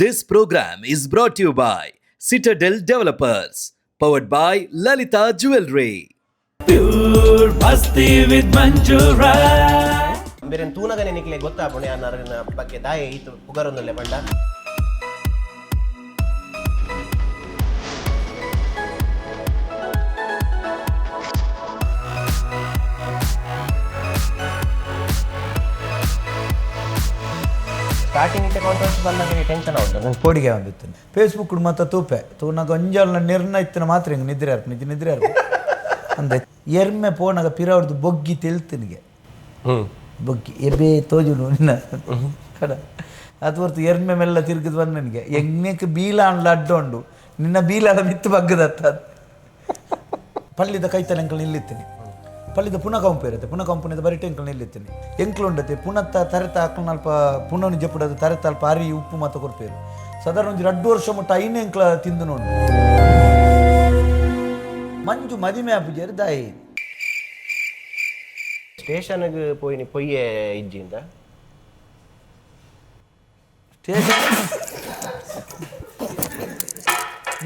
This program is brought you by Citadel Developers, powered by Lalitha Jewellery. Pure Masti with Manjura. ಬೇರೆ ತೂನಗನೆ ನಿಕ್ಲೆ ಗೊತ್ತಾಪುಣೆ ಅನ್ನಾರನ ಬಗ್ಗೆ ದಾಯೆ ಈತು ಪುಗರೊಂದುಲ್ಲೆ ಪಂಡ. Starting ಇತ್ತೆ ಕಾಂಟ್ರವರ್ಸಿ ಬಂದಾಗ ಟೆನ್ಷನ್ ಆവുಂಟು ನಂಗೆ. ಪೋಡಿಗೆ ಬಂದಿತ್ತು ಫೇಸ್ಬುಕ್ ಮಾತ್ರ ತೂಪೆ ತೂನಾಗ ಒಂಜಾಲ್ನ ನಿರ್ಣಯ ಇತ್ತಿನ ಮಾತ್ರ ಹಿಂಗೆ ನಿದ್ರೆ ಅರ್ಪ ನಿಜ ನಿದ್ರೆ ಅರ್ಪ ಅಂದೆ ಎರ್ಮೆ ಪೋನಾಗ ಪಿರವ್ರದ್ದು ಬೊಗ್ಗಿ ತೆಲ್ತನಿಗೆ. ಬೊಗ್ಗಿ ಎಬೆ ತೋಜುನು ನಿನ್ನ ಕಡ ಅದು ಹೊರ್ತು ಎರ್ಮೆ ಮೆಲ್ಲ ತಿರುಗಿದ್ ಬಂದ ನನಗೆ ಎಂಗ್ನೇಕ್ ಬೀಲ ಅನ್ಲ ಅಡ್ಡ ಉಂಡು ನಿನ್ನ ಬೀಲಾದ ಮಿತ್ತು ಬಗ್ಗದತ್ತ. ಪಳ್ಳಿದ ಕೈತಲ ಎಂಕಲ್ ನಿಲ್ಲಿತ್ತೀನಿ, ಪಳ್ಳಿದ ಪುನಃ ಕಂಪು ಇರುತ್ತೆ, ಪುನಃ ಕಂಪುನಿದ ಬರಿಟೆ ಎಂಕಲ್ ನಿಲ್ಲಿತ್ತೀನಿ. ಎಂಕ್ಲು ಉಂಡತೆ ಪುನತ್ತ ತರೆತ ಅಕ್ಲು ಅಲ್ಪ ಪುನಃ ಜಪ್ಪುಡದ ತರೆತ ಅಲ್ಪ ಅರಿ ಉಪ್ಪು ಮಾತ ಕೊರ್ಪೇರು. ಸಾಧಾರಣ ಒಂಜಿ 2 ವರ್ಷ ಮುಟ್ಟ ಐನೇ ಎಂಕ್ಲ ತಿಂದು ನೋಡು. ಮಂಜು ಮದಿಮೆ ಆಪುಜೇರು ದಾಯಿ. ಸ್ಟೇಷನ್ಗೆ ಪೋಯಿನಿ ಪೊಯ್ಯೆ ಇಜ್ಜಿಂದ. ಸ್ಟೇಷನ್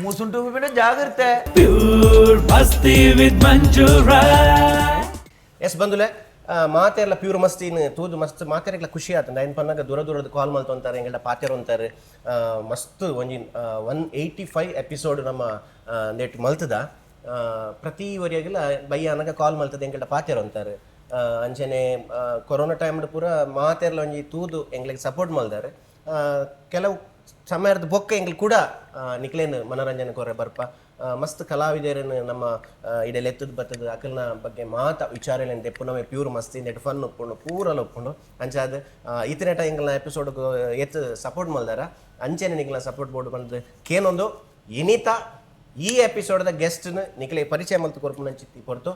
ಮೂಸುಂಟು ಬಿಡ ಜಾಗ್ರತೆ. Pure Masti with Manjura. S ಬಂದುಲೆ ಮಾತೆಲ್ಲ ಪ್ಯೂರ್ ಮಸ್ತಿನ ತೂದು ಮಸ್ತ್ ಮಾತೆರೆಗ್ಲ ಖುಷಿ ಆತಂದ ಐನ್ ಪನ್ನಾಗ ದೂರ ದೂರದ ಕಾಲ್ ಮಲ್ತೊಂತಾರೆ, ಎಂಗಡ ಪಾತೆರ ಅಂತಾರೆ. ಮಸ್ತ್ ಒಂಜಿ 185 ಎಪಿಸೋಡ್ ನಮ್ಮ ನೆಟ್ ಮಲ್ತದ. ಪ್ರತಿ ವರಿಯಾಗಿಲ್ಲ ಬಯ್ಯ ಅನಗ ಕಾಲ್ ಮಲ್ತದ, ಎಂಗಡ ಪಾತೆರ ಅಂತಾರೆ. ಅಂಚನೆ ಕೊರೋನಾ ಟೈಮ್ ಪೂರ ಮಾತೆರ್ಲ ಒಂಜಿ ತೂದು ಎಂಗ್ಲಿಗೆ ಸಪೋರ್ಟ್ ಮಲ್ದಾರೆ. ಕೆಲವು ಸಮಯದ ಬೊಕ್ಕ ಎಂಗ್ಲು ಕೂಡ ನಿಕ್ಲೇನ್ ಮನೋರಂಜನೆ ಕೊರೆ ಬರ್ಪ. ಮಸ್ತ್ ಕಲಾವಿದರನ್ನು ನಮ್ಮ ಇಡೆಲ್ ಎತ್ತದ ಬತ್ತದ ಅಕಲ್ನ ಬಗ್ಗೆ ಮಾತ ವಿಚಾರಲೇನು ದೆಪ್ಪು ನಮ್ಮೆ ಪ್ಯೂರ್ ಮಸ್ತಿ ನೆಟ್ ಫನ್ ಉಪ್ಪುಂಡು ಪೂರಲ ಉಪ್ಪುಂಡು. ಅಂಚಾದ ಇತನೇಟ ಎಂಗ್ಲನ ಎಪಿಸೋಡ್ ಎತ್ತು ಸಪೋರ್ಟ್ ಮಲ್ದಾರ, ಅಂಚೆನೆ ನಿಕ್ಲ ಸಪೋರ್ಟ್ ಬೋರ್ಡ್ ಬಂದು ಕೇನೊಂದು ಇನಿತ ಈ ಎಪಿಸೋಡ್ದ ಗೆಸ್ಟ್ನ ನಿಕ್ಲೆ ಪರಿಚಯ ಮಲ್ತು ಕೊರ್ಪುನ ಚಿತ್ತಿ ಕೊರ್ತು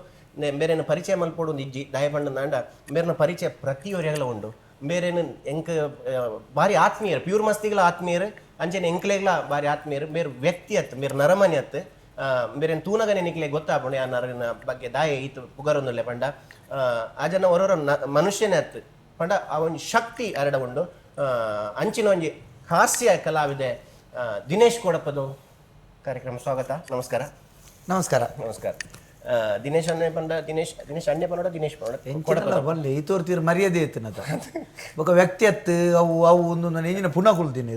ಬೇರೆನ ಪರಿಚಯ ಮಲ್ಪೋಡು ಒಂದು ಇಜ್ಜಿ ದಯಪಂಡ ನಾಂಡ ಬೇರೆನ ಪರಿಚಯ ಪ್ರತಿಯೊರಿಯಾಗಲ ಉಂಡು. ಬೇರೆನ ಎಂಕ್ ಬಾರಿ ಆತ್ಮೀಯರು, ಪ್ಯೂರ್ ಮಸ್ತಿಗಳ ಆತ್ಮೀಯರು, ಅಂಚೆನೆ ಎಂಕ್ಲೆಗ್ಲ ಬಾರಿ ಆತ್ಮೀಯರು. ಬೇರೆ ವ್ಯಕ್ತಿ ಅತ್ತು ಬೇರೆ ನರಮನಿ ಅತ್ತು. ಬೇರೆ ತೂನಗನೆ ನಿಕ್ಲೆ ಗೊತ್ತಾಪುಣೆ ಆ ನರನ ಬಗ್ಗೆ ದಾಯೆ ಈತು ಪುಗರೊಂದುಲ್ಲೆ ಪಂಡ. ಆ ಜನ ಒರೊರ ಮನುಷ್ಯನೇ ಅತ್ತು ಪಂಡ ಆ ಒಂಜಿ ಶಕ್ತಿ ಅರಡ ಉಂಡು. ಅಂಚಿನ ಒಂಜಿ ಹಾಸ್ಯ ಕಲಾವಿದೆ ದಿನೇಶ್ ಕೊಡಪದು ಕಾರ್ಯಕ್ರಮ ಸ್ವಾಗತ. ನಮಸ್ಕಾರ. ನಮಸ್ಕಾರ. ನಮಸ್ಕಾರ. ದಿನೇಶ್ ಅಣ್ಣೆ ಪಂಡ, ದಿನೇಶ್ ದಿನೇಶ್ ಅಣ್ಣೆ ಪಂಡ, ದಿನೇಶ್ ಪಂಡ. ಎಂಚಿನಲ್ಲ ಬಲ್ಲೆ ಈ ತೋರ್ತೀರ ಮರ್ಯಾದೆ ಇತ್ತಿನತ ಬೊಕ ವ್ಯಕ್ತಿ ಅತ್ತು ಅವು ಅವು ಒಂದು ನಾನು ಎಂಜಿನ ಪುನಃ ಕುಲ್ತೀನಿ.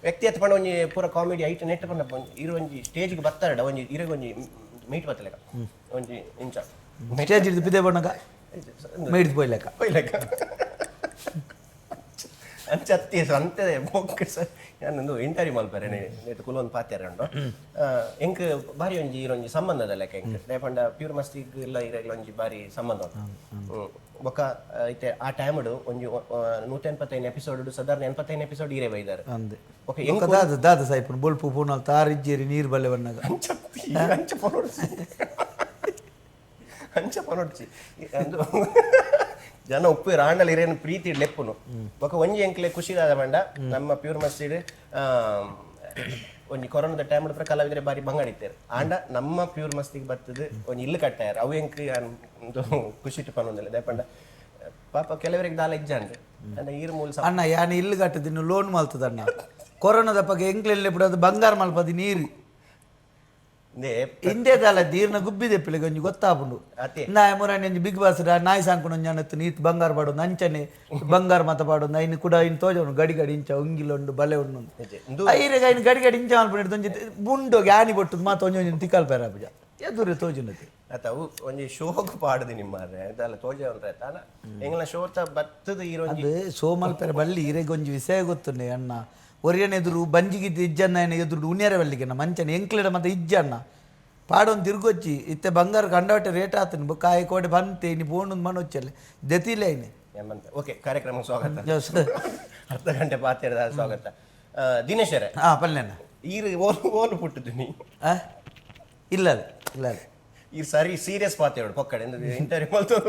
ವ್ಯಕ್ತಿ ಅತ್ತು ಪಂಡ ಒಂಜಿ ಪೂರ comedy ಐಟ್ ನೆಟ್ ಪಂಡ ಇರು ಒಂಜಿ ಸ್ಟೇಜ್ಗೆ ಬರ್ತಾರಡ ಒಂಜಿ ಇರಗ ಒಂಜಿ ಮೀಟ್ ಬತ್ತಲೆಕ ಒಂಜಿ ಇಂಚ ಸ್ಟೇಜ್ ಹಿಡಿದು ಪಿದೆ ಬಣ್ಣಗ ಮೇಯ್ದು ಪೋಯ್ಲೆಕ್ಕ. ಪೋಯ್ಲೆಕ ಅಂಚ ಅತ್ತಿ ಅಂತೆ ಬೊಕ್ಕ ಸರ್ ಯಾನೊಂದು ಇಂಟರ್ವ್ಯೂ ಮಲ್ಪರೆ ನೆಟ್ ಕುಲೊಂದು ಪಾತೆರ ಉಂಡು. ಎಂಕ್ ಬಾರಿ ಒಂಜಿ ಇರೊಂಜಿ ಸಂಬಂಧದ ಲೆಕ್ಕ ಎಂಕ್ ದಾಯೆ ಪಂಡ ಪ್ಯೂರ್ ಮಸ್ತಿಗ್ ಇಲ್ಲ ಇರೆಗ್ಲ ಒಂಜಿ ಬಾರಿ ಸಂಬಂಧ ಉಂಟು. ಬೊಕ್ಕ ಇತ್ತೆ ಆ ಟೈಮ್ಡ್ ಒಂಜಿ 185 ಎಪಿಸೋಡ್, ಸಾಧಾರಣ 85 ಎಪಿಸೋಡ್ ಇರೇ ಬೈದಾರೆ. ಅಂದೆ. ಓಕೆ. ಬೊಕ ದಾದ ದಾದ ಸಾಯ್ಪುನು ಬೊಲ್ಪು ಪೂನಲ್ ತಾರಿಜ್ಜೇರಿ ನೀರು ಬಲ್ಲೆ ಬಣ್ಣಗ. ಅಂಚ ಅಂಚ ಪನೊಡ್ಚಿ, ಅಂಚ ಪನೊಡ್ಚಿ ಅಂದು ಜನ ಉಪ್ಪು ರಾಂಡಲ್ ಇರೇನು ಪ್ರೀತಿ ಲೆಪ್ಪುನು. ಬೊಕ ಒಂಜಿ ಎಂಕ್ಲೆ ಖುಷಿ ದಾದ ಪಂಡ ನಮ್ಮ ಪ್ಯೂರ್ ಮಸ್ತಿಡ್ ಒಂಜಿ ಕೊರೋನಾದ ಟೈಮ್ ಪೂರ ಕಲಾವಿದರೆ ಬಾರಿ ಬಂಗಾಡಿತ್ತೇರು. ಆಂಡ ನಮ್ಮ ಪ್ಯೂರ್ ಮಸ್ತಿಗೆ ಬತ್ತದ ಒಂಜಿ ಇಲ್ಲು ಕಟ್ಟಾಯರ್. ಅವು ಎಂಕ್ ಒಂದು ಖುಷಿ ಪನೊಂದಿಲ್ಲ. ದಾಯೆ ಪಂಡ ಪಾಪ ಕೆಲವರಿಗೆ ದಾಲ ಇಜ್ಜಾಂಡ್ ಅಂಡ ಈರ್ ಮೂಲ ಅಣ್ಣ ಯಾನ್ ಇಲ್ಲು ಕಟ್ಟದಿನ್ನು ಲೋನ್ ಮಲ್ತದ ಅಣ್ಣ. ಕೊರೋನಾದ ಪಗ ಎಂಕ್ಲೆಲ್ಲೆ ಬಿಡೋದು ಬಂಗಾರ ಮಲ್ಪದಿ ನೀರು ಇಂದೇ ದಾಲ ದೀರ್ನ ಗುಬ್ಬಿದೆ ಪಿಳಿಗೆ ಒಂಜಿ ಗೊತ್ತಾಪುಂಡು. ಅತೆ. ನಾಯ ಮುರಾಣಿ ಒಂಜಿ ಬಿಗ್ ಬಾಸ್ ನಾಯಿ ಸಾಂಕುನ ಒಂಜಿ ಅಣ್ಣತ್ತು ನೀತ್ ಬಂಗಾರ ಪಾಡೊಂದು ಅಂಚನೆ ಬಂಗಾರ ಮಾತ ಪಾಡೊಂದು ಐನು ಕೂಡ ಐನು ತೋಜವನು ಗಡಿ ಗಡಿ ಇಂಚ ಉಂಗಿಲೊಂಡು ಬಲೆ ಉಂಡು. ನಿಜ. ಇಂದು ಐರೆಗ್ ಐನು ಗಡಿ ಗಡಿ ಇಂಚ ಮಲ್ಪುಂಡು ಒಂಜಿ ಬುಂಡೋಗಿ ಆನಿ ಬೊಟ್ಟುದು ಮಾತ ಒಂಜಿ ಒಂಜಿ ತಿಕ್ಕಲ್ ಪೇರ ಪೂಜ ಎದುರು ತೋಜುನತಿ. ಅತ್ತ ಅವು ಒಂಜಿ ಶೋಕ್ ಪಾಡುದು ನಿಮ್ಮಾರೆ ದಾಲ ತೋಜ ಉಂಡ್ರೆ ತಾನ ಎಂಗ್ಲ ಶೋತ ಬತ್ತದ ಈರೊಂಜಿ. ಅದು ಸೋಮಲ್ಪೆರೆ ಬಳ್ಳಿ ಇರೆಗ್ ಒಂಜಿ ವಿಷಯ ಗೊತ್ತುಂಡೆ ಅಣ್ಣ. ಒರಿಯನ ಎದುರು ಬಂಜಿಗಿದ್ದು ಇಜ್ಜನ್ನ ಎದುರು ಉಣ್ಯರೆ ಬಲ್ಲಿಗೆ ಮಂಚನೆ ಎಂಕ್ಲೆಡ ಮತ್ತೆ ಇಜ್ಜಣ್ಣ ಪಾಡೊಂದು ತಿರ್ಗೊಚ್ಚಿ ಇತ್ತೆ ಬಂಗಾರ ಕಂಡವಟ್ಟೆ ರೇಟ್ ಆತನು ಬೊಕ್ಕ ಆಯಿ ಕೋಡೆ ಬಂತೆ ಇನಿ ಪೋಂಡೊಂದು ಮನೊಚ್ಚಲ್ಲಿ ದೆತಿಲೆ ಇನಿ. ಎಂಬಂತ ಓಕೆ ಕಾರ್ಯಕ್ರಮ ಸ್ವಾಗತ. ಅರ್ಧ ಗಂಟೆ ಪಾತಿರದ ಸ್ವಾಗತ ದಿನೇಶರೇ. ಹಾಂ ಪಲ್ಲೆನ. ಈರು ಓಲು ಓಲು ಪುಟ್ಟುದು ನೀ? ಆ ಇಲ್ಲ ಅದು ಇಲ್ಲ ಅದು. ಈ ಸರಿ ಸೀರಿಯಸ್ ಪಾತೇಳು ಪೊಕ್ಕಡೆ ಇಂಟರ್ವ್ಯೂ ಮಲ್ತು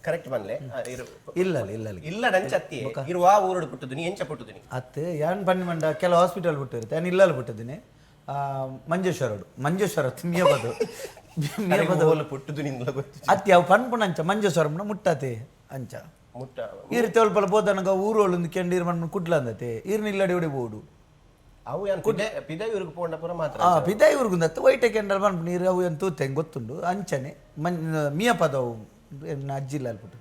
ಕರೆಕ್ಟ್ ಬನ್ಲೆ ಇರು. ಇಲ್ಲ ಅಲ್ಲ ಇಲ್ಲ ಅಲ್ಲ. ಇಲ್ಲ ನಂಚತ್ತಿ ಇರು ಆ ಊರುಡು ಪುಟ್ಟುದು ನೀ ಎಂಚ ಪುಟ್ಟುದು ನೀ? ಅತ್ತೆ ಯಾನ್ ಪನ್ನಿ ಮಂಡ ಕೆಲವು ಹಾಸ್ಪಿಟಲ್ ಬಿಟ್ಟಿರುತ್ತೆ ಯಾನ್ ಇಲ್ಲಲ್ಲಿ ಬಿಟ್ಟಿದ್ದೀನಿ ಮಂಜೇಶ್ವರಡು ಮಂಜೇಶ್ವರ ಮಿಯಬದು ಮಿಯಬದು. ಓಲು ಪುಟ್ಟುದು ನಿಂದಲ ಗೊತ್ತು. ಅತ್ತಿ ಅವು ಪನ್ಪುನ ಅಂಚ ಮಂಜೇಶ್ವರಮ್ನ ಮುಟ್ಟತೆ ಅಂಚ. ಮುಟ್ಟ ಈರ್ ತೆವಲ್ಪಲ ಪೋದನಗ ಊರೋಳು ಕೆಂಡು ಈರ್ ಮಣ್ಣು ಕುಡ್ಲ ಅಂದತೆ ಈರ್ನ ಇಲ್ಲಡಿ ಒಡೆ ಬೋಡು ಅವು ಯಾನ್ ಪಿದೆ ಪಿದಯೂರಿಗೆ ಪೋಂಡ ಪೂರ ಮಾತ್ರ. ಆ ಪಿದಾಯಿ ಊರುಗುಂದತ್ತು ವೈಟೆ ಕೆಂಡಲ್ ಪನ್ಪು ನೀರು ಅವು ಏನು ತೂತೆ ಗೊತ್ತುಂಡು ಅಂಚನೆ ಮನ್ ಮಿಯ ಪದವು ಎನ್ನ ಅಜ್ಜಿಲ್ಲ ಅಲ್ಪುಟು.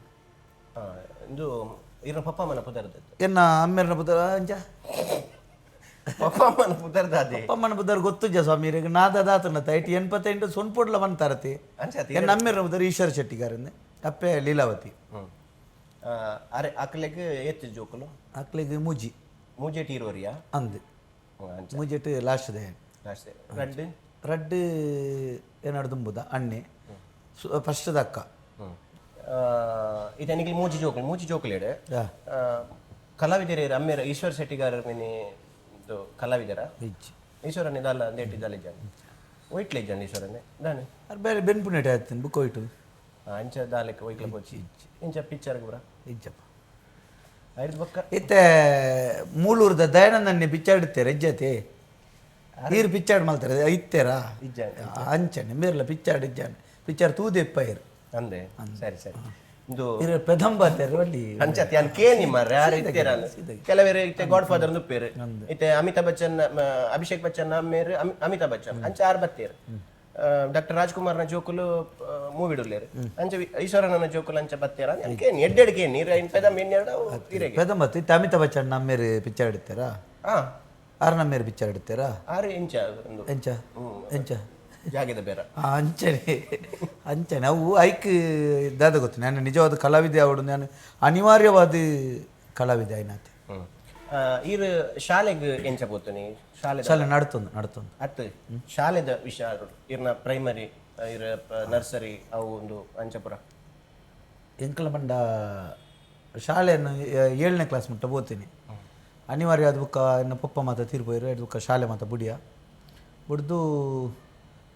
ಇಂದು ಇರ ಪಪ್ಪ ಅಮ್ಮನ ಪುದರ್ದದ್ದು. ಎನ್ನ ಅಮ್ಮೆರ್ನ ಪುದರ್ ಅಂಚ. ಪಪ್ಪ ಅಮ್ಮನ ಪುದರ್ದ ಅದೇ. ಪಪ್ಪಮ್ಮನ ಪುದರ್ ಗೊತ್ತುಜ ಸ್ವಾಮಿ ಇರೆಗ್ ನಾದ ದಾತನ ಐಟ್ 88 ಸೊನ್ಪೊಡ್ಲ ಬಂತಾರತಿ. ಅಂಚ ಅತಿ. ಎನ್ನ ಅಮ್ಮೆರ್ನ ಪುದರ್ ಈಶ್ವರ ಶೆಟ್ಟಿಗಾರನ್ನೇ, ಅಪ್ಪೆ ಲೀಲಾವತಿ. ಅರೆ ಅಕ್ಲೆಗ್ ಏತ್ ಜೋಕುಲು? ಅಕ್ಲೆಗ್ ಮೂಜಿ. ಮೂಜೆಟ್ ಇರುವರಿಯಾ? ಅಂದ್. ಅಂಚ. ಮೂಜೆಟ್ ಲಾಸ್ಟ್ ದೆ. ಲಾಸ್ಟ್ ರಡ್ಡ್. ರಡ್ಡ್ ಏನಾಡು ದುಂಬುದ ಅಣ್ಣೆ ಫಸ್ಟ್ದ ಅಕ್ಕ. ಇತ್ತೆ ನಿಕ್ಲು ಮೂಜಿ ಜೋಕುಲು, ಮೂಜಿ ಜೋಕುಲೆಡ್ ಆ. ಕಲಾವಿದರ ಅಮ್ಮೇರ ಈಶ್ವರ್ ಶೆಟ್ಟಿಗಾರ ಮಿನಿ ಇದು ಕಲಾವಿದರ? ಇಜ್ಜಿ. ಈಶ್ವರನೇ ದಾಲ ಅಂದೇಟಿ ದಾಲ ಇಜ್ಜಾಂಡ್ ಒಯ್ಟ್ಲೆ ಇಜ್ಜಾಂಡ್ ಈಶ್ವರನೇ ದಾನೆ? ಅರ್ ಬೇರೆ ಬೆನ್ಪುನೇಟೆ ಆಯ್ತು ಬುಕ್ ಒಯ್ಟು. ಅಂಚ ದಾಲಕ್ಕೆ ಒಯ್ಕ್ಲ ಪೋಚಿ ಇಂಚ ಪಿಕ್ಚರ್ ಪೂರ? ಇಜ್ಜಪ್ಪ. ಐದು ಬೊಕ್ಕ ಇತ್ತೆ ಮೂಲೂರ್ದ ದಯಾನಂದನ್ನೇ ಪಿಚ್ಚಾಡ್ತೇರೆ ಇಜ್ಜತೆ ನೀರು ಪಿಚ್ಚಾಡ್ ಮಲ್ತಾರೆ ಇತ್ತೇರಾ? ಇಜ್ಜಾಂಡ್. ಅಂಚನೆ ಮೇರ್ಲ ಪಿಚ್ಚಾಡ್ ಇಜ್ಜಾಂಡ್ ಪಿಕ್ಚರ್ ತೂದೆಪ್ಪ ಇರು. ಅಂದೆ ಸರಿ ಸರಿ ಇದು ಇರ ಪೆದಂಬಾತೇರು ಒಳ್ಳಿ. ಅಂಚತ್ ಯಾನ್ ಕೇನಿ ಮಾರ್ರೆ ಯಾರು ಇತ್ತೇರ ಕೆಲವರು ಇತ್ತೆ ಗಾಡ್ ಫಾದರ್ ನುಪ್ಪೇರು ಇತ್ತೆ ಅಮಿತಾಬ್ ಬಚ್ಚನ್ ಅಭಿಷೇಕ್ ಬಚ್ಚನ್ ಅಮ್ಮೇರು ಅಮಿತಾಬ್ ಬಚ್ಚನ್ ಅಂಚ ಆರ್ ಬತ್ತೇರು. ಡಾಕ್ಟರ್ ರಾಜ್ಕುಮಾರ್ನ ಜೋಕುಲು ಮೂವಿಡುಲ್ಲೇರು ಅಂಚ ಈಶ್ವರನ ಜೋಕುಲು ಅಂಚ ಬತ್ತೇರ ಯಾನ್ ಕೇನಿ ಎಡ್ಡೆಡ್ ಕೇನಿ ಇರ ಇನ್ ಪೆದಂಬ ಇನ್ನೆರಡು ಇರೆಗೆ. ಪೆದಂಬತ್ತು ಇತ್ತೆ ಅಮಿತಾಬ್ ಬಚ್ಚನ್ ನಮ್ಮೇರು ಪಿಕ್ಚರ್ ಇಡ್ತಾರಾ? ಹಾ. ಆರ್ ನಮ್ಮೇರು ಪಿಕ್ಚರ್ ಇಡ್ತಾರಾ? ಆರು ಇಂಚ ಒಂದು ಎಂಚ ಎಂಚ ಜಾಗದ ಬೇರೆ. ಆ, ಅಂಚನೆ ಅಂಚನೆ ಅವು ಐಕ್ ದಾದ ಗೊತ್ತು ನಾನು ನಿಜವಾದ ಕಲಾವಿದೆ ಅವಡು ನಾನು ಅನಿವಾರ್ಯವಾದ ಕಲಾವಿದೆ ಆಯ್ನಾತೆ. ಈರ್ ಶಾಲೆಗ್ ಎಂಚ ಪೋತುನಿ ಶಾಲೆ? ಶಾಲೆ ನಡ್ತೊಂದು ನಡ್ತೊಂದು. ಅತ್ ಶಾಲೆದ ವಿಷಯ ಇರ್ನ ಪ್ರೈಮರಿ ಇರ ನರ್ಸರಿ ಅವು ಒಂದು ಅಂಚಪುರ. ಎಂಕಲ ಬಂಡ ಶಾಲೆಯನ್ನು 7ನೇ ಕ್ಲಾಸ್ ಮುಟ್ಟ ಹೋಗ್ತೀನಿ ಅನಿವಾರ್ಯ ಅದು ಬುಕ್ಕ ಎನ್ನ ಪಪ್ಪ ಮಾತ ತೀರ್ಪೋಯಿರು ಅದು ಬುಕ್ಕ ಶಾಲೆ ಮಾತ ಬುಡಿಯ ಬುಡ್ದು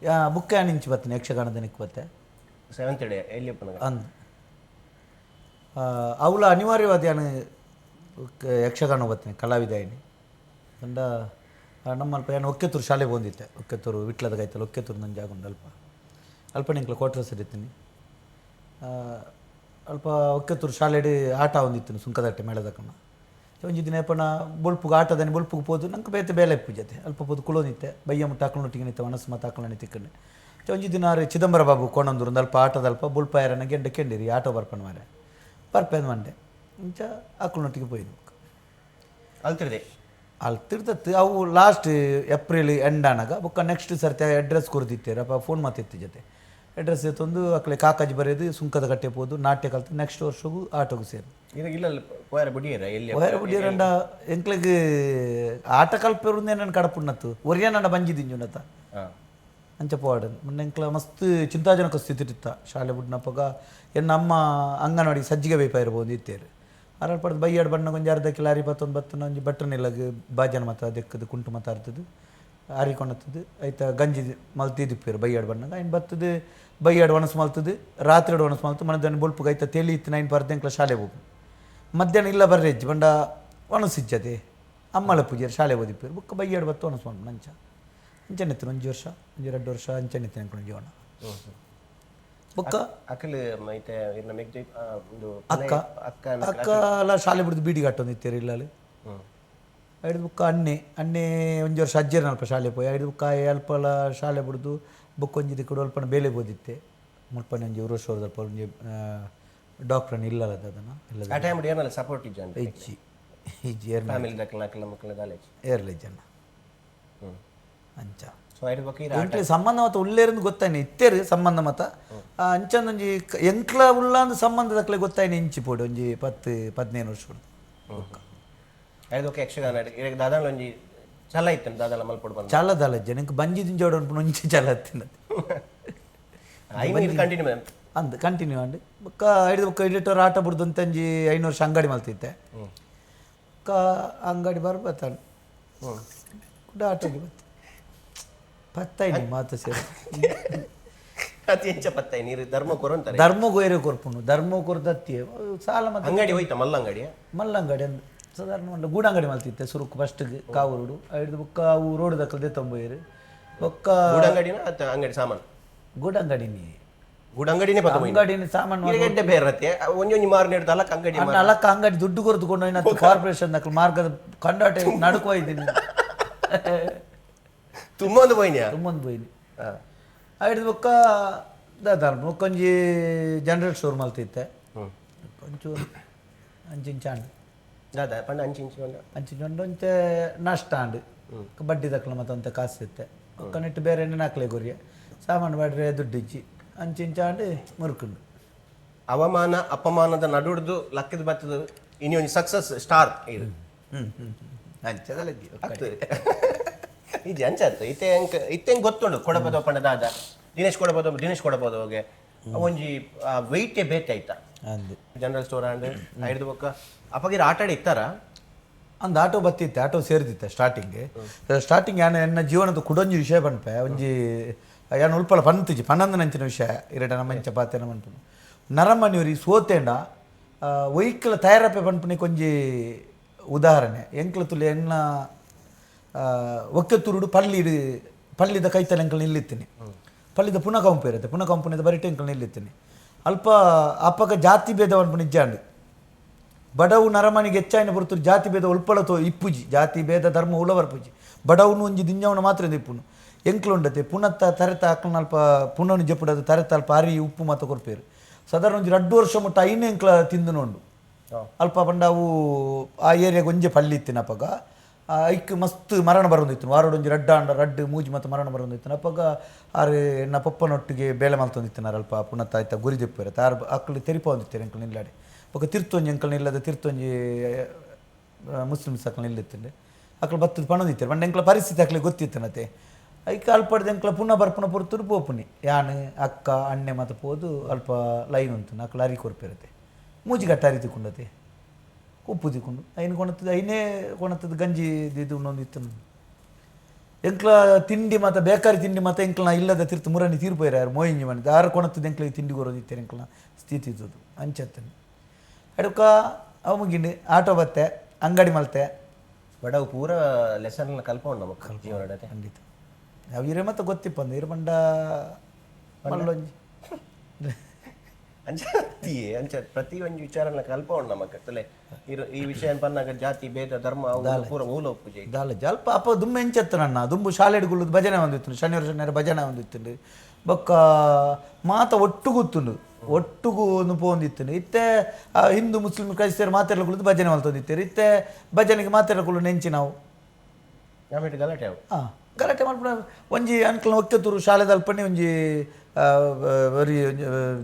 ಯಾ ಬುಕ್ಕ ಇಂಚು ಬತ್ತನೆ ಯಕ್ಷಗಾನದ ನಿಕ್ಕು ಬತ್ತೆ. ಸೆವೆಂತ್ ಡೇ ಎಲ್ಲಿ ಪುನಗ? ಅಂದ್ ಅವಳ ಅನಿವಾರ್ಯವಾದ ಯಾನು ಯಕ್ಷಗಾನ ಬತ್ತನೆ ಕಲಾವಿದ ಐನಿ ಅಂಡ ನಮ್ಮ ಅಲ್ಪ ಏನು ಒಕ್ಕೆತೂರು ಶಾಲೆ ಬಂದಿತ್ತೆ ಒಕ್ಕೆತೂರು ವಿಟ್ಲದ ಗೈತಲ್ಲ ಒಕ್ಕೆತೂರು ನನ್ನ ಜಾಗ ಉಂಡು ಅಲ್ಪ ಅಲ್ಪ ನಿಂಕ್ಲ ಕ್ವಾರ್ಟರ್ಸ್ ಇರ್ತೀನಿ ಅಲ್ಪ ಒಕ್ಕೆತೂರು ಶಾಲೆಡ್ ಆಟ ಒಂದಿತ್ತು ಸುಂಕದಟ್ಟೆ ಮೇಳದಕ್ಕಣ ಒಂಜಿ ದಿನ ಪಣ ಬೊಲ್ಪುಗು ಆಟದಾನೆ ಬೊಲ್ಪುಗು ಪೋದು ನಂಗೆ ಬೇತೆ ಬೇಲೆ ಪೂಜತೆ ಅಲ್ಪ ಪೋದು ಕುಳೋನಿತ್ತೆ ಬಯ್ಯ ಮುಟ್ಟ ಹಾಕೊಂಡು ನಿತ್ತೆ ಒಣಸು ಮತ್ತು ಹಾಕೊಂಡು ತಿಕ್ಕಂಡೆ ಒಂಜಿ ದಿನ ಆರು ಚಿದಂಬರ ಬಾಬು ಕೋಣಂದೂರು ಅಲ್ಪ ಆಟದ ಅಲ್ಪ ಬೊಲ್ಪ ಯಾರನ್ನ ಗೆಂಡ ಕೆಂಡಿರಿ ಆಟೋ ಬರ್ಪಣ ಮಾರೆ ಬರ್ಪೇನು ಮಂಡೆ ಇಂಚ ಆಕಳನೊಟ್ಟಿಗೆ ಪೋಯಿನು. ಅಲ್ತಿರ್ದೆ. ಅಲ್ಲಿ ತಿರ್ತತ್ತು ಅವು last April end ಆನಾಗ ಬೊಕ್ಕ ನೆಕ್ಸ್ಟ್ ಸರ್ತಿ ಅಡ್ರೆಸ್ ಕೊರ್ದಿತ್ತೇರು ಅಪ್ಪ ಫೋನ್ ಮಾತಿತ್ತು ಜೊತೆ ಅಡ್ರೆಸ್ ತಂದು ಅಕ್ಲೆ ಕಾಕಾಜಿ ಬರೆಯೋದು ಸುಂಕದ ಕಟ್ಟೆ ಪೋದು ನಾಟ್ಯ ಕಲ್ತು ನೆಕ್ಸ್ಟ್ ವರ್ಷಗೂ ಆಟೋಗೂ ಸೇರು. ಈಗ ಇಲ್ಲ ಪೋಯರ ಬುಡಿಯರ ಎಲ್ಲಿ? ಒಯರ ಬುಡಿಯರಂಡ ಎಂಕ್ಲೆಗ್ ಆಟ ಕಲ್ಪೆರುಂದೇ ನನ್ನ ಕಡಪುಣ್ಣತ್ತು ಒರಿಯ ನನ್ನ ಬಂಜಿದಿಂಜುನತ. ಅಂಚ ಪೋವಾಡ ಮೊನ್ನೆ ಎಂಕ್ಲ ಮಸ್ತ್ ಚಿಂತಾಜನಕ ಸ್ಥಿತಿ ಇತ್ತ ಶಾಲೆ ಬುಡ್ನಪ್ಪಗ ಎನ್ನ ಅಮ್ಮ ಅಂಗನವಾಡಿ ಸಜ್ಜಿಗೆ ಬೇಪಾಯಿರ್ಬೋದು ಇತ್ತೇರು ಅರಳ್ ಪಡೆದು ಬೈಯಾಡ್ ಬಣ್ಣ ಒಂಜಿ ಅರ್ಧ ಕಿಲೋ ಅರಿ ಪತ್ತೊಂದು ಬತ್ತನ ಒಂಜಿ ಬಟ್ಟನ್ ಇಲ್ಲಗ್ ಬಾಜನ ಮತ ದೆಕ್ಕದು ಕುಂಟು ಮತ ಅರ್ತದು ಅರಿ ಕೊಣತ್ತದು ಐತ ಗಂಜಿ ಮಲ್ತಿದಿಪ್ಪೇರು ಬೈಯಾಡ್ ಬಣ್ಣಗ ಐನ್ ಬತ್ತದು ಬೈಯಾಡ್ ಒಣಸು ಮಲ್ತದು ರಾತ್ರಿ ಒಣಸು ಮಲ್ತು ಮನದನ್ನು ಬೊಲ್ಪುಗ ಐತ ತೆಲಿ ಇತ್ತು ನೈನ್ ಪರ್ದ ಎಂಕ್ಲ ಶಾಲೆ ಹೋಗು ಮಧ್ಯಾಹ್ನ ಇಲ್ಲ ಬರ್ರೆ ಹೆಜ್ಜೆ ಬಂಡ ಒಣಸಿಜ್ಜದೆ ಅಮ್ಮಳ ಪೂಜೆ ಶಾಲೆ ಓದಿಪ್ಪೇರು ಬುಕ್ಕ ಬೈಯಾಡ್ ಬತ್ತು ಒಣಸು ಮಲ್ಪು ನಂಚ ಅಂಚನೆತ್ತು ಒಂಜಿ ವರ್ಷ ಒಂಜಿ 2 ವರ್ಷ ಅಂಚನೆತ್ತು ಅಂಕೊಂಡು ಜೀವನ ಬುಕ್ಕ. ಅಕಲ್ ಮೈತೆ ಇರ್ನ ಮೆಗ್ಜೆ ಒಂದು ಅಕ್ಕ. ಅಕ್ಕ. ಅಕ್ಕ ಎಲ್ಲ ಶಾಲೆ ಬಿಡ್ದು ಬೀಡಿ ಕಟ್ಟೊಂದಿತ್ತೇರು ಇಲ್ಲಲ್ಲಿ. ಐದು ಬುಕ್ಕ ಅಣ್ಣೆ ಅಣ್ಣೆ ಒಂಜಿ ವರ್ಷ ಅಜ್ಜೇರ್ನ ಅಲ್ಪ ಶಾಲೆ ಪೋಯಿ ಐದು ಬುಕ್ಕ ಅಲ್ಪಲ ಶಾಲೆ ಬಿಡ್ದು ಬುಕ್ ಒಂಜಿ ದಿಕ್ಕಡು ಅಲ್ಪನ ಬೇಲೆ ಬೋದಿತ್ತೆ ಮುಲ್ಪನೆ ಒಂಜಿ ಉರುಶ್ವರದ ಅಲ್ಪ ಒಂಜಿ ಡಾಕ್ಟ್ರನ್ನ ಇಲ್ಲಲ್ಲ ಅದನ್ನ ಇಲ್ಲ. ಆ ಟೈಮ್ ಏನಲ್ಲ ಸಪೋರ್ಟ್ ಇಜ್ಜಂಡ? ಇಜ್ಜಿ ಇಜ್ಜಿ ಏರ್ನ. ಫ್ಯಾಮಿಲಿ ದಕ್ಕಲ ಅಕಲ ಮಕ್ಕಳ ದಾಲೇಜ್. ಏರ್ಲೆ ಜನ ಅಂಚ. ಸೊ ಐದು ಬೊಕ್ಕ ಇರ ಎಂಕ್ಲೆ ಸಂಬಂಧ ಮತ ಉಲ್ಲೇರಂದು ಗೊತ್ತಾಯ್ನಿ ಇತ್ತೇರು ಸಂಬಂಧ ಮತ ಅಂಚಂದೊಂಜಿ ಎಂಕ್ಲ ಉಳ್ಳಾಂದು ಸಂಬಂಧದಕ್ಲೆ ಗೊತ್ತಾಯ್ನಿ ಇಂಚಿ ಪೋಡು ಒಂಜಿ 10 15 ವರ್ಷ ಐದು ಬೊಕ್ಕ ಯಕ್ಷಗಾನ ಇರಗ ದಾದಾಳ ಒಂಜಿ ಛಲ ಇತ್ತು ದಾದಾಳ ಮಲ್ಪೊಡು ಬಂದ. ಚಾಲ ದಾಲ ಜನಕ್ಕೆ ಬಂಜಿ ದಿಂಜೋಡು ಅನ್ಪುನ ಒಂಜಿ ಚಾಲ ಹತ್ತಿನ. ಐನು ಕಂಟಿನ್ಯೂ ಅಂದ್ ಕಂಟಿನ್ಯೂ ಅಂಡ್ ಬೊಕ್ಕ ಐದು ಬೊಕ್ಕ ಎಡಿಟರ್ ಆಟ ಬಿಡ್ದು ಅಂತಂಜಿ 5 ವರ್ಷ ಅಂಗಡಿ ಮಲ್ತಿತ್ತೆ ಬೊಕ್ಕ ಅಂಗಡಿ ಬರ್ಬತ್ತಾನ ಕೂಡ ಆಟೋಗೆ ಬತ್ತ ಪತ್ತೈನಿ ಮಾತು ಸೇರಿ. ಅತಿ ಹೆಚ್ಚ ಪತ್ತೈ ನೀರು ಧರ್ಮ ಕೊರಂತಾರೆ. ಧರ್ಮ ಗೊಯ್ರೆ ಕೊರ್ಪುನು ಧರ್ಮ ಕೊರ್ದತ್ತಿ ಸಾಲ ಮತ್ತೆ. ಅಂಗಡಿ ಹೋಯ್ತಾ ಮಲ್ಲ ಅಂಗಡಿ? ಮಲ್ಲಂಗಡಿ ಅಂದ್ ಸಾಧಾರಣ ಮಲ್ಲ ಗೂಡಂಗಡಿ ಮಲ್ತಿತ್ತೆ ಸುರುಕು ಫಸ್ಟ್ಗೆ ಕಾವೂರುಡು ಐದು ಬೊಕ್ಕ ಅವು ರೋಡ್ ದಕ್ಕಲ್ದೆ ತಂಬೋಯಿರು ಬೊಕ್ಕ. ಗೂಡಂಗಡಿನ ಅತ್ತ ಅಂಗಡಿ ಸಾಮಾನು? ಗೂಡಂಗಡಿ ನೀ ಗುಡ ಅಂಗಡಿನೇ ಪತ್ತ. ಅಂಗಡಿನ ಸಾಮಾನು. ಗೆಡ್ಡೆ ಬೇರತ್ತೆ, ಒಂಜೊಂಜಿ ಮಾರು ನೆಡ್ದು ಅಲಕ್ಕ ಅಂಗಡಿ. ಅಣ್ಣ, ಅಲಕ್ಕ ಅಂಗಡಿ ದುಡ್ಡು ಕೊರ್ದುಕೊಂಡು ಹೋಯ್ನ ಕಾರ್ಪೊರೇಷನ್ ದಕ್ಲು ಮಾರ್ಗದ ಕಂಡಾಟೆ ನಡುಕು ಇದ್ದೀನಿ. ತುಂಬ ಒಂದು ಪೋಯಿನ್ಯಾ? ತುಂಬೊಂದು ಪೋಯಿನಿ. ಐಡ್ದು ಬೊಕ್ಕ ದಾದ ಬೊಕ್ಕೊಂಜಿ ಜನರಲ್ ಸ್ಟೋರ್ ಮಲ್ತಿತ್ತೆ ಒಂಚೂರು ಅಂಚಿಂಚ ಆಂಡ್. ದಾದ ಪಂಡ, ಅಂಚಿಂಚಿ ಪಂಡ? ಅಂಚಿಂಚ ಉಂಡು, ಒಂತೆ ನಷ್ಟ ಆಂಡ್. ಬಡ್ಡಿ ದಕ್ಲ ಮತ್ತೆ ಒಂತೆ ಕಾಸು ಇತ್ತೆ. ಬೊಕ್ಕ ನೆಟ್ಟು ಬೇರೆ ಎಣ್ಣೆ ಕೊರಿಯ ಸಾಮಾನು ಬಾಡ್ರೆ ದುಡ್ಡು ಇಜ್ಜಿ, ಅಂಚಿಂಚ ಆಂಡ್, ಮುರುಕುಂಡು. ಅವಮಾನ ಅಪಮಾನದ ನಡುಡ್ದು ಲಕ್ಕದ ಬತ್ತದ ಇನಿ ಒಂಜಿ ಸಕ್ಸಸ್ ಸ್ಟಾರ್ ಇದು. ಹ್ಞೂ ಹ್ಞೂ ಅಂಚದಲ್ಲ. ಅತ್ತು ಇಜ್ಜಿ, ಅಂಚ ಆತು. ಇತ್ತೆ ಎಂಕ್ ಇತ್ತೆ ಎಂಕ್ ಗೊತ್ತುಂಡು ಕೊಡಪದ ಪಂಡ ದಾದ. ದಿನೇಶ್ ಕೊಡಪದ, ದಿನೇಶ್ ಕೊಡಪದ ಹೋಗೆ ಒಂಜಿ ವೆಯ್ಟೇ ಬೇತೆ ಆಯ್ತಾ? ಅಂದು. General store and ಐಡ್ದು ಬೊಕ್ಕ ಅಪಗಿರ ಆಟ ಆಡಿ ಇತ್ತಾರ? ಅಂದ್ ಆಟೋ ಬತ್ತಿತ್ತೆ, ಆಟೋ ಸೇರ್ದಿತ್ತೆ ಸ್ಟಾರ್ಟಿಂಗ್ ಸ್ಟಾರ್ಟಿಂಗ್. ಯಾನ್ ಎನ್ನ ಜೀವನದ ಕುಡೊಂಜಿ ವಿಷಯ ಪನ್ಪೆ. ಒಂಜಿ ಯಾನ್ ಉಲ್ಪಲ ಪಂತಿಜಿ, ಪನ್ನೊಂದು ನಂಚಿನ ವಿಷಯ ಇರಡ ನಮ್ಮ ಇಂಚ ಪಾತೆನ ಪನ್ಪುನು. ನರಮನಿಯೊರಿ ಸೋತೇಂಡ ಒಯ್ಕಲ ತಯಾರಪ್ಪೆ ಪನ್ಪುನಿಕ್ ಒಂಜಿ ಉದಾಹರಣೆ. ಎಂಕ್ಲ ತುಲೆ ಎನ್ನ ಒಕ್ಕೆತುರುಡು ಪಲ್ಲಿ, ಪಲ್ಲಿದ ಕೈತಲ ಎಂಕಲ್ ನಿಲ್ಲಿತ್ತೀನಿ. ಪಲ್ಲಿದ ಪುನಃ ಕಂಪು ಇರುತ್ತೆ, ಪುನಃ ಕಂಪುನಿದ ಬರಿಟೆ ಎಂಕಲ್ ನಿಲ್ಲಿತ್ತೀನಿ. ಅಲ್ಪ ಅಪ್ಪಗ ಜಾತಿ ಭೇದ ಪನ್ಪುನ ಇಜ್ಜಾಂಡ್. ಬಡವು ನರಮನಿಗೆ ಹೆಚ್ಚಾಯಿನ ಪೊರ್ತುಡು ಜಾತಿ ಭೇದ ಉಲ್ಪಳ ತೋ ಇಪ್ಪುಜಿ. ಜಾತಿ ಭೇದ ಧರ್ಮ ಉಲ ಬರ್ಪುಜಿ. ಬಡವನು ಒಂಜಿ ದಿಂಜವನ ಮಾತ್ರ ಇಪ್ಪುನು. ಎಂಕ್ಲು ಉಂಡತೆ ಪುನತ್ತ ತರೆತ ಅಕ್ಲನ ಅಲ್ಪ ಪುನನು ಜೆಪ್ಪುಡದು ತರೆತ ಅಲ್ಪ ಅರಿ ಉಪ್ಪು ಮಾತ ಕೊರ್ಪೇರು. ಸಾಧಾರಣ ಒಂಜಿ 2 ವರ್ಷ ಮುಟ್ಟ ಐನೇ ಎಂಕ್ಲ ತಿಂದು ನೋಂಡು. ಅಲ್ಪ ಪಂಡ ಅವು ಆ ಏರಿಯಾಗ ಒಂಜೆ ಪಳ್ಳಿ ಇತ್ತಿನ ಅಪಗ. ಐಕ್ ಮಸ್ತ್ ಮರಣ ಬರೊಂದಿತ್ತು. ವಾರಡ್ ಒಂಜಿ ರಡ್ಡ ಆಂಡ ರಡ್ಡು ಮೂಜಿ ಮತ್ತು ಮರಣ ಬರೊಂದಿತ್ತು. ಅಪಗ ಆರು ಎನ್ನ ಪಪ್ಪನೊಟ್ಟಿಗೆ ಬೇಳೆ ಮಲ್ತೊಂದಿತ್ತಿನಾರ್. ಅಲ್ಪ ಪುನತ್ತ ಆಯ್ತ ಗುರಿ ದೆಪ್ಪುವೆರ್ ಆರು ಅಕ್ಲು ತೆರಿಪೊಂದಿತ್ತೆರ್ ಎಂಕ್ಲು ನಿಲ್ಲಾಡೆ. ಬೊಕ ತಿರ್ತೊಂಜಿ ಎಂಕಲ್ ನಿಲ್ಲದ ತಿರ್ತೊಂಜಿ ಮುಸ್ಲಿಮ್ಸ್ ಅಕ್ಲು ನಿಲ್ಲಿತ್ತುಂಡೆ. ಅಕ್ಲು ಬತ್ತದ ಪಣೊಂದಿತ್ತೆರ್. ಪಂಡ ಎಂಕ್ಲ ಪರಿಸ್ಥಿತಿ ಅಕ್ಲಿಗೆ ಗೊತ್ತಿತ್ತನತೆ. ಐಕ್ ಅಲ್ಪಡ್ದು ಎಂಕ್ಲ ಪುನಃ ಬರ್ಪುನ ಪೊರ್ತುಡು ಪೋಪುನಿ. ಯಾನ್, ಅಕ್ಕ, ಅಣ್ಣೆ ಮಾತ ಪೋದು ಅಲ್ಪ ಲೈನ್ ಉಂತುನು. ಅಕ್ಲು ಅರಿ ಕೊರ್ಪೆರತೆ. ಮೂಜಿ ಕಟ್ಟ ಅರಿ ತಿಕ್ಕುಂಡತೆ, ಉಪ್ಪು ತಿಕ್ಕುಂಡು. ಐನ್ ಕೊಣತದ, ಐನೇ ಕೊಣತದ ಗಂಜಿ ಇದು ಉಣ್ಣೊಂದಿತ್ತು. ಎಂಕ್ಲ ತಿಂಡಿ ಮಾತ ಬೇಕಾರಿ ತಿಂಡಿ ಮಾತ ಎಂಕ್ಲ ಇಲ್ಲದ ತಿರ್ತು ಮುರಣಿ ತೀರ್ಪೋಯ್ರ ಯಾರು ಮೋಯಿಂಜಿ ಮಾಡಿದ್ದು ಆರು ಕೊಣತದ ಎಂಕ್ಲಿಗೆ ತಿಂಡಿ ಕೊರೋದಿತ್ತೇನೆ. ಎಂಕ್ಲ ಸ್ಥಿತಿ ಇದ್ದದ್ದು ಅಂಚತ್ತನೆ. ಅಡುಕ ಅವು ಮುಗಿಂಡು, ಆಟೋ ಬತ್ತೆ, ಅಂಗಡಿ ಮಲ್ತೆ. ಬಡವು ಪೂರ ಲೆಸನ್ ಕಲ್ಪೊಂಡು ನಮಕ್ ಜೀವನಡತೆ. ಖಂಡಿತ. ಅವು ಇರೆ ಮತ್ತೆ ಗೊತ್ತಿಪ್ಪಂದು ಇರು ಪಂಡ ಮಲ್ಲೊಂಜಿ. ಅಂಚ ಅತ್ತಿಯೇ, ಅಂಚ ಪ್ರತಿ ಒಂಜಿ ವಿಚಾರನ ಕಲ್ಪೊಂಡು ನಮಕ್ ತಲೆ ಇರು. ಈ ವಿಷಯ ಪನ್ನಾಗ ಜಾತಿ ಭೇದ ಧರ್ಮ ಅವು ಪೂರ ಮೂಲ ಒಪ್ಪುಜೆ. ದಾಲ ಜಲ್ಪ ಅಪ್ಪ ದುಮ್ಮೆ ಎಂಚತ್ತು ನನ್ನ ದುಂಬು ಶಾಲೆಡ್ ಗುಲ್ಲುದು ಭಜನೆ ಒಂದಿತ್ತು. ಶನಿವಾರ ಶನಿವಾರ ಭಜನೆ ಒಂದಿತ್ತು. ಬೊಕ್ಕ ಮಾತ ಒಟ್ಟುಗುತ್ತುಂಡು, ಒಟ್ಟುಗು ಒಂದು ಪೋಂದಿತ್ತು. ಇತ್ತೆ ಆ ಹಿಂದೂ ಮುಸ್ಲಿಂ ಕ್ರೈಸ್ತರು ಮಾತೆಲ್ಲ ಕುಳಿತು ಭಜನೆ ಮಲ್ತೊಂದಿತ್ತೇರು. ಇತ್ತೆ ಭಜನೆಗೆ ಮಾತೆಲ್ಲ ಕುಳ್ಳು ನೆಂಚಿ ನಾವು. ಆಮೇಲೆ ಗಲಾಟೆ ಅವು. ಹಾಂ, ಗಲಾಟೆ ಮಲ್ಪುನ. ಒಂಜಿ ಅಂಕಲ್ನ ಒಕ್ಕೆತೂರು ಶಾಲೆದ ಅಲ್ಪನೆ ಒಂಜಿ ಒರಿ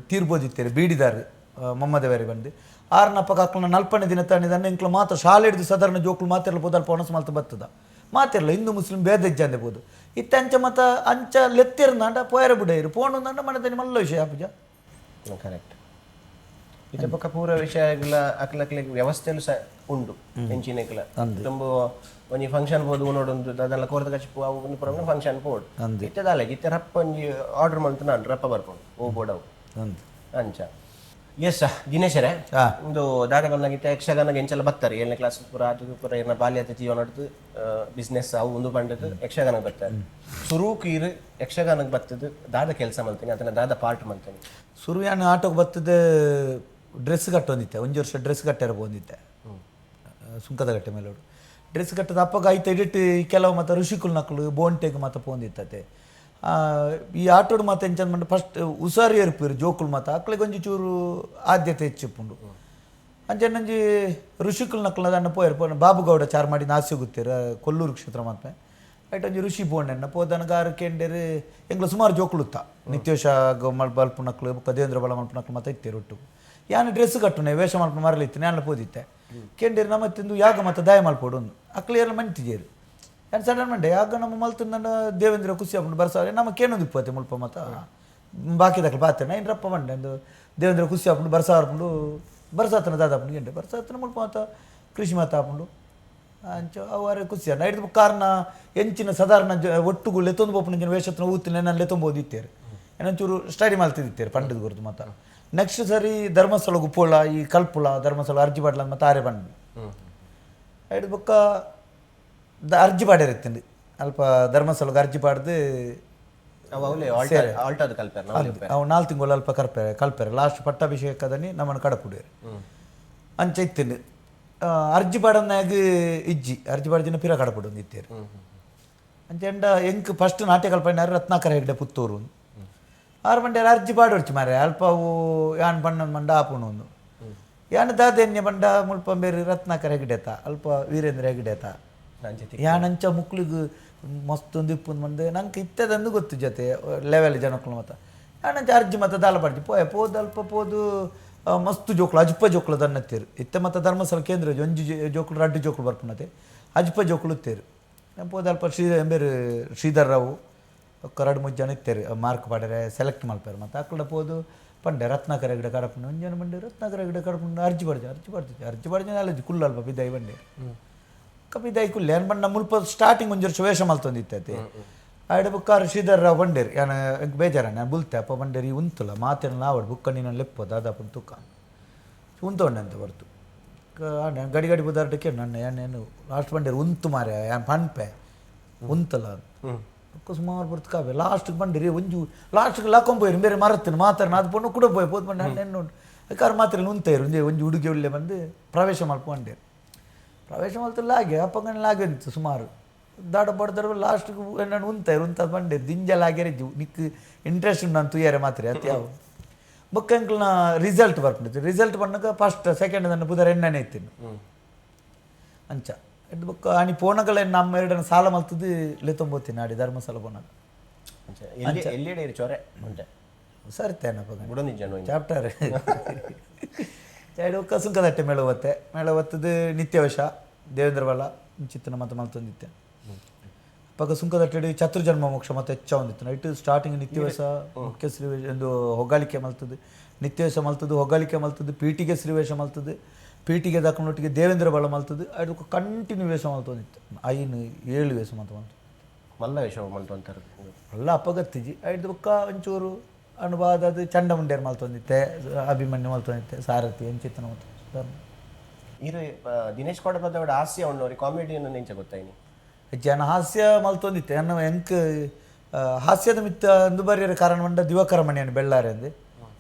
ತೀರ್ಬೋದಿತ್ತೇರು ಬೀಡಿದಾರ್ ಮೊಮ್ಮದವೇರಿ ಬಂದು ಆರ್ನಪ್ಪ ಅಕ್ಲನ ನಲ್ಪನೆ ದಿನ ತಾಣಿದನ್ನ ಎಂಕ್ಲ ಮಾತ್ರ ಶಾಲೆ ಹಿಡಿದು ಸಾಧಾರಣ ಜೋಕ್ಲು ಮಾತೆಲ್ಲ ಪೋದು ಅಲ್ಪ ಒಣಸು ಮಲ್ತು ಬತ್ತದ. ಮಾತಿರಲ್ಲ, ಹಿಂದೂ ಮುಸ್ಲಿಂ ಭೇದ ಇಜ್ಜಂದೆ ಪೋದು. ಇತ್ತೆ ಅಂಚ ಮತ ಅಂಚ ಲೆತ್ತಿರ್ನಾಂಡ ಪೋಯರ ಬುಡೈರು ಪೋಣಂದಾಂಡ ಮನದನಿ ಮಲ್ಲ ವಿಷಯ ಪೂಜ. ಕರೆಕ್ಟ್. ಇತ್ತೆ ಬೊಕ್ಕ ಪೂರ ವಿಷಯಗಳ ಅಕ್ಲಕ್ಲೆಗ್ ವ್ಯವಸ್ಥೆಲು ಸಹ ಉಂಡು ಎಂಚಿನಕ್ಲ. ತುಂಬ ಒಂಜಿ ಫಂಕ್ಷನ್ ಪೋದು ಉನೋಡೊಂದು ಅದೆಲ್ಲ ಕೋರ್ದ ಕಚಿಪು ಅವು ಒಂದು ಪೂರ ಫಂಕ್ಷನ್ ಪೋಡು. ಇತ್ತೆ ದಾಲೆ, ಇತ್ತೆ ರಪ್ಪ ಒಂಜಿ ಆರ್ಡರ್ ಮಂತು ನಾನು ರಪ್ಪ ಬರ್ಪುಂಡು. ಓ ಬೋಡವು. ಅಂಚ ಎಸ್ ದಿನೇಶರೇ. ಒಂದು ದಾದ ಬಂದಾಗ ಯಕ್ಷಗಾನ ಎಂಚೆಲ್ಲ ಬರ್ತಾರೆ. 7ನೇ ಕ್ಲಾಸ್ ಪೂರ ಅದು ಪೂರ ಇರ್ನ ಬಾಲ್ಯದ ಜೀವನ ಬಿಸ್ನೆಸ್ ಅವು ಒಂದು ಬಂಡದು ಯಕ್ಷಗಾನ ಬರ್ತಾರೆ. ಸುರೂಕ್ ಇರು ಯಕ್ಷಗಾನಕ್ಕೆ ಬರ್ತದೆ ದಾದ ಕೆಲಸ ಮಾಡ್ತೀನಿ, ಅದನ್ನ ದಾದ ಪಾರ್ಟ್ ಮಾಡ್ತೀನಿ. ಸುರುಯಾನ ಆಟೋಗೆ ಬರ್ತದೆ ಡ್ರೆಸ್ ಕಟ್ಟೊಂದಿತ್ತೆ. ಒಂಜಿ ವರ್ಷ ಡ್ರೆಸ್ ಕಟ್ಟಾರ ಬಂದಿತ್ತೆ ಸುಂಕದ ಕಟ್ಟೆ ಮೇಲೆ. ಡ್ರೆಸ್ ಕಟ್ಟದ ಅಪ್ಪಗ ಐತ ಎಡಿಟ್ ಕೆಲವು ಮತ್ತು ಋಷಿಕುಲ್ ನಕಲು ಬೋಂಟೆಗೆ ಮಾತ ಪೋಂದಿತ್ತತೆ. ಈ ಆಟೋಡು ಮಾತ ಎಂಚಂದ್ ಮಂಡ ಫಸ್ಟ್ ಉಸಾರಿ ಏರ್ಪಿರು ಜೋಕುಲು ಮಾತ ಅಕ್ಲೆಗ್ ಒಂಜಿ ಚೂರು ಆದ್ಯತೆ ಹೆಚ್ಚಿಪ್ಪುಂಡು. ಅಂಚೆ ಋಷಿಕುಲ್ ನಕಲು ಅದನ್ನ ಪೋಯರ್ ಪೋ ಬಾಬುಗೌಡ ಚಾರ್ ಮಾಡಿ ನಾಸಿ ಗೊತ್ತೀರ ಕೊಲ್ಲೂರು ಕ್ಷೇತ್ರ ಮಾತ್ಮೆ ಐಟ್ ಒಂಜಿ ಋಷಿ ಪೋಂಡೆನ್ನ ಪೋದನಗ ಆರು ಕೆಂಡೆರು. ಎಂಗ್ಲ ಸುಮಾರು ಜೋಕುಲುತ್ತ ನಿತ್ಯೋಷ ಬಲ್ಪುನಕ್ಲು ಬೊಕ್ಕ ದೇವೇಂದ್ರ ಬಲ ಮಲ್ಪುನಕ್ಲು ಮಾತ ಇತ್ತೇರು ಒಟ್ಟು. ಯಾನ್ ಡ್ರೆಸ್ ಕಟ್ಟುನೆ ವೇಷ ಮಲ್ಪು ಮರಲಿತ್ತು ಯಾನ್ಲ ಪೋದಿತ್ತೆ. ಕೆಂಡೇರು ನಮ್ಮ ತಿಂದು ಯಾಗ ಮತ್ತ ದಾಯ ಮಲ್ಪೋಡು ಒಂದು ಅಕ್ಲು ಏರ್ಲ ಮಂತಿಜೇರು. ಯಾನ್ ಸಡನ್ ಮಂಡೆ ಯಾಗ ನಮ್ಮ ಮಲ್ತಂದಂಡ ದೇವೇಂದ್ರ ಖುಷಿ ಆಪುಂಡು ಬರ್ಸ ನಮ್ಮ ಕೇನೊಂದು ಇಪ್ಪತ್ತೆ ಮುಲ್ಪ ಮತ್ತ ಬಾಕಿ ಪಾತೆ ಇನ್ ರಪ್ಪ ಮಂಡೆ ಅಂದು ದೇವೇಂದ್ರ ಖುಷಿ ಆಪುಂಡು ಬರ್ಸ ಆಪುಂಡು ಬರ್ಸಾತನ ದಾದಾಪುಂಡು ಗೆಂಡೆ ಬರ್ಸಾತನ ಮುಲ್ಪ ಮಾತ ಕೃಷಿ ಮಾತ ಆಪುಂಡು. ಅಂಚ ಅವು ಖುಷಿ ಅಣ್ಣ ಹಿಡಿದು ಕಾರಣ ಎಂಚಿನ ಸಾಧಾರಣ ಒಟ್ಟುಗು ಲೆತ್ತೊಂದು ಪೋಪುನ ವೇಷತ್ನ ಊತಿನ ನಾನು ಲೆತ್ತೊಂಬೋದು ಇತ್ತೇರು. ಏನೊಂಚೂರು ಸ್ಟಡಿ ಮಲ್ತಿದ್ದಿತ್ತೇರು ಪಂಡದ ಗುರುತು ಮಾತ. ನೆಕ್ಸ್ಟ್ ಸರಿ ಧರ್ಮಸ್ಥಳ ಗುಪ್ಪುಳ ಈ ಕಲ್ಪುಳ ಧರ್ಮಸ್ಥಳ ಅರ್ಜಿ ಪಾಡ್ಲ ಮತ್ತೆ ಆರೆ ಬಂದು ಐದು ಬೊಕ್ಕ ಅರ್ಜಿ ಪಾಡ್ಯಾರ ಇತ್ತಂಡು. ಅಲ್ಪ ಧರ್ಮಸ್ಥಳಕ್ಕೆ ಅರ್ಜಿ ಪಾಡ್ದು. ಅವು ಅವಲೇ ಆಲ್ಟ ಆಲ್ಟಾದ ಕಲ್ಪೆರ್ ನವಲಿ. ಅವು 4 ತಿಂಗಳು ಅಲ್ಪ ಕರ್ಪೆರೆ ಕಲ್ಪೆರೆ, ಲಾಸ್ಟ್ ಪಟ್ಟಾಭಿಷೇಕದನಿ ನಮ್ಮನ್ನು ಕಡಪುಡುವೆರ್. ಅಂಚ ಇತ್ತಿಂಡು. ಅರ್ಜಿ ಪಾಡನ್ನಾಗ ಇಜ್ಜಿ, ಅರ್ಜಿ ಪಾಡ್ದಿನ ಪಿರ ಕಡಪುಡು ಇತ್ತೇರು. ಅಂಚ ಎಂಡ ಎಂಕ್ ಫಸ್ಟ್ ನಾಟ್ಯ ಕಲ್ಪನಾರು ರತ್ನಾಕರ ಹೆಗ್ಡೆ ಪುತ್ತೂರು. ಆರು ಮಂಡ್ಯಾರ ಅರ್ಜಿ ಪಾಡೊಡ್ಚಿ ಮಾರೆ, ಅಲ್ಪ ಅವು ಯಾನ್ ಬಣ್ಣ ಮಂಡ ಆಪುಣು ಒಂದು ಯಾನ್ ದಾದೆನ್ಯ ಬಂಡ ಮುಲ್ಪ ಬೇರೆ ರತ್ನಾಕರ ಹೆಗ್ಡೆತ, ಅಲ್ಪ ವೀರೇಂದ್ರ ಹೆಗ್ಡೆತ. ಅಂಚೆ. ಯಾನಂಚ ಮುಕ್ಳಿಗ್ ಮಸ್ತ್ ಒಂದು ಇಪ್ಪುಂದು ಮಂದೆ ನಂಗೆ ಇತ್ತದಂದು ಗೊತ್ತು ಜೊತೆ ಲೆವೆಲ್ ಜನಕ್ಕಳು ಮತ್ತ. ಯಾನಂಚ ಅರ್ಜಿ ಮತ್ತೆ ದಾಲ ಪಡ್ಜಿ ಪೋಯೆ ಪೋದು ಅಲ್ಪ ಪೋದು ಮಸ್ತ್ ಜೋಕ್ಲು, ಅಜ್ಪ ಜೋಕ್ಲು ದನ್ನತ್ತೇರು ಇತ್ತೆ. ಮತ್ತೆ ಧರ್ಮಸ್ಥಳ ಕೇಂದ್ರ ಒಂಜಿ ಜೋಕ್ಲು ರಡ್ಡು ಜೋಕ್ಲು ಬರ್ಪುನತೆ, ಅಜ್ಪ ಜೋಕ್ಲು ಇತ್ತೇರು. ಪೋದು ಅಲ್ಪ ಶ್ರೀ ಎಂಬೇರು ಶ್ರೀಧರ್ ರಾವು ಕರಡು ಮುಜ್ಜು ಜನ ಇತ್ತೇರು. Mark ಪಾಡರೆ select ಮಲ್ಪೇರು. ಮತ್ತು ಅಕ್ಕಡ ಪೋದು ಪಂಡೆ ರತ್ನಾಕರ ಗಿಡ ಕಡಪುಂಡು ಒಂಜನ ಬಂಡೆ ರತ್ನಾಕರ ಗಿಡ ಕಡಪುಂಡು ಅರ್ಜಿ ಪಡ್ಜ ಅರ್ಜಿ ಪಡ್ತಿದ್ದೆ ಅರ್ಜಿ ಪಡ್ಜ ಅಲ್ಲಜಿ ಕುಲ್ಲು ಅಲ್ಪ ಬಿದ್ದಾಯಿ ಬಂಡೆ ಕಪಿದಾಯಿ ಕುಲ್ಲೆ. ಏನ್ ಬಣ್ಣ ಮುಲ್ಪ ಸ್ಟಾರ್ಟಿಂಗ್ ಒಂಜಿ ವರ್ಷ ವೇಷ ಮಲ್ತೊಂದಿತ್ತೈತೆ. ಆಯ್ಡ ಬುಕ್ಕಾರ ಶ್ರೀಧರ್ ರಾವ್ ಬಂಡೇರು, ಯಾನ ಎಂಕ್ ಬೇಜಾರ ನಾನು ಬುಲ್ತೆ. ಅಪ್ಪ ಬಂಡೇರಿ ಉಂತುಲ ಮಾತೇನ ಆವಡ್ ಬುಕ್ಕ ನೀನು ಲೆಪ್ಪು ದಾದಾಪುನ್ ತುಕ್ಕ ಉಂತೊಂಡೆ ಅಂತ ಬರ್ತು. ಗಡಿ ಗಡಿ ಬುದಾರ್ಟಕ್ಕೆ ನನ್ನ ಏನು ಲಾಸ್ಟ್ ಬಂಡೇರು ಉಂತು ಮಾರೆ ಯಾನ್ ಪನ್ಪೆ ಉಂತಲ ಬೊಕ್ಕ ಸುಮಾರು ಬರ್ತು ಕಾವೆ. ಲಾಸ್ಟ್ಗೆ ಬಂಡಿರಿ ಒಂಜು ಲಾಸ್ಟ್ಗೆ ಲಾಕೊಂಡ್ ಬೇರೆ ಮರತ್ತಿನ ಮಾತಾರ ಅದು ಪೊಣ್ಣು ಕೂಡ ಪೋಯ್ ಪೋದು ಬಂಡೆ ಎಣ್ಣು ಕಾರ್ ಮಾತ್ರ ಉಂತೇರು. ಒಂಜಿ ಒಂಜಿ ಹುಡುಗಿ ಉಳ್ಳೆ ಬಂದು ಪ್ರವೇಶ ಮಲ್ಪೊಂಡೇರು. ಪ್ರವೇಶ ಮಲ್ತಲ್ಲ ಹಾಗೆ ಅಪ್ಪಂಗನ ಲಾಗೆ ಇತ್ತು ಸುಮಾರು ದಾಡ ಬಡ್ದಾರ. ಲಾಸ್ಟ್ಗೆ ನಾನು ಉಂತಾಯಿರು ಉಂತ ಬಂಡೆ ದಿಂಜಲ್ ಆಗ್ಯಾರೆ ನಿಕ್ ಇಂಟ್ರೆಸ್ಟ್ ಉಂಟು ನಾನು ತುಯ್ಯಾರೆ ಮಾತ್ರ ಅತಿ ಯಾವ ಬೊಕ್ಕ ಎಂಕ್ಲನ ರಿಸಲ್ಟ್ ಬರ್ಪುಂಡು. ರಿಸಲ್ಟ್ ಬಂದಾಗ ಫಸ್ಟ್ ಸೆಕೆಂಡ್ ನನ್ನ ಬುಧರ ಎಣ್ಣನೆ ಇತ್ತಿನ ಅಂಚ ಎಡ್ ಬೊಕ್ಕ ಆನಿ ಪೋನಗಳ ನಮ್ಮ ಎರಡನ ಸಾಲ ಮಲ್ತದ್ದು ಲೆತ್ತೊಂಬೋತೀನಿ ಆಡಿ ಧರ್ಮಸ್ಥಳ ಪೋನಾಗ. ಅಂಚ ಎಲ್ಲಿ ಎಲ್ಲಿ ಇರು ಚೊರೆ ಉಂಟೆ. ಸರಿತೇನಪ್ಪ. ಬುಡೊಂದಿಜ್ಜನ. ಚಾಪ್ಟರ್ ಚಾಯ್ಡ್ ಬೊಕ್ಕ ಸುಂಕದಟ್ಟೆ ಮೇಳ ಒತ್ತೆ ಮೇಳ ಒತ್ತದು ನಿತ್ಯವಶ ದೇವೇಂದ್ರ ಬಲ ಚಿತ್ತನ ಮತ್ತೆ ಮಲ್ತೊಂದಿತ್ತೆ. ಪಕ್ಕ ಸುಂಕದಟ್ಟೆಡಿ ಚತುರ್ಜನ್ಮ ಮೋಕ್ಷ ಮತ್ತೆ ಹೆಚ್ಚ ಹೊಂದಿತ್ತು. ಇಟ್ಟು ಸ್ಟಾರ್ಟಿಂಗ್ ನಿತ್ಯವಶ ಮುಖ್ಯ ಶ್ರೀ ಒಂದು ಹೊಗಳಿಕೆ ಮಲ್ತದ್ದು, ನಿತ್ಯವಶ ಮಲ್ತದ್ದು, ಹೊಗಳಿಕೆ ಮಲ್ತದ್ದು, ಪೀಟಿಗೆ ಶ್ರೀವೇಷ ಮಲ್ತದ್ದು, ಪೀಟಿಗೆ ದಾಕೊಂಡೊಟ್ಟಿಗೆ ದೇವೇಂದ್ರ ಬಲ ಮಲ್ತದ್ದು. ಅದಕ್ಕೆ ಕಂಟಿನ್ಯೂ ವೇಷ ಮಲ್ತೊಂದಿತ್ತು, 5 7 ವೇಷ ಮಲ್ತ ಮಲ್ತು. ಮಲ್ಲ ವೇಷ ಮಲ್ತು ಅಂತಾರೆ. ಅಲ್ಲ ಅಪ್ಪಗತ್ತಿಜಿ ಐದು ಬೊಕ್ಕ ಒಂಚೂರು ಅನುವಾದ ಅದು ಚಂಡಮುಂಡೇರು ಮಲ್ತೊಂದಿತ್ತೆ, ಅಭಿಮನ್ಯು ಮಲ್ತೊಂದಿತ್ತೆ, ಸಾರಥಿ ಅಂಚಿತ್ತನ ಮಲ್ತು. ಇರು ದಿನೇಶ್ ಕೋಟಪದವಡ ಹಾಸ್ಯ ಉಣ್ಣೋರಿ ಕಾಮಿಡಿಯನ್ನು ನೆಂಚ ಗೊತ್ತಾಯ್ನಿ? ಜನ ಹಾಸ್ಯ ಮಲ್ತೊಂದಿತ್ತೆ. ಅನ್ನ ಎಂಕ್ ಹಾಸ್ಯದ ಮಿತ್ತ ಅಂದು ಬರಿಯರ ಕಾರಣ ಮಂಡ ದಿವಾಕರ ಮಣಿಯನ್ನು ಬೆಳ್ಳಾರೆ ಅಂದೆ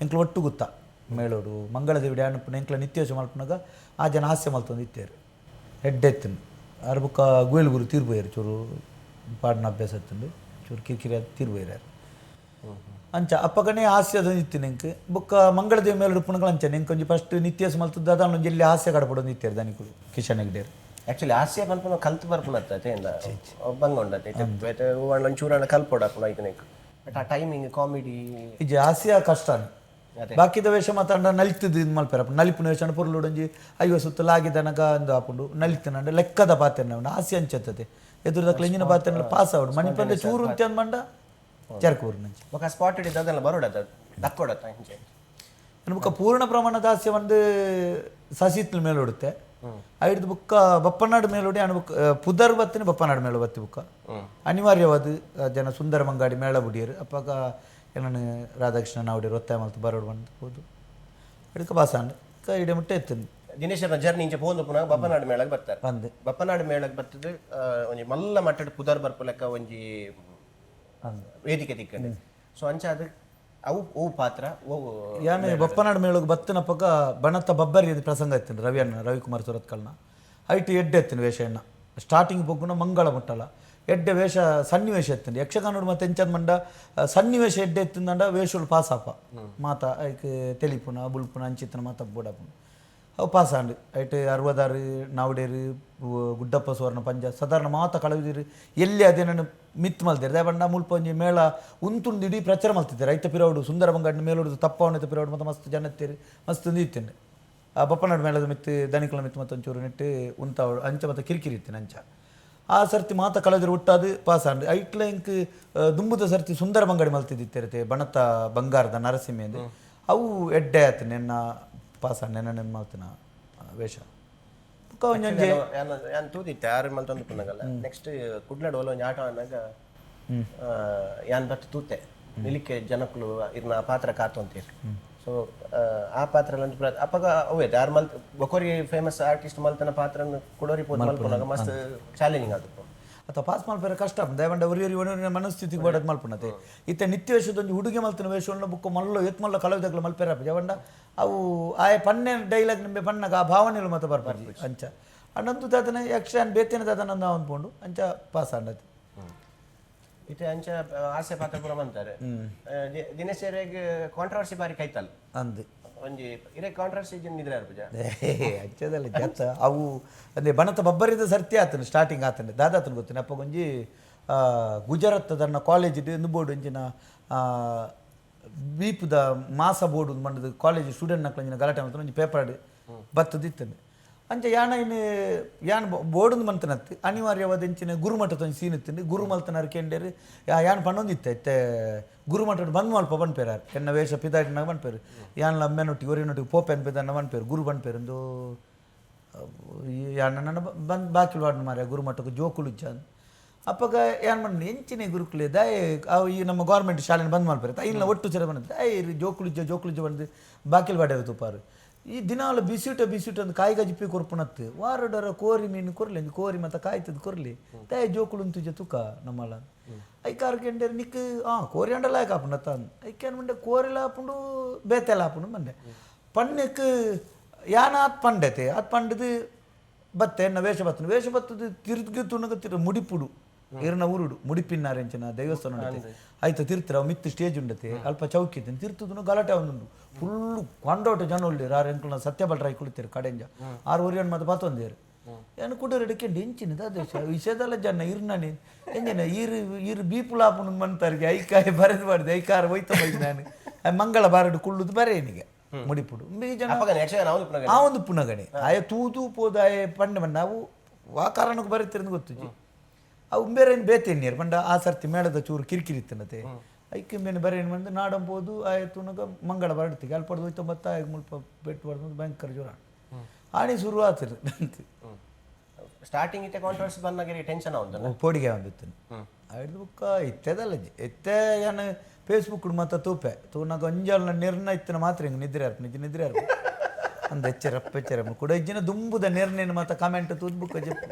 ಎಂಕ್ಲ ಒಟ್ಟು ಗುತ್ತ ಮೇಳೋಡು ಮಂಗಳದೇವಿ ಅನುಪುನ ಎಂಕ್ಲ ನಿತ್ಯೋಚ ಮಲ್ಪುನಾಗ ಆ ಜನ ಹಾಸ್ಯ ಮಲ್ತೊಂದಿತ್ತೇರು ಹೆಡ್ಡೆತ್ತನು. ಆರು ಬುಕ್ಕ ಗುಯಲ್ ಗುರು ತೀರ್ಬೋಯರು, ಚೂರು ಪಾಡಿನ ಅಭ್ಯಾಸ ಎತ್ತುಂಡು, ಚೂರು ಕಿರಿಕಿರಿ ತೀರ್ಬೋಯರು. ಅಂಚ ಅಪ್ಪಗನೇ ಹಾಸ್ಯದ ಇತ್ತು ನೆಂಕ್. ಬೊಕ್ಕ ಮಂಗಳದೇವಿ ಮೇಲೆ ಉಪ್ಪುನಗಳ ಅಂಚ ನೆಂಕ್ ಒಂಜಿ ಫಸ್ಟ್ ನಿತ್ಯಸ ಮಲ್ತದ್ದು ಅದಾನ ಒಂಜಿ ಇಲ್ಲಿ ಹಾಸ್ಯ ಕಡಪಡೊಂದು ಇತ್ತೇರು ದನಿಕುಲು ಕಿಶನ್ ಹೆಗ್ಡೇರು. ಆಕ್ಚುಲಿ ಹಾಸ್ಯ ಪಲ್ಪನ ಕಲ್ತು ಬರ್ಪುನತ್ತ ಬಂಗ ಉಂಡತ್ತೆ ಒಂಚೂರಣ ಕಲ್ಪೊಡಪ್ಪುನ ಐತನೆಕ್. ಬಟ್ ಆ ಟೈಮಿಂಗ್ ಕಾಮಿಡಿ ಇಜ್ಜಿ, ಹಾಸ್ಯ ಕಷ್ಟ. ಅದೇ. ಬಾಕಿದ ವೇಷ ಮಾತಾಂಡ ನಲಿತದ್ದು ಇದು ಮಲ್ಪೆರಪ್ಪ. ನಲಿಪುನ ವೇಷ ಪೊರ್ಲುಡೊಂಜಿ ಐವ ಸುತ್ತ ಲಾಗಿದನಗ ಅಂದು ಆಪುಂಡು. ನಲಿತನಂಡ ಲೆಕ್ಕದ ಪಾತೆರ್ನ ಹಾಸ್ಯ ಅಂಚತ್ತದೆ ಎದುರುದಕ್ಲ ಇಂಜಿನ ಪಾತೆರ್ನ ಪಾಸ್ ಆವಡು. ಮಣಿಪಂದೆ ಚೂರು ಅಂತೆ ಅಂದ್ಮಂಡ ಚರ್ಕೂರು ನಂಚ. ಬೊಕ ಸ್ಪಾಟ್ ಹಿಡಿದು ಅದೆಲ್ಲ ಬರೋಡತ್ತ ದಕ್ಕೊಡತ್ತ ಇಂಚೆ. ಬೊಕ್ಕ ಪೂರ್ಣ ಪ್ರಮಾಣದ ಹಾಸ್ಯ ಒಂದು ಸಸಿತ್ಲ ಮೇಲೆ ಹೊಡುತ್ತೆ ಐಡ್ದು ಬುಕ್ಕ ಬಪ್ಪನಾಡು ಮೇಲೋಡಿ ಅನು ಬುಕ್ಕ ಪುದರ್ ಬತ್ತಿನ ಬಪ್ಪನಾಡು ಮೇಳ ಬತ್ತಿ ಬುಕ್ಕ ಅನಿವಾರ್ಯವಾದ ಜನ ಸುಂದರ ಮಂಗಾಡಿ ಮೇಳ ಬುಡಿಯರು. ಅಪ್ಪಾಗ ಏನನ್ನು ರಾಧಾಕೃಷ್ಣ ನಾವುಡಿ ಒತ್ತಾಯ ಮಲ್ತು ಬರೋಡು ಬಂದು ಹೋದು ಅಡ್ಕ ಬಾಸಾಂಡ್ ಇಡೆ ಮುಟ್ಟೆ ಎತ್ತಂದು. ದಿನೇಶನ ಜರ್ನಿ ಇಂಚೆ ಪೋಂದು ಪುನಃ ಬಪ್ಪನಾಡು ಮೇಳಕ್ಕೆ ಬರ್ತಾರೆ. ಬಂದೆ. ಬಪ್ಪನಾಡು ಮೇಳಕ್ಕೆ ಬರ್ತದೆ ಒಂಜಿ ಮಲ್ಲ ಮಟ್ಟದ ಪುದರ್ ಬರ್ಪು ಲೆಕ್ಕ ಒಂಜಿ ವೇದಿಕೆ ತಿಕ್ಕಂಡೆ. ಸೊ ಅಂಚ ಅದು ಅವು ಓ ಪಾತ್ರ ಓ ಯಾನು ಬಪ್ಪನಾಡು ಮೇಳಗ್ ಬತ್ತಿನಪ್ಪಗ ಬಣತ ಬಬ್ಬರಿ ಅದು ಪ್ರಸಂಗ ಇತ್ತು ರವಿ ಅಣ್ಣ ರವಿಕುಮಾರ್ ಸುರತ್ಕಲ್ನ. ಐಟು ಎಡ್ಡೆ ಎತ್ತಿನ ವೇಷ ಎಣ್ಣ ಸ್ಟಾರ್ಟಿಂಗ್ ಬೊಗ್ಗುನ ಮಂಗಳ ಮುಟ್ಟಲ ಎಡ್ಡೆ ವೇಷ ಸನ್ನಿವೇಶ ಎತ್ತಿನ. ಯಕ್ಷಗಾನೋಡು ಮತ್ತೆ ಎಂಚಂದ ಮಂಡ ಸನ್ನಿವೇಶ ಎಡ್ಡೆ ಎತ್ತಿಂದಂಡ ವೇಷಗಳು ಪಾಸ್ ಆಪ ಮಾತ ಐಕ್ ತೆಲಿಪುನ ಬುಲ್ಪುನ ಅಂಚಿತ್ತನ ಮಾತ ಬೋಡಾಪುನ ಅವು ಪಾಸ್ ಆಂಡ್. ಐಟ್ ಅರವದಾರು ನಾವಡೇರು ಗುಡ್ಡಪ್ಪ ಸುವರ್ಣ ಪಂಜ ಸಾಧಾರಣ ಮಾತ ಕಳವಿದಿರು ಎಲ್ಲಿ ಅದೇನನ್ನು ಮಿತ್ ಮಲ್ತೇರು. ದೇವಣ್ಣ ಮುಲ್ಪ ಒಂಜಿ ಮೇಳ ಉಂತುಂದು ಇಡೀ ಪ್ರಚಾರ ಮಲ್ತಿದ್ದಾರೆ. ಐತ ಪಿರವಡು ಸುಂದರ ಬಂಗಾಡಿನ ಮೇಲೋಡು ತಪ್ಪವನ ಪಿರವಡು ಮತ್ತು ಮಸ್ತ್ ಜನ ಎತ್ತೇರು ಮಸ್ತ್ ಇತ್ತೇನೆ. ಆ ಬಪ್ಪನಾಡು ಮೇಳದ ಮಿತ್ತು ದನಿಕುಲ ಮಿತ್ತು ಮತ್ತು ಒಂಚೂರು ನೆಟ್ಟು ಉಂತಾವಡು ಅಂಚ ಮತ್ತು ಕಿರಿಕಿರಿ ಇತ್ತೇನೆ. ಅಂಚ ಆ ಸರ್ತಿ ಮಾತ ಕಳೆದರು ಹುಟ್ಟಾದು ಪಾಸ್ ಆಂಡ್. ಐಟ್ಲ ಇಂಕ್ ದುಂಬುದ ಸರ್ತಿ ಸುಂದರ ಬಂಗಾಡಿ ಮಲ್ತಿದ್ದಿತ್ತಿರತೆ ಬಣತ ಬಂಗಾರದ ನರಸಿಂಹ ಅಂದು ಅವು ಎಡ್ಡೆ ಆತು ನೆನ್ನ ಪಾಸ್ ಆಂಡ್ ನೆನ್ನ ನೆನ್ ಮಲ್ತಿನ ವೇಷ ಬೊಕ್ಕ ಒಂಜೊಂಜಿ. ಯಾನ್ ತೂದಿತ್ತೆ ಆರು ಮಲ್ತೊಂದು ಪುನಗಲ್ಲ. ನೆಕ್ಸ್ಟ್ ಕುಡ್ಲಡ್ ಒಲ ಒಂಜಿ ಆಟ ಆನಾಗ ಯಾನ್ ಬತ್ತು ತೂತೆ ನಿಲಿಕೆ ಜನಕ್ಕಲು ಇರ್ನ ಆ ಪಾತ್ರ ಕಾತು ಅಂತೀರಿ. ಸೊ ಆ ಪಾತ್ರ ಅಪ್ಪಗ ಅವೇ ಯಾರು ಮಲ್ತ್ ಬೊಕೊರಿ ಫೇಮಸ್ ಆರ್ಟಿಸ್ಟ್ ಮಲ್ತನ ಪಾತ್ರನ ಕುಡೋರಿ ಪೋದು ಮಲ್ಪುನಾಗ ಮಸ್ತ್ ಚಾಲೆಂಜಿಂಗ್ ಆತು. ಅಥವಾ ಪಾಸ್ ಮಲ್ಪೆರೆ ಕಷ್ಟ ಆಪುಂಡು ದಯವಂಡ ಒರಿ ಒರಿ ಒರಿ ಮನಸ್ಥಿತಿಗೆ ಬೋಡದ್ ಮಲ್ಪುನತೆ ಇತ್ತೆ ನಿತ್ಯ ವೇಷದ ಒಂಜಿ ಹುಡುಗಿ ಮಲ್ತಿನ ವೇಷವನ್ನು ಬುಕ್ಕ ಮಲ್ಲೋ ಎತ್ ಮಲ್ಲ ಕಲಾವಿದಗ್ಲ ಮಲ್ಪೆರೆ ಆಪುಜಿ ಅವಂಡ ಅವು ಆಯ ಪನ್ನೆ ಡೈಲಾಗ್ ನಿಂಬೆ ಪನ್ನಗ ಆ ಭಾವನೆಲು ಮತ ಬರ್ಪುಜಿ ಅಂಚ ಅಂಡಂತು ದಾದನ ಯಕ್ಷಗಾನ ಬೇತೇನೆ ದಾದನ ಅಂದ್ಕೊಂಡು ಅಂಚ ಪಾಸ್ ಆಂಡದು ಇತ್ತೆ ಅಂಚ ಆಸೆ ಪಾತ್ರ ಪೂರ ಮಂತಾರೆ ದಿನೇಶ್ ಕಾಂಟ್ರವರ್ಸಿ ಬಾರಿ ಕೈತಲ್ ಅಂದು ಒಂಜಿ ಇರೆ ಕಾಂಟ್ರವರ್ಸಿ ನಿದ್ರೆ ಅರ್ಪುಜ ಅಂಚದಲ್ಲ ಜಾತ ಅವು ಅಂದ್ರೆ ಬಣತ ಬಬ್ಬರಿದ ಸರ್ತಿ ಆತನು ಸ್ಟಾರ್ಟಿಂಗ್ ಆತನು ದಾದಾತನು ಗೊತ್ತೇನೆ ಅಪ್ಪ ಒಂಜಿ ಗುಜರಾತ್ ದನ್ನ ಕಾಲೇಜ್ ಇಂದು ಬೋರ್ಡ್ ಒಂಜಿನ ಬೀಪುದ ಮಾಸ ಬೋರ್ಡ್ ಒಂದು ಮಂಡದ ಕಾಲೇಜ್ ಸ್ಟೂಡೆಂಟ್ ನಕ್ಲ ಗಲಾಟೆ ಮಾಡ್ತಾನೆ ಒಂಜಿ ಪೇಪರ್ ಬತ್ತದಿತ್ತನೆ ಅಂಚ ಯಾನ ಇನ್ನು ಯಾನ್ ಬೋರ್ಡ್ ಮಂತನತ್ತು ಅನಿವಾರ್ಯವಾದ ಇಂಚಿನ ಗುರುಮಠದ ಒಂಜಿ ಸೀನ್ ಇತ್ತು ಗುರು ಮಲ್ತನಾರು ಕೆಂಡೇರು ಯಾನ್ ಪಣ್ಣೊಂದಿತ್ತೆ ಇತ್ತೆ ಗುರುಮಠ ಬಂದ್ ಮಲ್ಪ ಬನ್ಪೇರು ಎನ್ನ ವೇಷ ಪಿದಾಟಿನಾಗ ಬನ್ಪೇರು ಯಾನ್ಲ ಅಮ್ಮೆನೊಟ್ಟಿಗೆ ಒರಿನೊಟ್ಟಿಗೆ ಪೋಪೆನ್ ಪಿದನ್ನ ಬನ್ಪೇರು ಗುರು ಬನ್ಪೇರು ಒಂದು ಯಾನ್ ನನ್ನ ಬಂದು ಬಾಕಿ ವಾಡ್ ಮಾರ್ರೆ ಗುರುಮಠಕ್ಕೆ ಜೋಕುಲು ಚಂದ ಅಪ್ಪಗ ಏನ್ ಮಾಡಿ ಎಂಚಿನ ಗುರುಕುಲೆ ದಾಯ ಅವು ಈ ನಮ್ಮ ಗೌರ್ಮೆಂಟ್ ಶಾಲೆನ ಬಂದ್ ಮಾಡ್ತಾರೆ ಇಲ್ಲ ಒಟ್ಟು ಸರಿ ಬಂದ ದಾಯ ಜೋಕುಲು ಜೋಕುಲು ಬಂದು ಬಾಕಿಲ್ ವಾಡ್ಯಾರ ತುಪಾರು ಈ ದಿನಾಲ ಬಿಸಿಟ ಬಿಸಿಟ ಒಂದು ಕಾಯಿ ಗಜಿಪಿ ಕೊರ್ಪುನತ್ತು ವಾರಡರ ಕೋರಿ ಮೀನು ಕೊರ್ಲಿ ಒಂಜಿ ಕೋರಿ ಮತ್ತು ಕಾಯ್ತದ ಕೊರ್ಲಿ ದಾಯ ಜೋಕುಲು ತುಜ ತುಕ ನಮ್ಮಲ್ಲ ಐಕಾರ್ ಕೆಂಡೇರ್ ನಿಕ್ ಆ ಕೋರಿ ಅಂಡಲ ಕಾಪುಂಡ ತಾನ್ ಐಕೇನ್ ಮಂಡೆ ಕೋರಿಲ ಆಪುಂಡು ಬೇತೆಲ ಆಪುಂಡು ಮಂಡೆ ಪಣ್ಣಕ್ಕೆ ಯಾನ ಆತ್ ಪಂಡತೆ ಆತ್ ಪಂಡದು ಬತ್ತೆ ಎನ್ನ ವೇಷ ಬತ್ತನು ವೇಷ ಬತ್ತದು ತಿರುಗಿ ತುಣಗ ತಿರು ಮುಡಿಪುಡು ಇರ್ನ ಊರುಡು ಮುಡಿಪಿನ್ನಾರೆಂಚಿನ ದೇವಸ್ಥಾನ ಉಂಡತೆ ಆಯ್ತು ತಿರ್ತಿರ ಮಿತ್ತು ಸ್ಟೇಜ್ ಉಂಡತೆ ಅಲ್ಪ ಚೌಕಿ ಇತ್ತು ತಿರ್ತುದು ಗಲಾಟೆ ಒಂದುಂಡು ಫುಲ್ಲು ಕೊಂಡೋಟ ಜನ ಉಳ್ಳೇರು ಆರು ಎಂಕುಲ್ನ ಸತ್ಯ ಬಲ್ರಾಯಿ ಕುಳಿತೇರು ಕಡೆಂಜ ಆರು ಒರಿಯನ್ ಮತ್ತೆ ಬಾತೊಂದೇರು ಏನು ಕುಡರು ಎಡಕೆಂಡು ಎಂಚಿನ ದಾದ ವಿಷಯದಲ್ಲ ಜನ ಇರ್ನನಿ ಎಂಜಿನ ಈರು ಈರು ಬೀಪುಲಾಪುನ ಮಂತಾರಿಗೆ ಐಕಾಯಿ ಬರೆದು ಮಾಡಿದೆ ಐಕಾರ ಹೋಯ್ತ ಬೈದು ನಾನು ಮಂಗಳ ಬಾರಡು ಕುಳ್ಳುದು ಬರೇನಿಗೆ ಮುಡಿಪುಡು ಈ ಜನ ಅಪ್ಪಗನೆ ಯಕ್ಷಗಾನ ಅವನು ಪುನಗ ಆ ಒಂದು ಪುನಗಣೆ ಆಯ ತೂದು ಪೋದಾಯ ಪಂಡ ಮಂಡ ಅವು ವಾ ಕಾರಣಕ್ಕೂ ಬರೀತಿರಂದು ಗೊತ್ತುಜಿ ಅವು ಬೇರೆ ಬೇತೇನು ಪಂಡ ಆ ಸರ್ತಿ ಮೇಳದ ಚೂರು ಕಿರಿಕಿರಿ ಇತ್ತನತೆ ಐಕ್ಕೆ ಮೇನೆ ಬರೇನು ಬಂದು ನಾಡಂಬೋದು ಆಯ ತುನಗ ಮಂಗಳ ಬರಡ್ತಿಗೆ ಅಲ್ಲಿ ಪಡೆದು ಹೋಯ್ತು ಬತ್ತ ಆಯ ಮುಲ್ಪ ಪೆಟ್ಟು ಬಡ್ದು ಭಯಂಕರ ಜ್ವರ ಆಣಿ ಶುರು ಆತಿರು ಸ್ಟಾರ್ಟಿಂಗ್ ಇತ್ತೆ ಕಾಂಟ್ರವರ್ಸಿ ಬಂದಾಗ ಟೆನ್ಷನ್ ಆവുಂದಲ್ಲ ಪೋಡಿಗೆ ಬಂದಿತ್ತು ಹಿಡ್ದು ಬುಕ್ಕ ಇತ್ತೆದಲ್ಲ ಇತ್ತೆ ಏನು ಫೇಸ್ಬುಕ್ ಮಾತ್ರ ತೂಪೆ ತೂನಾಗ ಒಂಜಾಲ್ನ ನಿರ್ಣಯ ಇತ್ತಿನ ಮಾತ್ರ ಹಿಂಗೆ ನಿದ್ರೆ ಅರ್ಪ ನಿಜ ನಿದ್ರೆ ಅರ್ಪ ಅಂದ ಎಚ್ಚರಪ್ಪ ಎಚ್ಚರಪ್ಪ ಕೂಡ ಇಜ್ಜಿನ ದುಂಬುದ ನಿರ್ಣಯ ಮಾತ್ರ ಕಮೆಂಟ್ ತೂದ್ ಬುಕ್ಕ ಜೆಪ್ಪು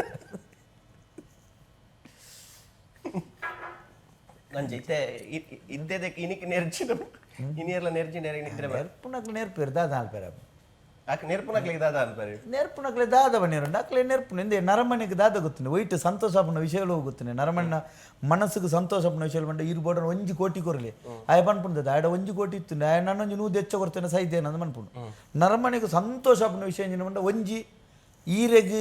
ನಂಜೆ ಇತ್ತೆ ಇದ್ದೆದಕ್ಕೆ ಇನಿಕ್ ನೆರ್ಜಿನ ಇನಿಯರ್ಲ ನೆರ್ಜಿ ನೆರಗಿ ನಿದ್ರೆ ಬರ ನೆರ್ಪುನಕ್ಲೆ ನೆರ್ಪೇರು ದಾದ ಆಲ್ಪೇರ ಆಕೆ ನೆರ್ಪುನಕ್ಲಿಗೆ ದಾದ ಅನ್ಪರಿ ನೆರ್ಪುನಕ್ಲೆ ದಾದ ಬನ್ನಿರಂಡು ಅಕ್ಲೆ ನೆರ್ಪುನ ಇಂದೇ ನರಮನೆಗೆ ದಾದ ಗೊತ್ತುಂಡು ಒಯ್ಟ್ ಸಂತೋಷ ಆಪುನ ವಿಷಯಗಳು ಗೊತ್ತುಂಡೆ ನರಮಣ್ಣ ಮನಸ್ಸಿಗೆ ಸಂತೋಷ ಆಪುನ ವಿಷಯ ಬಂಡ ಇರು ಬೋಡನ ಒಂಜಿ ಕೋಟಿ ಕೊರಲಿ ಆಯ ಪನ್ಪುಂಡದ ಆಯಡ ಒಂಜಿ ಕೋಟಿ ಇತ್ತು ಆಯ ನನ್ನೊಂಜಿ ನೂದು ಹೆಚ್ಚ ಕೊರ್ತೇನೆ ಸೈದೇನ ಅಂದ್ ಮನ್ಪುಂಡು ನರಮನೆಗೆ ಸಂತೋಷ ಆಪುನ ವಿಷಯ ಎಂಜಿನ ಬಂಡ ಒಂಜಿ ಈರೆಗ್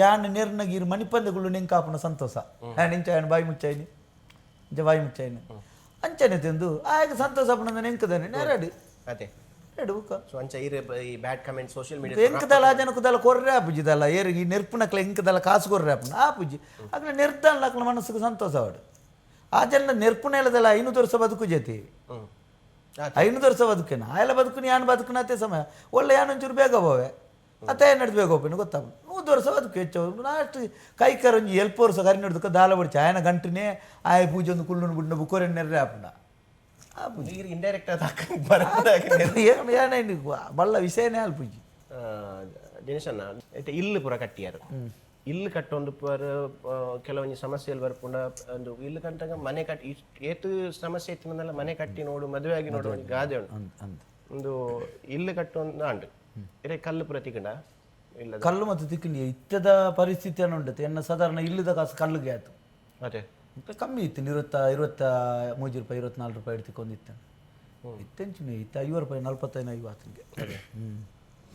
ಯಾನ್ ನೆರ್ನಗ ಈರು ಮಣಿಪಂದಗಳು ನೆಂಕಾಪುನ ಸಂತೋಷ ನಿಂಚ ಆಯನ ಬಾಯಿ ಮುಚ್ಚಾಯಿನಿ ಇಂಚ ಬಾಯಿ ಮುಚ್ಚಾಯಿನಿ ಅಂಚನೆ ತಿಂದು ಆಯಗ ಸಂತೋಷ ಆಪುನ ನೆಂಕದಾನೆ ನೆರಡು ಅದೇ ನೆರಡು ಬುಕ್ಕ ಸೊ ಅಂಚ ಇರೆ ಈ ಬ್ಯಾಡ್ comment social media ಎಂಕದಲ್ಲ ಆ ಜನಕ್ಕದಲ್ಲ ಕೊರ್ರೆ ಆಪುಜಿದಲ್ಲ ಏರು ಈ ನೆರ್ಪುನಕ್ಲೆ ಎಂಕದಲ್ಲ ಕಾಸು ಕೊರ್ರೆ ಆಪುನ ಆಪುಜಿ ಅಕ್ಲೆ ನಿರ್ದಾನ್ಲ ಅಕ್ಲ ಮನಸ್ಸಿಗೆ ಸಂತೋಷ ಅವಡು ಆ ಜನ ನೆರ್ಪುನೆಲದಲ್ಲ ಐನೂರು ವರ್ಷ ಬದುಕು ಜೊತೆ ಐನೂರು ವರ್ಷ ಬದುಕೇನ ಆಯಲ ಬದುಕುನಿ ಯಾನ್ ಬದುಕುನ ಅದೇ ಸಮಯ ಒಳ್ಳೆ ಯಾನೊಂಚೂರು ಬೇಗ ಹೋವೆ ಅತ್ತೆ ನಡೆದು ಬೇಗ ಹೋಗ್ಬೇನು ಗೊತ್ತಾಗ ನೂರು ವರ್ಷ ಬದುಕು ಹೆಚ್ಚು ಲಾಸ್ಟ್ ಕೈ ಕರಂಜಿ ಎಲ್ಪ ವರ್ಷ ಕರಿ ನಡ್ದಕ್ಕ ದಾಲ ಬಡಿಚ ಆಯನ ಗಂಟನೆ ಆಯ ಪೂಜೆ ಒಂದು ಕುಳ್ಳುನು ಬುಡ್ನ ಬುಕ್ಕೋರೆನ್ನೆರ್ರೆ ಆಪುನ ಆಪುಜಿ ನೀರು ಇಂಡೈರೆಕ್ಟ್ ಆದ ಬರ ಏನು ಏನೇನು ಬಲ್ಲ ವಿಷಯನೇ ಅಲ್ಪುಜಿ ದಿನೇಶಣ್ಣ ಇತ್ತೆ ಇಲ್ಲು ಪೂರ ಕಟ್ಟಿಯಾರು ಇಲ್ಲು ಕಟ್ಟೊಂದು ಪರ ಕೆಲವೊಂಜಿ ಸಮಸ್ಯೆಯಲ್ಲಿ ಬರ್ಪುಂಡ ಒಂದು ಇಲ್ಲು ಕಟ್ಟಾಗ ಮನೆ ಕಟ್ಟಿ ಏತು ಸಮಸ್ಯೆ ಇತ್ತು ಮನೆ ಕಟ್ಟಿ ನೋಡು ಮದುವೆ ಆಗಿ ನೋಡು ಒಂಜಿ ಗಾದೆ ಉಂಟು ಅಂದ್ ಅಂದ್ ಒಂದು ಇಲ್ಲು ಕಟ್ಟೊಂದು ಆಂಡ್ ಇರೆ ಕಲ್ಲು ಪೂರ ತಿಕ್ಕಂಡ ಇಲ್ಲ ಕಲ್ಲು ಮತ್ತು ತಿಕ್ಕಂಡಿ ಇತ್ತದ ಪರಿಸ್ಥಿತಿಯನ್ನು ಉಂಟು ಎನ್ನ ಸಾಧಾರಣ ಇಲ್ಲದ ಕಾಸು ಕಲ್ಲಿಗೆ ಆಯ್ತು ಅದೇ ಮತ್ತೆ ಕಮ್ಮಿ ಇತ್ತು ಇರುವತ್ತ ಇರುವತ್ತ ಮೂಜಿ ರೂಪಾಯಿ 24 ರೂಪಾಯಿ ಹಿಡ್ತಿಕೊಂಡಿತ್ತು ಇತ್ತೆಂಚಿನ ಇತ್ತ 50 ರೂಪಾಯಿ 45 50 ಹ್ಞೂ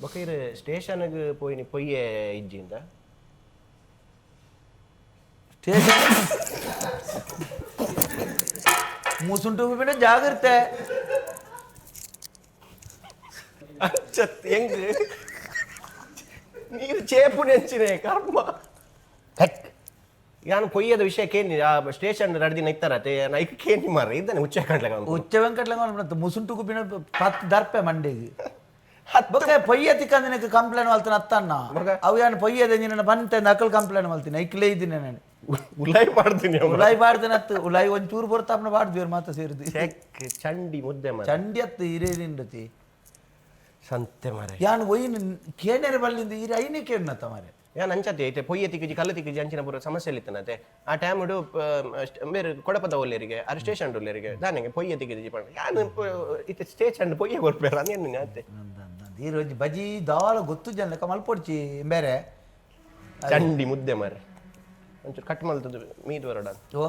ಬೊಕ ಇರು ಸ್ಟೇಷನ್ಗೆ ಪೋಯಿನಿ ಪೊಯ್ಯೆ ಇಜ್ಜಿಂದ ಸ್ಟೇಷನ್ ಮೂಸುಂಟು ಬಿಡ ಜಾಗ್ರತೆ ಅಂಚತ್ ಹೆಂಗ್ ನೀರು ಚೇಪು ನೆಂಚಿನೆ ಕರ್ಮ ಹೆಕ್ ಯಾನು ಪೊಯ್ಯದ ವಿಷಯ ಕೇನಿ ಆ ಸ್ಟೇಷನ್ ರಡ್ದಿನ ದಿನ ಇತ್ತಾರತೆ ನೈಕ್ ಕೇನಿ ಮಾರ ಇದ್ದಾನೆ ಹುಚ್ಚ ಕಂಡ್ಲಗ ಉಚ್ಚ ವೆಂಕಟ್ಲಂಗ ಮುಸುಂಟುಕು ಬಿನ ಪತ್ತು ದರ್ಪೆ ಮಂಡೆಗೆ ಬೊಕ್ಕ ಪೊಯ್ಯ ತಿಕ್ಕಂದಿನಕ್ಕೆ ಕಂಪ್ಲೇಂಟ್ ಮಲ್ತಾನ ಅತ್ತಣ್ಣ ಅವು ಏನು ಪೊಯ್ಯದ ನಿನ್ನ ಬಂತೆ ನಕಲ್ ಕಂಪ್ಲೇಂಟ್ ಮಲ್ತೀನಿ ಐಕ್ಲೇ ಇದ್ದೀನಿ ನಾನು ಉಲಾಯಿ ಮಾಡ್ತೀನಿ ಉಲಾಯಿ ಬಾಡ್ದಿನ ಅತ್ತು ಉಲಾಯಿ ಒಂಚೂರು ಬರ್ತಾಪನ ಬಾಡ್ದಿವ್ರು ಮಾತ ಸೇರಿದು ಚೆಕ್ ಚಂಡಿ ಮುದ್ದೆ ಮಾರ ಚಂಡಿ ಅತ್ತು ಹಿರೇದಿಂಡತಿ ಸಂತೆ ಮಾರೆ ಯಾನ್ ಒಯ್ಯಿನ ಕೇನೆರೆ ಬಲ್ಲಿಂದ ಹಿರೇ ಐನೇ ಕೇನ್ನತ್ತ ಮಾರೆ ಯಾನ್ ಅಂಚತೆ ಐತೆ ಪೊಯ್ಯೆ ತಿಕ್ಕಿಜಿ, ಕಲ್ಲು ತಿಕ್ಕಿಜಿ, ಅಂಚಿನ ಪೂರ ಸಮಸ್ಯೆ ಇತ್ತನತೆ. ಆ ಟೈಮ್ ಬೇರೆ ಕೊಡಪದ ಒಲ್ಲೇರಿಗೆ ಅರೆ ಸ್ಟೇಷನ್ ಒಲ್ಲೇರಿಗೆ ದಾನೆಗೆ ಪೊಯ್ಯೆ ತಿಕ್ಕಿಜಿ ಪಂಡ ಯಾನ್ ಇತ್ತೆ ಸ್ಟೇಷನ್ ಪೊಯ್ಯೆ ಕೊರ್ಪೇರ ಅಂದೇನು ಅತ್ತೆ. ಈ ಒಂಜಿ ಬಜಿ ದಾಲ ಗೊತ್ತು ಜನ ಲೆಕ್ಕ ಮಲ್ಪೊಡ್ಚಿ ಬೇರೆ. ಚಂಡಿ ಮುದ್ದೆ ಮಾರೆ, ಒಂಚೂರು ಕಟ್ ಮಲ್ತದ್ದು ಮೀದು ಬರೋಡ. ಓ.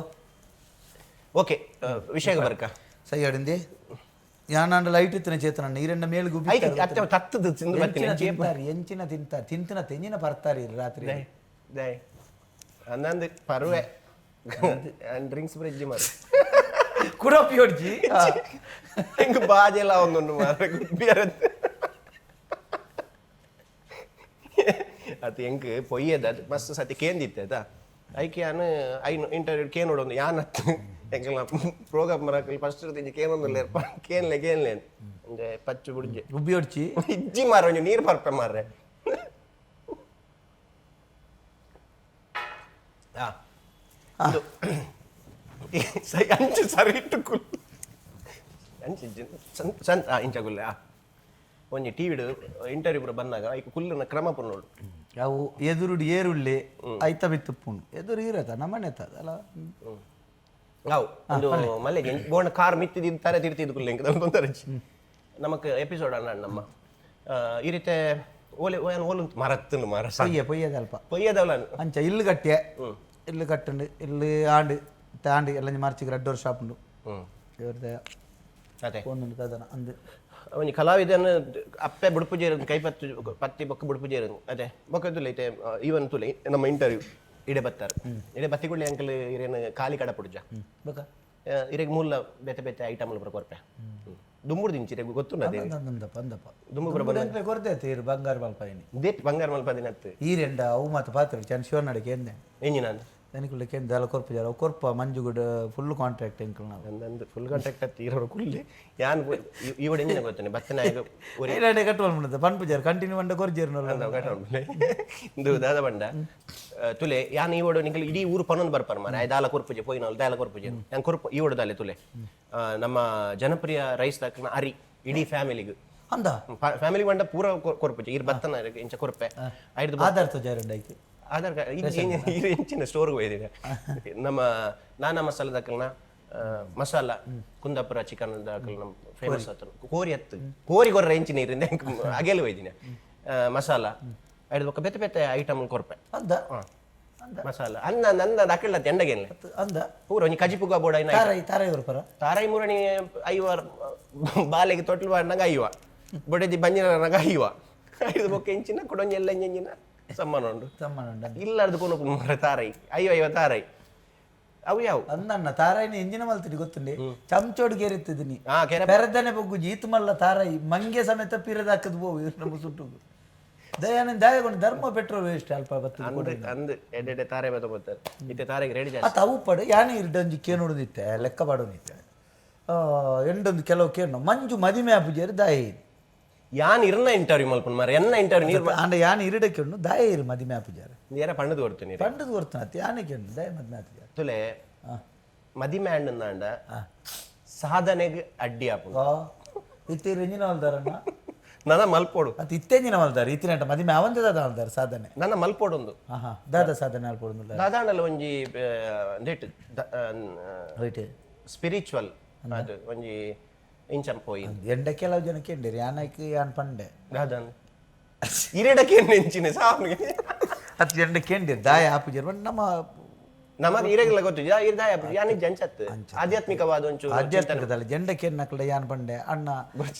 ಓಕೆ, ವಿಷಯ ಬರ್ಕ. ಸೈ ಅಡಿಂದಿ ಯಾನಾಂಡ ಲೈಟ್ ಇತ್ತಿನ ಚೇತನ ನೀರನ್ನ ಮೇಲ್ ಗುಬ್ಬಿ. ಐಕೆ ಅತ್ತೆ ತತ್ತದು ತಿಂದು ಬರ್ತೀನಿ. ಎಂಚಿನ ತಿಂತಾರೆ, ಎಂಚಿನ ತಿಂತಾರೆ, ತಿಂತಿನ ತೆಂಜಿನ ಬರ್ತಾರೆ ರಾತ್ರಿ. ದೈ ಅಂದಂದು ಪರುವೆ ಡ್ರಿಂಕ್ಸ್ ಬ್ರಿಡ್ಜ್ ಮಾರು. ಕುಡಪಿ ಹೊಡ್ಜಿ. ಹೆಂಗ್ ಬಾಜೆಲ್ಲ ಒಂದೊಂದು ಮಾರ ಗುಬ್ಬಿಯರ ಅದು ಎಂಕ್ ಪೊಯ್ಯದ ಅದು ಮಸ್ತ್ ಸತಿ ಕೇಂದಿತ್ತೆ ಆಯ್ತಾ. ಐಕೆ ಯಾನ್ ಐನು ಇಂಟರ್ವ್ಯೂ ಕೇನೋಡೊಂದು ಯಾನ್ ಅತ್ತು ಎಂಕಲ್ನ ಪ್ರೋಗ್ರಾಮ್ ಮರಕಲ್ ಫಸ್ಟ್ ತಿಂಜಿ ಕೇನೊಂದುಲ್ಲ ಕೇನ್ಲೆ ಕೇನ್ಲೆ ಅಂಜೆ ಪಚ್ಚು ಬುಡ್ಜೆ. ಗುಬ್ಬಿ ಹೊಡ್ಚಿ. ಇಜ್ಜಿ ಮಾರ, ಒಂಜಿ ನೀರು ಪರ್ಪೆ ಮಾರ್ರೆ. ಆ, ಇದು ಸೈ ಅಂಚು ಸರಿ ಇಟ್ಟು ಕುಲ್ ಅಂಚು ಇಜ್ಜಿ ಸನ್ ಸನ್ ಆ ಇಂಚ ಗುಲ್ಲೆ. ಆ ಒಂಜಿ ಟಿವಿಡ್ ಇಂಟರ್ವ್ಯೂ ಪೂರ ಬಂದಾಗ ಐಕ್ ಕುಲ್ಲುನ ಕ್ರಮ ಪೂರ ನೋಡು. ಅವು ಎದುರುಡು ಏರುಳ್ಳಿ ಐತ ಬಿತ್ತುಪ್ಪುಂಡು ಎದುರು ಇರತ್ತ ನಮ್ಮನೆ ಅಲ್ಲ. ಅವು ಒಂದು ಮಲ್ಲೆಗೆ ಬೋಣ ಕಾರ್ ಮಿತ್ತಿದ್ದು ತರೆ ತಿರ್ತಿದ್ದು ಕುಲ್ಲೆ ಇಂಕ ತೊಂದರೆ. ನಮಕ್ ಎಪಿಸೋಡ್ ಅಣ್ಣ ನಮ್ಮ ಈ ರೀತಿ ಓಲೆ ಓಯನ್ ಓಲು ಮರತ್ತುಂಡು ಮರ. ಪೊಯ್ಯೆ ಪೊಯ್ಯದಲ್ಪ. ಪೊಯ್ಯದವಲ. ಅಂಚ ಇಲ್ಲು ಕಟ್ಟಿಯ, ಇಲ್ಲು ಕಟ್ಟುಂಡು, ಇಲ್ಲು ಆಂಡು ತಾಂಡು ಎಲ್ಲ ಮಾರ್ಚಿಗೆ ರಡ್ಡೋರ್ ಶಾಪ್ ಉಂಡು. ಇವ್ರದ್ದು ಅದೇ ಒಂದುಂಡು ತದನ ಅಂದು. ಒಂಜಿ ಕಲಾವಿದನ ಅಪ್ಪೆ ಬುಡುಪು ಜೇರು ಕೈ ಪತ್ತು ಪತ್ತಿ ಬೊಕ್ಕ ಬುಡುಪು ಜೇರು ಅದೇ ಬೊಕ್ಕ ತುಲೆ ಐತೆ. ಈವನ್ ತುಲೆ ನಮ್ಮ ಇಂಟರ್ವ್ಯೂ ಇಡೆ ಬತ್ತಾರೆ, ಇಡೆ ಬತ್ತಿಗುಳ್ಳಿ ಅಂಕಲ್ ಇರೇನು ಖಾಲಿ ಕಡ ಪುಡ್ಜ. ಬೊಕ ಇರೆಗ್ ಮೂಲ ಬೇತೆ ಬೇತೆ ಐಟಮ್ ಪೂರ ಕೊರ್ಪೆ ದುಂಬುಡು ದಿಂಚಿ ಇರೆಗ್ ಗೊತ್ತುಂಡು ಅದೇ. ಅಂದಪ್ಪ ಅಂದಪ್ಪ. ದುಂಬು ಪೂರ ದುಂಬು ಕೊರತೆ ಆಯ್ತು ಇರು ಬಂಗಾರ ಮಲ್ಪಾಯಿನಿ. ದೇತ್ ಬಂಗಾರ ಮಲ್ಪದಿನ ಅತ್ತು. ಈರೆಂಡ ಅವು ಮಾತ ಪಾತ್ರ ಚನ್ ಶಿವನಡಿಗೆ ಎಂದೆ. ಎಂಜಿನ ದನಿಕುಲ್ಲ ಕೆಂದ ಅಲ್ಲ ಕೊರ್ಪು ಜರ ಅವು ಕೊರ್ಪ ಮಂಜುಗುಡ ಫುಲ್ ಕಾಂಟ್ರಾಕ್ಟ್ ಎಂಕಲ್ ನಾವು. ನಂದು ಫುಲ್ ಕಾಂಟ್ಯಾಕ್ಟ್ ಅತ್ತು ಇರೋರು ಕುಲ್ಲಿ ಯಾನ್ ಇವಡು ಎಂಜಿನ ಗೊತ್ತನೆ ಬತ್ತನಾಯಗ ಒರಿ. ಈರೆಂಡೆ ಕಟ್ಟುವಲ್ ಮುಣದ ಪನ್ಪು ಜರ ಕಂಟಿನ್ಯೂ ಮಂಡ ಕೊರ್ಜೇರು. ಇಂದು ದಾದ ಬಂಡ ತುಲೆ ಯಾನ್ ಇವಡು ನಿಂಕಲ್ ಇಡೀ ಊರು ಪನೊಂದು ಬರ್ಪಾರ ಮಾರೆ ದಾಲ ಕೊರ್ಪುಜೆ ಪೋಯಿನಲ್ ದಾಲ ಕೊರ್ಪುಜೆ ಯಾನ್ ಕೊರ್ಪು ಇವಡು ದಾಲೆ ತುಲೆ. ನಮ್ಮ ಜನಪ್ರಿಯ ರೈಸ್ ದಾಕನ ಅರಿ ಇಡೀ ಫ್ಯಾಮಿಲಿಗ್ ಅಂದ ಫ್ಯಾಮಿಲಿ ಬಂಡ ಪೂರ ಕೊರ್ಪುಜೆ ಇರ್ ಬತ್ತನ ಇಂಚ ಕೊರ್ಪೆ ಐದು. ಆಧಾರ್ ತೋಜಾರಂಡ ಐಕೆ. ಆಧಾರ್ ಕಾರ್ಡ್ ಇರು ಇಂಚಿನ ಸ್ಟೋರ್ಗೆ ಹೋಯ್ದಿದೆ. ನಮ್ಮ ನಾನಾ ಮಸಾಲ ದಾಕಲ್ನ ಮಸಾಲ ಕುಂದಾಪುರ ಚಿಕನ್ ದಾಕಲ್ ನಮ್ಮ ಫೇಮಸ್ ಆತನು ಕೋರಿ ಹತ್ತು ಕೋರಿ ಕೊರ್ರ ಇಂಚಿನ ಇರಿಂದ ಅಗೆಲು ಹೋಯ್ದಿನ ಮಸಾಲ ಐದು ಬೊಕ್ಕ ಬೇತೆ ಬೇತೆ ಐಟಮ್ ಕೊರ್ಪೆ. ಅಂದ ಮಸಾಲ ಅನ್ನ ನಂದ ದಾಕಲ್ಲ ತೆಂಡಗೆಲ್ಲ. ಅಂದ ಪೂರ ಒಂಜಿ ಕಜಿಪುಗ ಬೋಡ ಇನ್ನ. ತಾರೈ ತಾರೈ ಕೊರ್ಪರ. ತಾರೈ ಮುರಣಿ ಐವ ಬಾಲೆಗೆ ತೊಟ್ಲು ಬಾಡ್ನಾಗ ಐವ ಬೊಡೆದಿ ಬಂಜಿನಾಗ ಐವ ಐದು ಬೊಕ್ಕ ಇಂಚಿನ ಕೊಡೊಂಜಿ ಎಲ್ಲ ಇಂಚಿನ ಸಮ್ಮನ ಉಂಡು. ತಮ್ಮನ. ಇಲ್ಲಾರ್ದು ಕೊನು ಮಾರ್ರೆ ತಾರೈ ಐವ ಐವ ತಾರೈ ಅವು ಯಾವ. ಅಂದಣ್ಣ ತಾರಾಯಿನ ಎಂಜಿನ ಮಲ್ತಿಡಿ ಗೊತ್ತುಂಡೆ ಚಮಚೋಡು ಕೇರಿತ್ತಿದ್ದೀನಿ. ಹಾ ಕೆರೆ. ಪೆರದನೆ ಬೊಗ್ಗುಜಿ ಈತು ಮಲ್ಲ ತಾರಾಯಿ ಮಂಗೆ ಸಮೇತ ಪಿರದಾಕದ್ ಬೋವು ಇವ್ರು ನಮ್ಮ ಸುಟ್ಟು ದಯಾನಂದ ದಾಯಗೊಂಡು ಧರ್ಮ ಪೆಟ್ರೋಲ್ ವೇಸ್ಟ್ ಅಲ್ಪ ಬತ್ತದ. ಅಂದ್ ಅಂದ್ ಎಡೆ ತಾರೆ ಬತ್ತ ಬರ್ತಾರೆ ಇತ್ತೆ ತಾರೆಗೆ ರೆಡಿ ಜಾಸ್ತಿ. ಅತ್ತ ಅವು ಪಡು ಯಾನೆ ಇರ್ಡೊಂಜಿ ಕೇನುಡುದಿತ್ತೆ ಲೆಕ್ಕ ಪಾಡೋನಿತ್ತೆ ಎಂಡೊಂದು ಕೆಲವು ಕೇನು ಮಂಜು ಮದಿಮೆ ಆಪುಜೇರು ದಾಯಿ. ಯಾನ್ ಇರ್ನ ಇಂಟರ್ವ್ಯೂ ಮಲ್ಪುನ್ ಮಾರ್ರೆ ಎನ್ನ ಇಂಟರ್ವ್ಯೂ ನೀರು. ಆಂಡ ಯಾನ್ ಇರಡ ಕೇನು ದಾಯ ಇರು ಮದಿಮೆ ಆಪುಜಾರು. ಏರ ಪಣ್ಣದು ಕೊಡ್ತೀನಿ. ಪಂಡದು ಕೊಡ್ತಾನ ಯಾನೆ ಕೇನು ದಾಯ ಮದಿಮೆ ಆಪುಜಾರು. ತುಲೆ ಮದಿಮೆ ಅಂಡ ಸಾಧನೆಗೆ ಅಡ್ಡಿ ಆಪುಂಡು. ಇತ್ತೆ ಎಂಜಿನ ಮಲ್ದಾರಣ್ಣ. ನನ್ನ ಮಲ್ಪೋಡು. ಅತ್ತ ಇತ್ತೆಂಜಿನ ಮಲ್ದಾರ ಇತ್ತಿನಂಟ ಮದಿಮೆ ಅವಂತೆ ದಾದ ಮಲ್ದಾರ ಸಾಧನೆ. ನನ್ನ ಮಲ್ಪೋಡೊಂದು. ಆಹಾ ದಾದ ಸಾಧನೆ ಅಲ್ಪೊಡುಂದುಲ್ಲ. ದಾದಾಂಡಲ ಒಂಜಿ ಅಂದೇಟ್ ರೈಟ್. ಸ್ಪಿರಿಚುವಲ್ ಅದು ಒಂಜಿ ಇಂಚಂ ಪೋಯಿ. ಎಂಡ ಕೆಲವು ಜನ ಕೇಂಡಿರಿ ಯಾನಕ್ಕೆ ಯಾನ್ ಪಂಡೆ. ದಾದಾನ್ ಇರೆಡಕ್ಕೆ ನೆಂಚಿನ ಸಾವನಿಗೆ. ಅತ್ ಎಂಡ ಕೇಂಡಿರಿ ದಾಯ ಆಪುಜರ್ ಬಟ್ ನಮ್ಮ ನಮಗೆ ಇರೆಗೆಲ್ಲ ಗೊತ್ತು ಇರ್ದಾಯ ಯಾನಿ ಜಂಚತ್ ಆಧ್ಯಾತ್ಮಿಕವಾದ ಒಂಚೂರು. ಆಧ್ಯಾತ್ಮಿಕದಲ್ಲ ಜೆಂಡ ಕೇನ್ನಕ್ಲ ಯಾನ್ ಪಂಡೆ ಅಣ್ಣ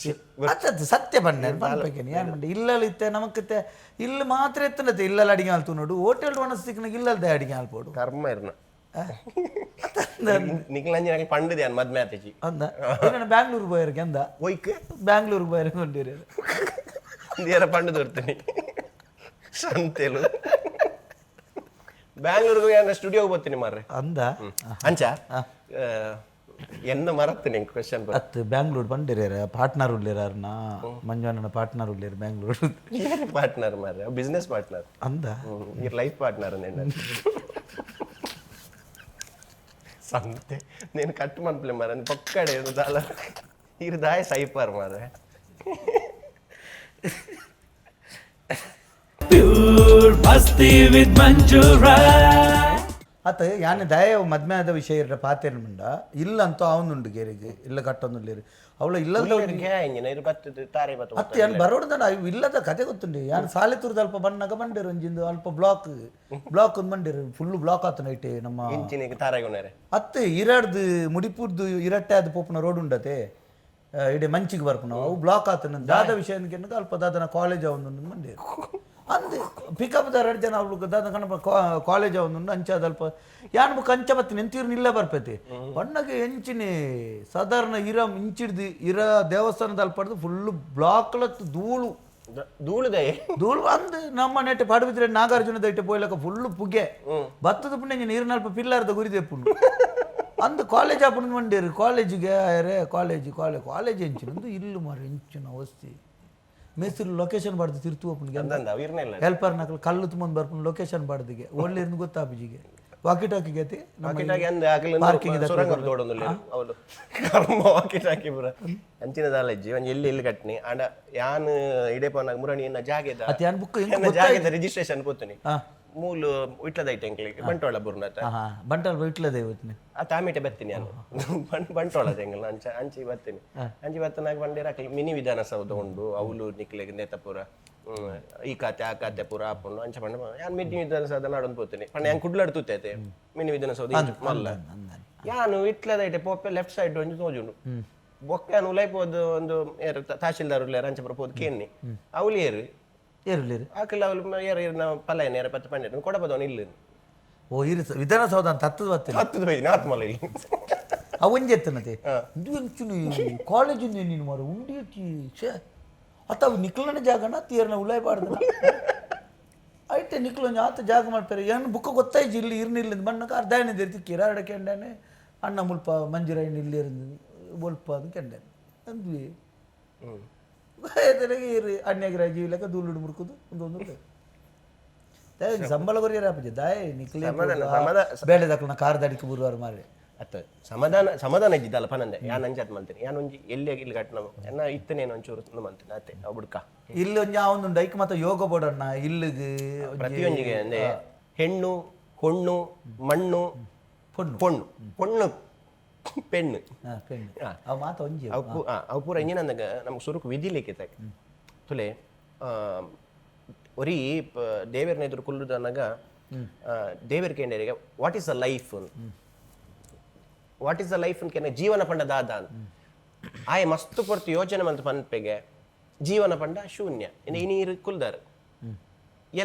ಅತ್ತತ್ತು ಸತ್ಯ ಪಂಡೆ ಪನ್ಪೇಕೇನು ಯಾನ್ ಪಂಡೆ ಇಲ್ಲಲ್ ಇತ್ತೆ ನಮಕ್ಕಿತ್ತೆ ಇಲ್ಲು ಮಾತ್ರ ಎತ್ತನತ್ತೆ ಇಲ್ಲಲ್ಲಿ ಅಡಿಗೆ ಆಲ್ತು ನೋಡು ಹೋಟೆಲ್ ಒಣಸ್ತಿಕ್ನಾಗ ಇಲ್ಲಲ್ದೆ ಅಡಿಗೆ ಆಲ್ಪೋಡು. ಕರ್ಮ ಇರ್ನ ನಿಖಿಲಂಜನ ಪಂಡದೆ ಯಾನ್ ಮದ್ಮೆ ಆತಿಜಿ. ಅಂದ ನಾನು ಬ್ಯಾಂಗ್ಳೂರ್ ಪೋಯರ್ಗೆ ಅಂದ. ಒಯ್ಕ್ ಬ್ಯಾಂಗ್ಳೂರ್ ಪೋಯರ್ಗೆ ಕೊಂಡಿರಿ. ಏರ ಪಂಡು ದೊರ್ತೀನಿ ಸಂತೆಲು ಬ್ಯಾಂಗ್ಳೂರ್ಗೆ ಯಾನ ಸ್ಟುಡಿಯೋಗೆ ಬರ್ತೀನಿ ಮಾರ್ರೆ. ಅಂದ ಅಂಚ ಎನ್ನ ಮರತ್ತೀನಿ ಕ್ವೆಶನ್. ಅತ್ತು ಬ್ಯಾಂಗ್ಳೂರ್ ಬಂದಿರ ಪಾರ್ಟ್ನರ್ ಉಳ್ಳೇರನ್ನ ಮಂಜಣ್ಣನ ಪಾರ್ಟ್ನರ್ ಉಳ್ಳೇರು ಬ್ಯಾಂಗ್ಳೂರ್. ಪಾರ್ಟ್ನರ್ ಮಾರ್ರೆ, ಬಿಸ್ನೆಸ್ ಪಾರ್ಟ್ನರ್. ಅಂದ ಇರ್ ಲೈಫ್ ಪಾರ್ಟ್ನರ್ ಸಂತೆ నేను ಕಟ್ ಮನ್ಪ್ಲೆ ಮಾರ್ರೆ ಪೊಕ್ಕಡೆ ದಾಲ ಇರ್ ದಾಯ ಸೈಪಾರ್ ಮಾರ್ರೆ. Pure Pure Masti with Manjura. ಅತ್ತ ಯಾನೆ ದಯ ಮದ್ಮೆ ಆದ ವಿಷಯ ಇರ ಪಾತೆರ್ ಮುಂಡ ಇಲ್ಲ ಅಂತೂ ಅವನುಂಡು ಗೇರಿಗೆ ಇಲ್ಲ ಕಟ್ಟೊಂದುಲ್ಲೇರು ಅವಳ ಇಲ್ಲದ ಇಂಜಿನ ಬತ್ತದ ತಾರೆ ಬತ್ತ. ಅತ್ತ ಯಾನ್ ಬರೋಡ್ದನ ಅವು ಇಲ್ಲದ ಕತೆ ಗೊತ್ತುಂಡು. ಯಾನ್ ಸಾಲೆ ತುರ್ದು ಅಲ್ಪ ಬಣ್ಣಗ ಬಂಡೇರು ಒಂಜಿಂದು ಅಲ್ಪ ಬ್ಲಾಕ್ ಬ್ಲಾಕ್ ಒಂದು ಬಂಡೇರು ಫುಲ್ ಬ್ಲಾಕ್ ಆತನ ಇಟ್ಟೆ ನಮ್ಮ ಇಂಚಿನಿಗೆ ತಾರೆಗುಣರೆ. ಅತ್ತೆ ಇರಡ್ದು ಮುಡಿಪುರ್ದು ಇರಟ್ಟೆ ಅದು ಪೋಪುನ ರೋಡ್ ಉಂಡತೆ ಇಡೀ ಮಂಚಿಗೆ ಬರ್ಪುನ ಅವು ಬ್ಲಾಕ್ ಆತನ ದಾದ ವಿಷಯ ಅನ್ಕೆನ್ನಗ ಅಲ್ಪ ದಾದನ ಕಾಲೇಜ್ ಅವನು ಬಂಡೇರು ಅಂದ್ ಪಿಕಪ್ the ಎರಡು ಜನ ಅವಳು ದಾದ ಕಣಪ ಕಾಲೇಜ್ ಅವನು ಅಂಚಾದ ಅಲ್ಪ ಯಾನ್ ಬುಕ್ ಅಂಚ ಬತ್ತಿ ನೆಂತೀರು ನಿಲ್ಲ ಬರ್ಪೈತಿ ಬಣ್ಣಗೆ ಎಂಚಿನಿ ಸಾಧಾರಣ ಇರ ಇಂಚಿಡ್ದು ಇರ ದೇವಸ್ಥಾನದ ಅಲ್ಪ ಫುಲ್ ಬ್ಲಾಕ್ಲತ್ತು ಧೂಳು. ಧೂಳುದೈ. ಧೂಳು ಅಂದ್ ನಮ್ಮ ನೆಟ್ಟೆ ಪಾಡುಬಿದ್ರೆ ನಾಗಾರ್ಜುನ ದೈಟೆ ಪೋಯ್ಲಕ ಫುಲ್ ಪುಗೆ ಬತ್ತದ ಪುಣ್ಯ ನೀರಿನ ಅಲ್ಪ ಪಿಲ್ಲಾರ್ದ ಗುರಿ ತೆಪ್ಪುಂಡು ಅಂದ್ ಕಾಲೇಜ್ ಆಪುಂಡು ಮಂಡೇರು ಕಾಲೇಜಿಗೆ ಆಯರೆ ಕಾಲೇಜ್ ಕಾಲೇಜ್ ಕಾಲೇಜ್ ಎಂಚಿನ ಒಂದು ಇಲ್ಲು ಮಾರ ಎಂಚಿನ ವಸ್ತಿ ಮೇಸ್ತ್ರಿ ಲೊಕೇಶನ್ ಬಾಡ್ದು ತಿರ್ತು ಒಪ್ಪುನಿಗೆ ಅಂದಂದ ಇರ್ನೆಲ್ಲ. ಹೆಲ್ಪರ್ ನಕಲು ಕಲ್ಲು ತುಂಬ ಬರ್ಪುಂಡು ಲೊಕೇಶನ್ ಬಾಡ್ದಿಗೆ ಒಳ್ಳೆ ಗೊತ್ತಾಪಿಜಿಗೆ ವಾಕಿ ಟಾಕಿಗೆ ಅತಿ ವಾಕಿಟಾಕಿ ಅಂದ್ ಅಕಲ್ ಪಾರ್ಕಿಂಗ್ ಸುರಂಗ ತೋಡೊಂದುಲ್ಲೆ ಅವಳು ಕರ್ಮ ವಾಕಿಟಾಕಿ ಪೂರ ಅಂಚಿನ ದಾಲ ಇಜ್ಜಿ ಒಂಜಿ ಎಲ್ಲಿ ಎಲ್ಲಿ ಕಟ್ನಿ ಆಂಡ ಯಾನ್ ಇಡೆ ಪೋನಾಗ ಮುರಣಿ ಎನ್ನ ಜಾಗೆದ ಅತ್ತೆ ಯಾನ್ ಬುಕ್ ಎಂಕ್ ಎನ್ನ ಜಾಗೆದ ರಿಜಿಸ್ಟ್ರೇಷನ್ ಪೋತುನಿ. ಹಾ. ಮೂಲು ಇಟ್ಲದ ಐತೆ ಎಂಕ್ಲಿಗೆ ಬಂಟ್ವಾಳ ಬುರ್ನತ. ಹಾ ಬಂಟಲ್ ಇಟ್ಲದೆ ಇವತ್ತಿನ. ಆ ತಾಮಿಟೆ ಬತ್ತೀನಿ ನಾನು ಬಂಟ್ವಾಳ ಎಂಗಲ್ ಅಂಚ ಅಂಚಿ ಬತ್ತೀನಿ ಅಂಚಿ ಬತ್ತನಾಗ ಬಂಡೇರ ಅಕಲ್ ಮಿನಿ ವಿಧಾನಸೌಧ ಉಂಡು ಅವಲು ನಿಕ್ಲೆಗ್ ನೇತ ಪೂರ ಈ ಖಾತೆ ಆ ಖಾತೆ ಪೂರ ಆಪುಂಡು ಅಂಚ ಪಂಡ ಯಾನ್ ಮಿನಿ ವಿಧಾನಸೌಧ ನಾಡೊಂದು ಪೋತೀನಿ ಪಂಡ ಯಾನ್ ಕುಡ್ಲಾಡ್ ತೂತೈತೆ ಮಿನಿ ವಿಧಾನಸೌಧ ಇಂಚ ಮಲ್ಲ ಯಾನು ಇಟ್ಲದ ಐಟೆ ಪೋಪೆ ಲೆಫ್ಟ್ ಸೈಡ್ ಒಂಜಿ ತೋಜುಂಡು ಬೊಕ್ಕ ಯಾನ್ ಉಲೈ ಪೋದು ಒಂದು ಏರ್ ತಹಶೀಲ್ದಾರ್ ಉಲ್ಲೇರ್ ಅಂಚ ಪೂರ ಪೋದು ಕೇನ್ನಿ ಅವ್ಲು ಏರು ಏರುಲೇರು ಆಕಲ್ ಅವ್ಲು ಏರು ಏರು ನಾವು ಪಲಾಯನ ಏರ ಪತ್ತು ಪಂಡೆ ಕೊಡಪದವನು ಇಲ್ಲ. ಓ ಇರು ವಿಧಾನಸೌಧ ಅಂತ ಹತ್ತದ ಬತ್ತಿಲ್ಲ. ಹತ್ತದ ಬೈದಿನ ಆತ್ಮಲ ಇಲ್ಲಿ. ಆ ಒಂಜಿ ಎತ್ತನತೆ ಇದು ಎಂಚುನಿ ಕಾಲೇಜ್ ನೀನು ಮಾರ ಉಂಡಿ ಛೇ ಅತ್ತ ಅವು ನಿಕ್ಲನ ಜಾಗನ ತೀರ್ನ ಉಲಾಯ್ ಬಾರ್ದು ಐಟೆ ನಿಕ್ಲೊಂಜಿ ಆತ ಜಾಗ ಮಾಡ್ತಾರೆ ಏನು ಬುಕ್ಕ ಗೊತ್ತಾಯ್ತು ಇಲ್ಲಿ ಇರ್ನಿಲ್ಲ ಬಣ್ಣಕ್ಕೆ ಅರ್ಧ ಏನಿದೆ ತಿಕ್ಕೀರ ಅರಡ ಕೆಂಡಾನೆ ಅಣ್ಣ ಮುಲ್ಪ ಮಂಜುರಾಯನ್ ಇಲ್ಲಿ ಇರಂದು ಒಲ್ಪ ಅದು ಕೆಂಡಾನೆ ಅಂದ್ವಿ ಇರು ಅನ್ಯಗ್ರಹ ಜೀವಿಲಕ ದೂಳುಡು ಮುರುಕುದು ಒಂದು ದಾಯ ಸಂಬಳ ಕೊರಿಯರ್ ಆಪಜೆ ದಾಯ ನಿಕ್ಲೆ ಬೇಳೆ ದಕ್ಕನ ಕಾರ್ ದಡಿಕೆ ಬುರುವಾರ ಮಾರೆ. ಅತ್ತ ಸಮಾಧಾನ ಸಮಾಧಾನ ಇದ್ದಿದ್ದಲ್ಲ ಪನಂದೆ ಯಾನ್ ಅಂಚಾತ್ ಮಲ್ತೀನಿ ಯಾನ್ ಒಂಜಿ ಎಲ್ಲಿ ಇಲ್ಲಿ ಕಟ್ನ ಎನ್ನ ಇತ್ತನೇನು ಒಂಚೂರು ಮಂತೀನಿ ಅತ್ತೆ ಅವು ಬುಡ್ಕ. ಇಲ್ಲಿ ಒಂಜಿ ಆ ಒಂದು ಐಕ್ ಮಾತ ಯೋಗ ಬೋಡಣ್ಣ ಇಲ್ಲಿಗೆ ಒಂಜಿ ಪ್ರತಿಯೊಂಜಿಗೆ ಅಂದ್ರೆ ಹೆಣ್ಣು ಹೊಣ್ಣು ಮಣ್ಣು ಪೊಣ್ಣು. ಪೊಣ್ಣು ಪೊಣ್ಣು ಪೆಣ್ಣು. ಹಾ, ಪೆಣ್ಣು ಅವು ಮಾತ ಒಂಜಿ. ಅವು ಅವು ಪೂರ ಇಂಜಿನಂದಾಗ ನಮ್ಗೆ ಸುರುಕು ವಿಧಿ ಲಿಖಿತ ತುಲೆ ಒರಿ ದೇವೇರ್ನ ಎದುರು ಕುಲ್ಲುದನ್ನಾಗ ದೇವೇರ್ ಕೇಂದ್ರಿಗೆ what is the life what is the life ಅಂತ ಜೀವನ ಪಂಡ ದಾದ ಅಂತ ಆಯೆ ಮಸ್ತ್ ಪೊರ್ತು ಯೋಚನೆ ಮಂತ್ ಪನ್ಪೆಗೆ ಜೀವನ ಪಂಡ ಶೂನ್ಯ ಇನ್ನು ಈ ನೀರು ಕುಲ್ದಾರು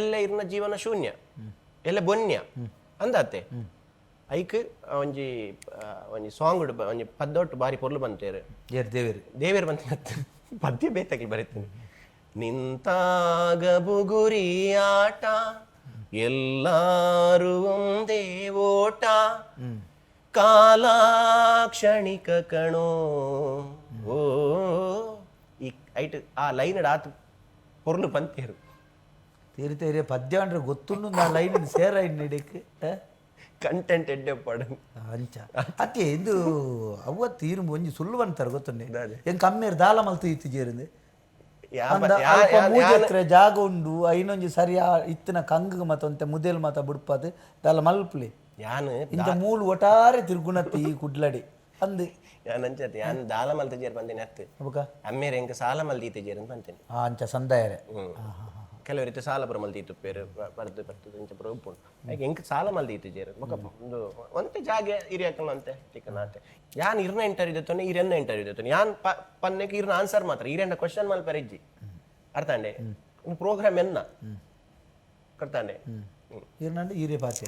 ಎಲ್ಲ ಇರ್ನ ಜೀವನ ಶೂನ್ಯ ಎಲ್ಲ ಬೊನ್ಯ ಅಂದಾತೆ ಐಕ್ ಒಂಜಿ ಒಂಜಿ ಸಾಂಗ್ ಒಂಜಿ ಪದ್ದೊಟ್ಟು ಬಾರಿ ಪೊರ್ಲು ಬಂತೇರು. ಏರ್ ದೇವೇರು ದೇವೇರು ಬಂತ ಪದ್ಯ ಬೇತಾಗಿ ಬರೀತೀನಿ ನಿಂತಾಗ ಬುಗುರಿ ಆಟ ಎಲ್ಲಾರು ಒಂದೇ ಓಟ ಕಾಲಾಕ್ಷಣಿಕ ಕಣೋ ಓ ಈ ಐಟ್ ಆ ಲೈನ್ ಆತ ಪೊರ್ಲು ಪಂತೇರು. ತೇರಿ ತೇರಿ ಪದ್ಯ ಅಂದ್ರೆ ಗೊತ್ತುಂಡು ಆ ಲೈನ್ ಸೇರ ಇಡಕ್ಕೆ ಕಂಟೆಂಟ್ ಎಡ್ಡೆ ಪಡ ಅಂಚ ಅತ್ತೆ ಇದು ಅವ್ವ ತೀರು ಒಂಜಿ ಸುಳ್ಳು ಅಂತಾರೆ ಗೊತ್ತುಂಡೆ ಎಂಕ್ ಅಮ್ಮೇರು ದಾಲ ಮಲ್ತು ಇತ್ತು ಜೇರಿಂದು ಅಂದ ಅಲ್ಪ ಮೂಜೆಕ್ರೆ ಜಾಗ ಉಂಡು ಐನೊಂಜಿ ಸರಿ ಆ ಇತ್ತಿನ ಕಂಗ್ ಮತ್ತೊಂತೆ ಮುದೇಲ್ ಮಾತ ಬುಡ್ಪಾದು ದಾಲ ಮಲ್ಪುಲಿ ಯಾನ್ ಇಂತ ಮೂಲು ಒಟಾರೆ ತಿರ್ಗುಣತ್ತಿ ಈ ಕುಡ್ಲಡಿ ಅಂದ್ ಯಾನ್ ಅಂಚತ್ ಯಾನ್ ದಾಲ ಮಲ್ತ ಜೇರ್ ಬಂದೇನೆ ಅತ್ತೆ ಅಬಕ ಅಮ್ಮೇರು ಎಂಕ್ ಸಾಲ ಮಲ್ದೀತೆ ಜೇರ್ ಅಂತ ಬಂತೇನೆ. ಆ ಅಂಚ ಸಂದಾಯರೆ ಕೆಲವು ರೀತಿ ಸಾಲ ಪುರ ಮಲ್ದೀತು ಪೇರು ಬರ್ದು ಬರ್ತದೆ ಇಂಚ ಪುರ ಉಪ್ಪುಂಡು ಐಕ್ ಎಂಕ್ ಸಾಲ ಮಲ್ದೀತು ಜೇರ್ ಬೊಕ ಒಂದು ಒಂತೆ ಜಾಗೆ ಇರಿಯಾಕಲ್ಲ ಅಂತೆ ತಿಕ್ಕನಾತೆ ಯಾನ್ ಇರ್ನ ಇಂಟರ್ವ್ಯೂ ದೆತ್ತೊನೆ ಇರೆನ್ನ ಇಂಟರ್ವ್ಯೂ ದೆತ್ತೊನೆ ಯಾನ್ ಪನ್ನೆಕ್ ಇರ್ನ ಆನ್ಸರ್ ಮಾತ್ರ ಇರೆಂಡ ಕ್ವಶನ್ ಮಲ್ಪೆರೆ ಇಜ್ಜಿ ಅರ್ಥಾಂಡೆ ಪ್ರೋಗ್ರಾಮ್ ಎನ್ನ ಕರ್ತಾಂಡೆ. ಇರ್ನಂಡ ಈರೆ ಪಾತೆ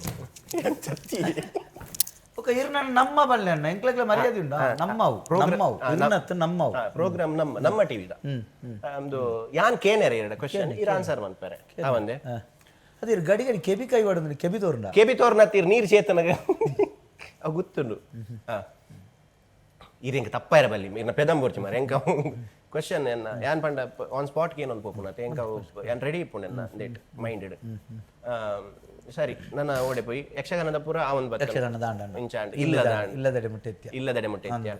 ಸತ್ತಿ ఒక ಇರ್ನ ನಮ್ಮ ಬಲ್ಲೆ ಅಣ್ಣ ಎಂಕ್ಲೆಗ್ಲ ಮರ್ಯಾದೆ ಉಂಡು ನಮ್ಮವು ನಮ್ಮವು ಇರ್ನತ್ತು ನಮ್ಮವು ಪ್ರೋಗ್ರಾಮ್ ನಮ್ಮ ನಮ್ಮ ಟಿವಿದ ಒಂದು ಯಾನ್ ಕೇನೆರೆ ಎರಡು ಕ್ವಶನ್ ಇರ ಆನ್ಸರ್ ಮನ್ಪರೆ ಅವಂದೆ. ಅದೇ ಇರ್ ಗಡಿ ಗಡಿ ಕೆಬಿ ಕೈ ಹೊಡೆದ್ರೆ ಕೆಬಿ ತೋರ್ನ ಕೆಬಿ ತೋರ್ನತ್ತೀರ್ ನೀರು ಚೇತನಗ ಅವು ಗೊತ್ತುಂಡು ಹಾ ಇರ್ ಎಂಕ್ ತಪ್ಪಾಯಿರ ಬಲ್ಲಿ ಇರ್ನ ಪೆದಂಬೂರ್ಚಿ ಮಾರೆ ಎಂಕ ಕ್ವಶನ್ ಎನ್ನ ಯಾನ್ ಪಂಡ ಆನ್ ಸ್ಪಾಟ್ ಏನೊಂದು ಪೋಪುನತೆ ಎಂಕ ಅವು ಯಾನ್ ರೆಡಿ ಇಪ್ಪುಂಡು ಎನ್ನ ಡೇಟ್ ಮೈಂಡೆಡ್ ಸರಿ ನನ್ನ ಓಡೆ ಪೋಯಿ ಯಕ್ಷಗಾನದ ಪೂರ ಆ ಒಂದು ಯಕ್ಷಗಾನ ದಾಂಡ ಇಂಚ ಅಂಡ್ ಇಲ್ಲದ ಇಲ್ಲದಡೆ ಮುಟ್ಟೆತ್ಯ ಇಲ್ಲದಡೆ ಮುಟ್ಟೆತ್ಯ.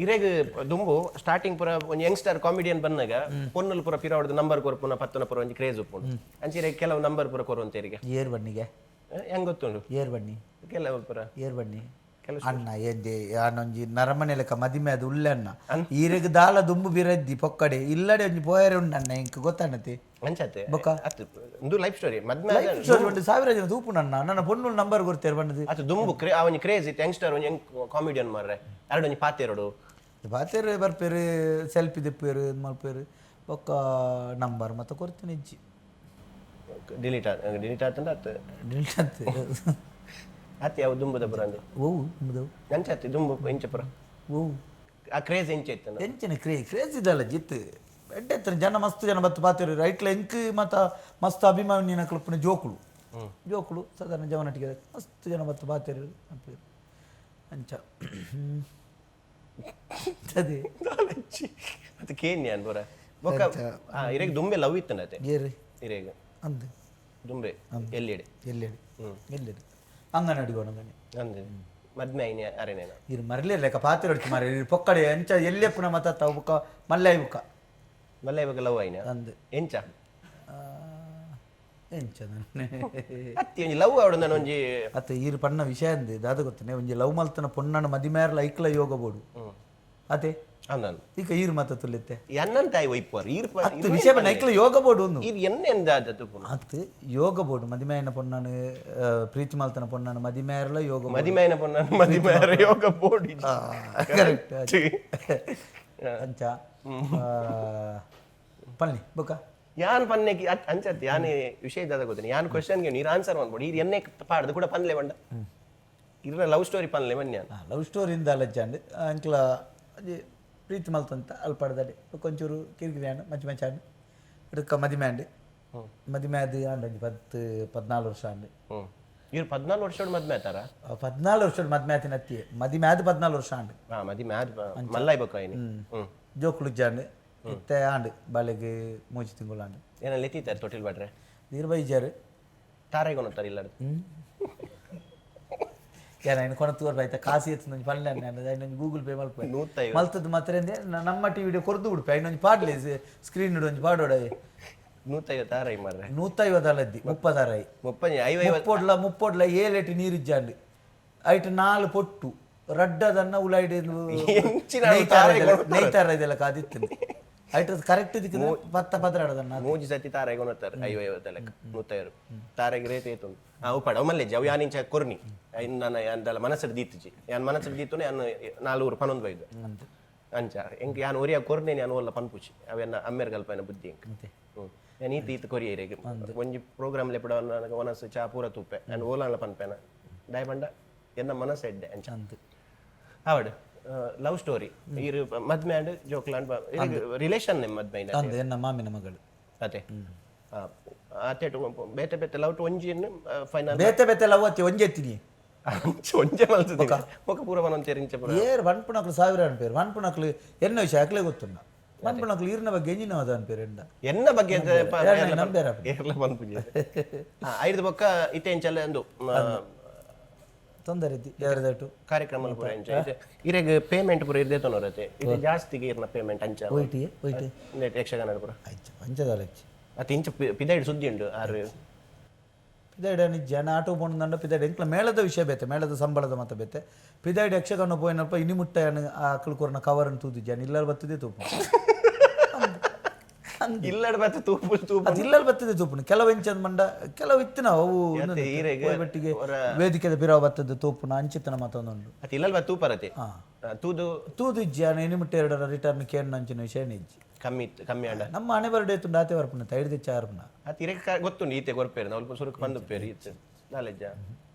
ಇರೆಗ್ ದುಂಬು ಸ್ಟಾರ್ಟಿಂಗ್ ಪೂರ ಒಂಜಿ ಯಂಗ್ಸ್ಟರ್ ಕಾಮಿಡಿಯನ್ ಬಂದಾಗ ಪೊನ್ನುಲು ಪೂರ ಪಿರವಡ್ದು ನಂಬರ್ ಕೊರ್ಪುನ ಪತ್ತುನ ಪೂರ ಒಂಜಿ ಕ್ರೇಜ್ ಉಪ್ಪುಂಡು. ಅಂಚ ಇರೆಗ್ ಕೆಲವು ನಂಬರ್ ಪೂರ ಕೊರುವಂತೇರಿಗೆ. ಏರ್ ಬನ್ನಿಗೆ? ಹೆಂಗ್ ಗೊತ್ತುಂಡು? ಏರ್ ಬನ್ನಿ? ಕೆಲವು ಪೂರ. ಏರ್ ಬನ್ನಿ ಅಣ್ಣ ಏಂದೆ ಆನೊಂಜಿ ನರಮನೆ ಲೆಕ್ಕ ಮದಿಮೆ ಅದು ಉಲ್ಲೆ ಅಣ್ಣ. ಈರೆಗ್ ದಾಲ ದುಂಬು ಬಿರದ್ದಿ ಪೊಕ್ಕಡೆ ಇಲ್ಲಡೆ ಒಂಜಿ ಪೋಯರೆ ಉಂಡು ಅಣ್ಣ, ಎಂಕ್ ಗೊತ್ತಣ್ಣತಿ. ಅಂಚತೆ. ಬೊಕ್ಕ? ಅತ್ತು ಉಂದು ಲೈಫ್ ಸ್ಟೋರಿ ಮದ್ಮೆ. ಲೈಫ್ ಸ್ಟೋರಿ ಉಂಟು, ಸಾವಿರ ಜನ ತೂಪುನಣ್ಣ ನನ್ನ ಪೊಣ್ಣು ನಂಬರ್ ಕೊಡ್ತೇರು ಬಣ್ಣದು. ಅದು ದುಂಬು ಕ್ರೇ ಆ ಒಂಜಿ ಕ್ರೇಜ್ ಇತ್ತು, ಯಂಗ್ಸ್ಟರ್ ಒಂಜಿ ಯಂಗ್ ಕಾಮಿಡಿಯನ್ ಮಾರ್ರೆ, ಎರಡು ಒಂಜಿ ಪಾತೆರಡು. ಪಾತೆರು ಬರ್ಪೇರು, ಸೆಲ್ಫಿ ದೆಪ್ಪೇರು, ಇದು ಮಲ್ಪೇರು, ಬೊಕ್ಕ ನಂಬರ್ ಮತ್ತೆ ಕೊರ್ತೀನಿ ಇಜ್ಜಿ. ಡಿಲೀಟ್ ಡಿಲೀಟ್ ಆತಂದ್ರೆ ಅತ್ತು. ಡಿಲೀಟ್ ಆತು. ಅತ್ತೆ ಯಾವ ದುಂಬುದ ಪುರ ಅಂದೆ. ಓ ಮುದವು. ಅಂಚೆ ದುಂಬು ಇಂಚ ಪುರ. ಓ. ಆ ಕ್ರೇಜ್ ಇಂಚ ಇತ್ತು. ಎಂಚಿನ ಕ್ರೇಜ್ ಇದಲ್ಲ ಜಿತ್ ಎಡ್ಡೆ ಇತ್ತು. ಜನ ಮಸ್ತ್ ಜನ ಬತ್ತು ಪಾತೆರು ರೈಟ್ಲ ಎಂಕ್ ಮತ್ತ ಮಸ್ತ್ ಅಭಿಮಾನಿನ ಕಲ್ಪನೆ ಜೋಕುಳು ಜೋಕುಳು ಸಾಧಾರಣ ಜವನಟಿಗೆ ಮಸ್ತ್ ಜನ ಬತ್ತು ಪಾತೆರು ಅನ್ಪೇರು ಅಂಚ ಅದೇ. ಅದು ಕೇನ್ಯ ಅನ್ಪುರ ಬೊಕ್ಕ ಇರೆಗ್ ದುಂಬೆ ಲವ್ ಇತ್ತು ಅತ್ತೆ. ಏರು? ಇರೆಗ್. ಅಂದು. ದುಂಬೆ ಎಲ್ಲಿಡೆ? ಎಲ್ಲೆಡೆ ಎಲ್ಲೆಡೆ ಅಂಗನಡಿ ಒಣಗಣಿ. ಅಂದೆ ಮದ್ಮೆ ಐನೆ ಅರೆನೇನ. ಇರು ಮರಲೇ ಲೆಕ್ಕ ಪಾತ್ರೆ ಹೊಡ್ತಿ ಮಾರೆ ಇರು ಪೊಕ್ಕಡೆ ಎಂಚ ಎಲ್ಲೆಪ್ಪುನ ಮತ್ತ ತಾವು ಬುಕ್ಕ ಮಲ್ಲೆ ಬುಕ್ಕ. ಮಲ್ಲ ಇವಾಗ ಲವ್ ಐನ? ಅಂದು. ಎಂಚ? ಎಂಚ? ಅತ್ತಿ ಒಂಜಿ ಲವ್ ಅವಡು ನಾನು ಒಂಜಿ. ಅತ್ತ ಈರು ಪಣ್ಣ ವಿಷಯ ಅಂದೆ ದಾದ ಗೊತ್ತನೆ, ಒಂಜಿ ಲವ್ ಮಲ್ತನ ಪೊಣ್ಣನ ಮದಿಮೇರ್ಲ ಐಕ್ಲ ಯೋಗ ಬೋಡು ಅದೇ. ಅಂದನ್. ಈಗ ಈರು ಮತ್ತ ತುಲಿತ್ತೆ. ಎನ್ನನ್ ತಾಯಿ ಒಯ್ಪುವರು ಈರ್. ಅತ್ತು ವಿಷಯ ಪಣ್ಣ ಐಕ್ಲ ಯೋಗ ಬೋಡು ಒಂದು. ಈರ್ ಎನ್ನೆ ಎಂದ ಅದು? ಅತ್ತು ಯೋಗ ಬೋಡು ಮದಿಮೇನ ಪೊಣ್ಣನ ಪ್ರೀತಿ ಮಲ್ತನ ಪೊಣ್ಣನ ಮದಿಮೇರ್ಲ ಯೋಗ ಬೋಡು. ಮದಿಮೈನ ಪೊಣ್ಣನ ಮದಿಮೇರ ಯೋಗ ಬೋಡಿ. ಕರೆಕ್ಟ್. ಅಂಚ ಪನ್ನಿ ಬುಕ್ಕ. ಯಾನ್ ಪನ್ನೆಕಿ ಅಂಚತ್ ಯಾನ್ ವಿಷಯ ದಾದ ಗೊತ್ತೇನೆ, ಯಾನ್ ಕ್ವಶನ್ಗೆ ನೀರ್ ಆನ್ಸರ್ ಮಾಡ್ಬೋದು. ಈರ್ ಎನ್ನೆ ಪಾಡ್ದು ಕೂಡ ಪನ್ಲೆ ಬಂಡ ಇರ್ನ ಲವ್ ಸ್ಟೋರಿ ಪನ್ಲೆ ಮನ್ಯಾನ್. ಲವ್ ಸ್ಟೋರಿಯಿಂದ ಅಲಜ್ಜಾಂಡ್ ಅಂಕ್ಲ ಒಂಜಿ ಪ್ರೀತಿ ಮಲ್ತಂತ ಅಲ್ಪಾಡ್ದಡೆ ಒಂಚೂರು ಕಿರಿಕಿರಿ ಆಂಡ್ ಮಂಚಿ ಮಂಚಿ ಆಂಡ್ ಬೊಕ್ಕ ಮದಿಮೆ ಆಂಡ್. ಮದಿಮೆ ಆದ್ ಆಂಡ್ ಒಂಜಿ 10-14 ವರ್ಷ ಆಂಡ್. ಇವ್ರು 14 ವರ್ಷೋಡು ಮದ್ಮೆ ಆತಾರ? 14 ವರ್ಷಡ್ ಮದ್ಮೆ ಆತಿನ ಅತ್ತಿಯೆ, ಮದಿಮೆ ಆದ್ 14 ವರ್ಷ ಆಂಡ್. ಹಾ, ಮದಿಮೆ ಆದ್ ಮಲ್ಲಾಯ್ ಬೊಕ್ಕ ಐನಿ. ಜೋಕುಲು ಇಜ್ಜಾಂಡ್ ಇತ್ತೆ ಆಂಡ್ ಬಾಲೆಗ್ 3 ತಿಂಗಳು ಆಂಡ್. ಏನ ಲೆತ್ತಿತ್ತಾರೆ ತೊಟ್ಟಿಲ್ ಬಾಟ್ರೆ? ನೀರು ಬೈಜಾರು. ತಾರಾಯ್ಕೊನತ್ತಾರೆ ಇಲ್ಲಡ್. ಏನ ಇನ್ನು ಕೊನ ತೂರ್ ಬೈತ ಕಾಸಿ ಎತ್ತು ಒಂಜಿ ಪಲ್ಲೆ ಐನೊಂಜಿ ಗೂಗಲ್ ಪೇ ಮಲ್ಪೆ. 150. ಮಲ್ತದ್ದು ಮಾತ್ರ ಅಂದೆ ನಮ್ಮ ಟಿ ವಿಡಿಯೋ ಕೊರ್ದು ಉಡುಪೆ ಐನೊಂಜಿ ಪಾಡ್ಲೆ ಸ್ಕ್ರೀನ್ ಒಂಜಿ ಪಾಡೋಡ. 150 ತಾರಾಯ್ ಮಾರ್ರೆ. 150 ಅಲ್ಲದ್ದಿ 36. 30 50. ಮುಪ್ಪೊಡ್ಲ ಮುಪ್ಪೊಡ್ಲ ಏಳೆಟ್ಟು ನೀರಿಜ್ಜಾಂಡ್ ಐಟ್ ನಾಲ್ ಪೊಟ್ಟು ರಡ್ಡದನ್ನ ಉಲಾಯ್ಡ್. ಎಂಚಿನ ತಾರಾಯಿ ಕೊಡ್ತಾರೆ? ನೈತಾರ ಇದೆಲ್ಲ ಕಾದಿತ್ತು ಐಟ್ ಕರೆಕ್ಟ್ ಇದಕ್ಕೆ ಪತ್ತ ಪದ್ರಾಡದನ್ನ. ಮೂಜಿ ಸತಿ ತಾರಾಯ್ ಕೊನತ್ತಾರೆ 50 50 ಲೆಕ್ಕ 150 ತಾರಾಯ್ಗೆ ರೇಟ್ ಏತುಂಡು. ಆ ಉಪಾಡ ಅವು ಮಲ್ಲೆಜ್ಜಿ ಅವು ಯಾನ್ ಇಂಚ ಕೊರ್ನಿ ಐನ್ ನನ್ನ ಯಾನ್ ಮನಸ್ಸು ದೀತುಜಿ, ಯಾನ್ ಮನಸ್ಸು ದೀತುನೆ ಯಾನ್ ನಾಲೂರು ಪನೊಂದು ಬೈದು ಅಂಚ ಎಂಕ್ ಯಾನ್ ಒರಿಯ ಕೊರ್ನೇನೆ ಯಾನ್ ಓಲ್ಲ ಪನ್ಪುಚಿ ಅವೆನ್ನ ಅಮ್ಮೆರ್ ಗಲ್ಪನ ಬುದ್ಧಿ ಎಂಕ್. ಯಾನ್ ಈತ ಈತ ಕೊರಿಯರೆಗ್ ಒಂಜಿ ಪ್ರೋಗ್ರಾಮ್ ಲೆಪಡ ಒನಸ್ ಚಾ ಪೂರ ತೂಪೆ ಯಾನ್ ಓಲಾನ್ಲ ಪನ್ಪೇನ ದಾಯ ಪಂಡ ಎನ್ನ ಮನಸ್ಸು ಎಡ್ಡೆ ಅಂಚ. ಅಂದ್. ಆವಡ್ ಲವ್ ಸ್ಟೋರಿ ಈರ್ ಮದ್ಮೆ ಆಂಡ್ ಜೋಕ್ಲಾಂಡ್ ರಿಲೇಷನ್ ಮದ್ಮೆ? ಅಂದ್, ಎನ್ನ ಮಾಮಿನ ಮಗಳು. ಅತೆ ಆತೆ ಬೇತೆ ಬೇತೆ ಲವ್ ಟು ಒಂಜಿ ಫೈನಲ್. ಬೇತೆ ಬೇತೆ ಲವ್ ಅತ್ತಿ ಒಂಜೆ ಎತ್ತಿನಿ. ಒಂಜೆ ಮಲ್ತದೆ ಬೊಕ ಪೂರ ಪನೊಂತೇರು ಇಂಚ ಪೂರ. ಏರ್ ವನ್ಪುನಕ್ಲು ಸಾವಿರ ಅನ್ಪೇರು ವನ್ಪುನಕ್ಲು ಎನ್ನ ವಿಷಯ ಅಕ್ಲೆ ಗೊತ್ತುಂಡ ವನ್ಪುನಕ್ಲು ಈರ್ನ ಬಗ್ಗೆ ಎಂಜಿನ ಹೋದ ಅನ್ಪೇರು ಎಂಡ. ಎನ್ನ ಬಗ್ಗೆ ನಂಬೇರ. ಏರ್ಲ ಪನ್ಪುಜಿ ಐದು ಬೊಕ್ಕ ಇತ್ತೆ ಎಂಚಲ್ಲ ಅಂದು ತೊಂದರೆ ಇದ್ದಿ ದೇವರ ದಟ್ಟು. ಕಾರ್ಯಕ್ರಮ ಪೂರ ಎಂಚ ಇತ್ತೆ ಇರೆಗ್ ಪೇಮೆಂಟ್ ಪೂರ ಇರ್ದೇ ತೊನರತೆ ಇದು ಜಾಸ್ತಿಗೆ ಇರ್ನ ಪೇಮೆಂಟ್ ಅಂಚ. ಒಯ್ಟಿ ಒಯ್ಟಿ. ಇಂದೆಟ್ ಯಕ್ಷಗಾನ ಪೂರ. ಆಯ್ತು ಅಂಚದ ಲಚ್ಚಿ. ಅತ್ತೆ ಇಂಚ ಪಿದೈಡ್ ಸುದ್ದಿ ಉಂಡು ಆರು. ಪಿದಾಯ್ಡ್ ಜನ ಆಟೋ ಪೋಣದಂಡ ಪಿದಾಯ್ಡ್ ಎಂಕ್ಲ ಮೇಳದ ವಿಷಯ ಬೇತೆ, ಮೇಳದ ಸಂಬಳದ ಮತ ಬೇತೆ. ಪಿದಾಯ್ಡ್ ಯಕ್ಷಗಾನ ಪೋಯಿನಲ್ಪ ಇನಿ ಮುಟ್ಟ ಆ ಅಕ್ಲು ಕೊರ್ನ ಕವರನ್ನು ತೂದು ಜನ ಇಲ್ಲಲ್ ಬತ್ತದೆ ತೂಪು. ಇಲ್ಲಡ್ ಬತ್ತ ತೂಪು ತೂಪು. ಅದು ಇಲ್ಲಲ್ ಬತ್ತದೆ ತೂಪುನು ಕೆಲವು ಇಂಚದ ಮಂಡ ಕೆಲವು ಇತ್ತಿನ ಅವು ಅತ್ತೆ ಈರೆಗ್ ಬಟ್ಟಿಗೆ ವೇದಿಕೆದ ಬಿರವ ಬತ್ತದ ತೂಪುನ ಅಂಚಿತನ ಮತ್ತೊಂದುಂಡು. ಅತ್ತೆ ಇಲ್ಲಲ್ ಬತ್ತ ತೂಪರತೆ ತೂದು. ತೂದು ಇಜ್ಜಿ ಆನ ಇನಿ ಮುಟ್ಟ ಎರಡರ ರಿಟರ್ನ್ ಕೇನ್ ಅಂಚಿನ ವಿಷಯ ಇಜ್ಜಿ. ಕಮ್ಮಿ ಇತ್ತು ಕಮ್ಮಿ ಅಂಡ. ನಮ್ಮ ಹಣೆ ಬರಡೆ ತುಂಡು ಆತೆ ಬರ್ಪುನ ತೈಡ್ದೆ ಚಾರ್ಪುನ. ಅತ್ತೆ ಇರೆಗ್ ಗೊತ್ತುಂಡು ಈತೆ ಕೊರ್ಪೇರು ನಲ್ಪ ಸುರುಕು ಬಂದುಪ್ಪೇರು ಈತೆ ನಾಲೆಜ್ಜ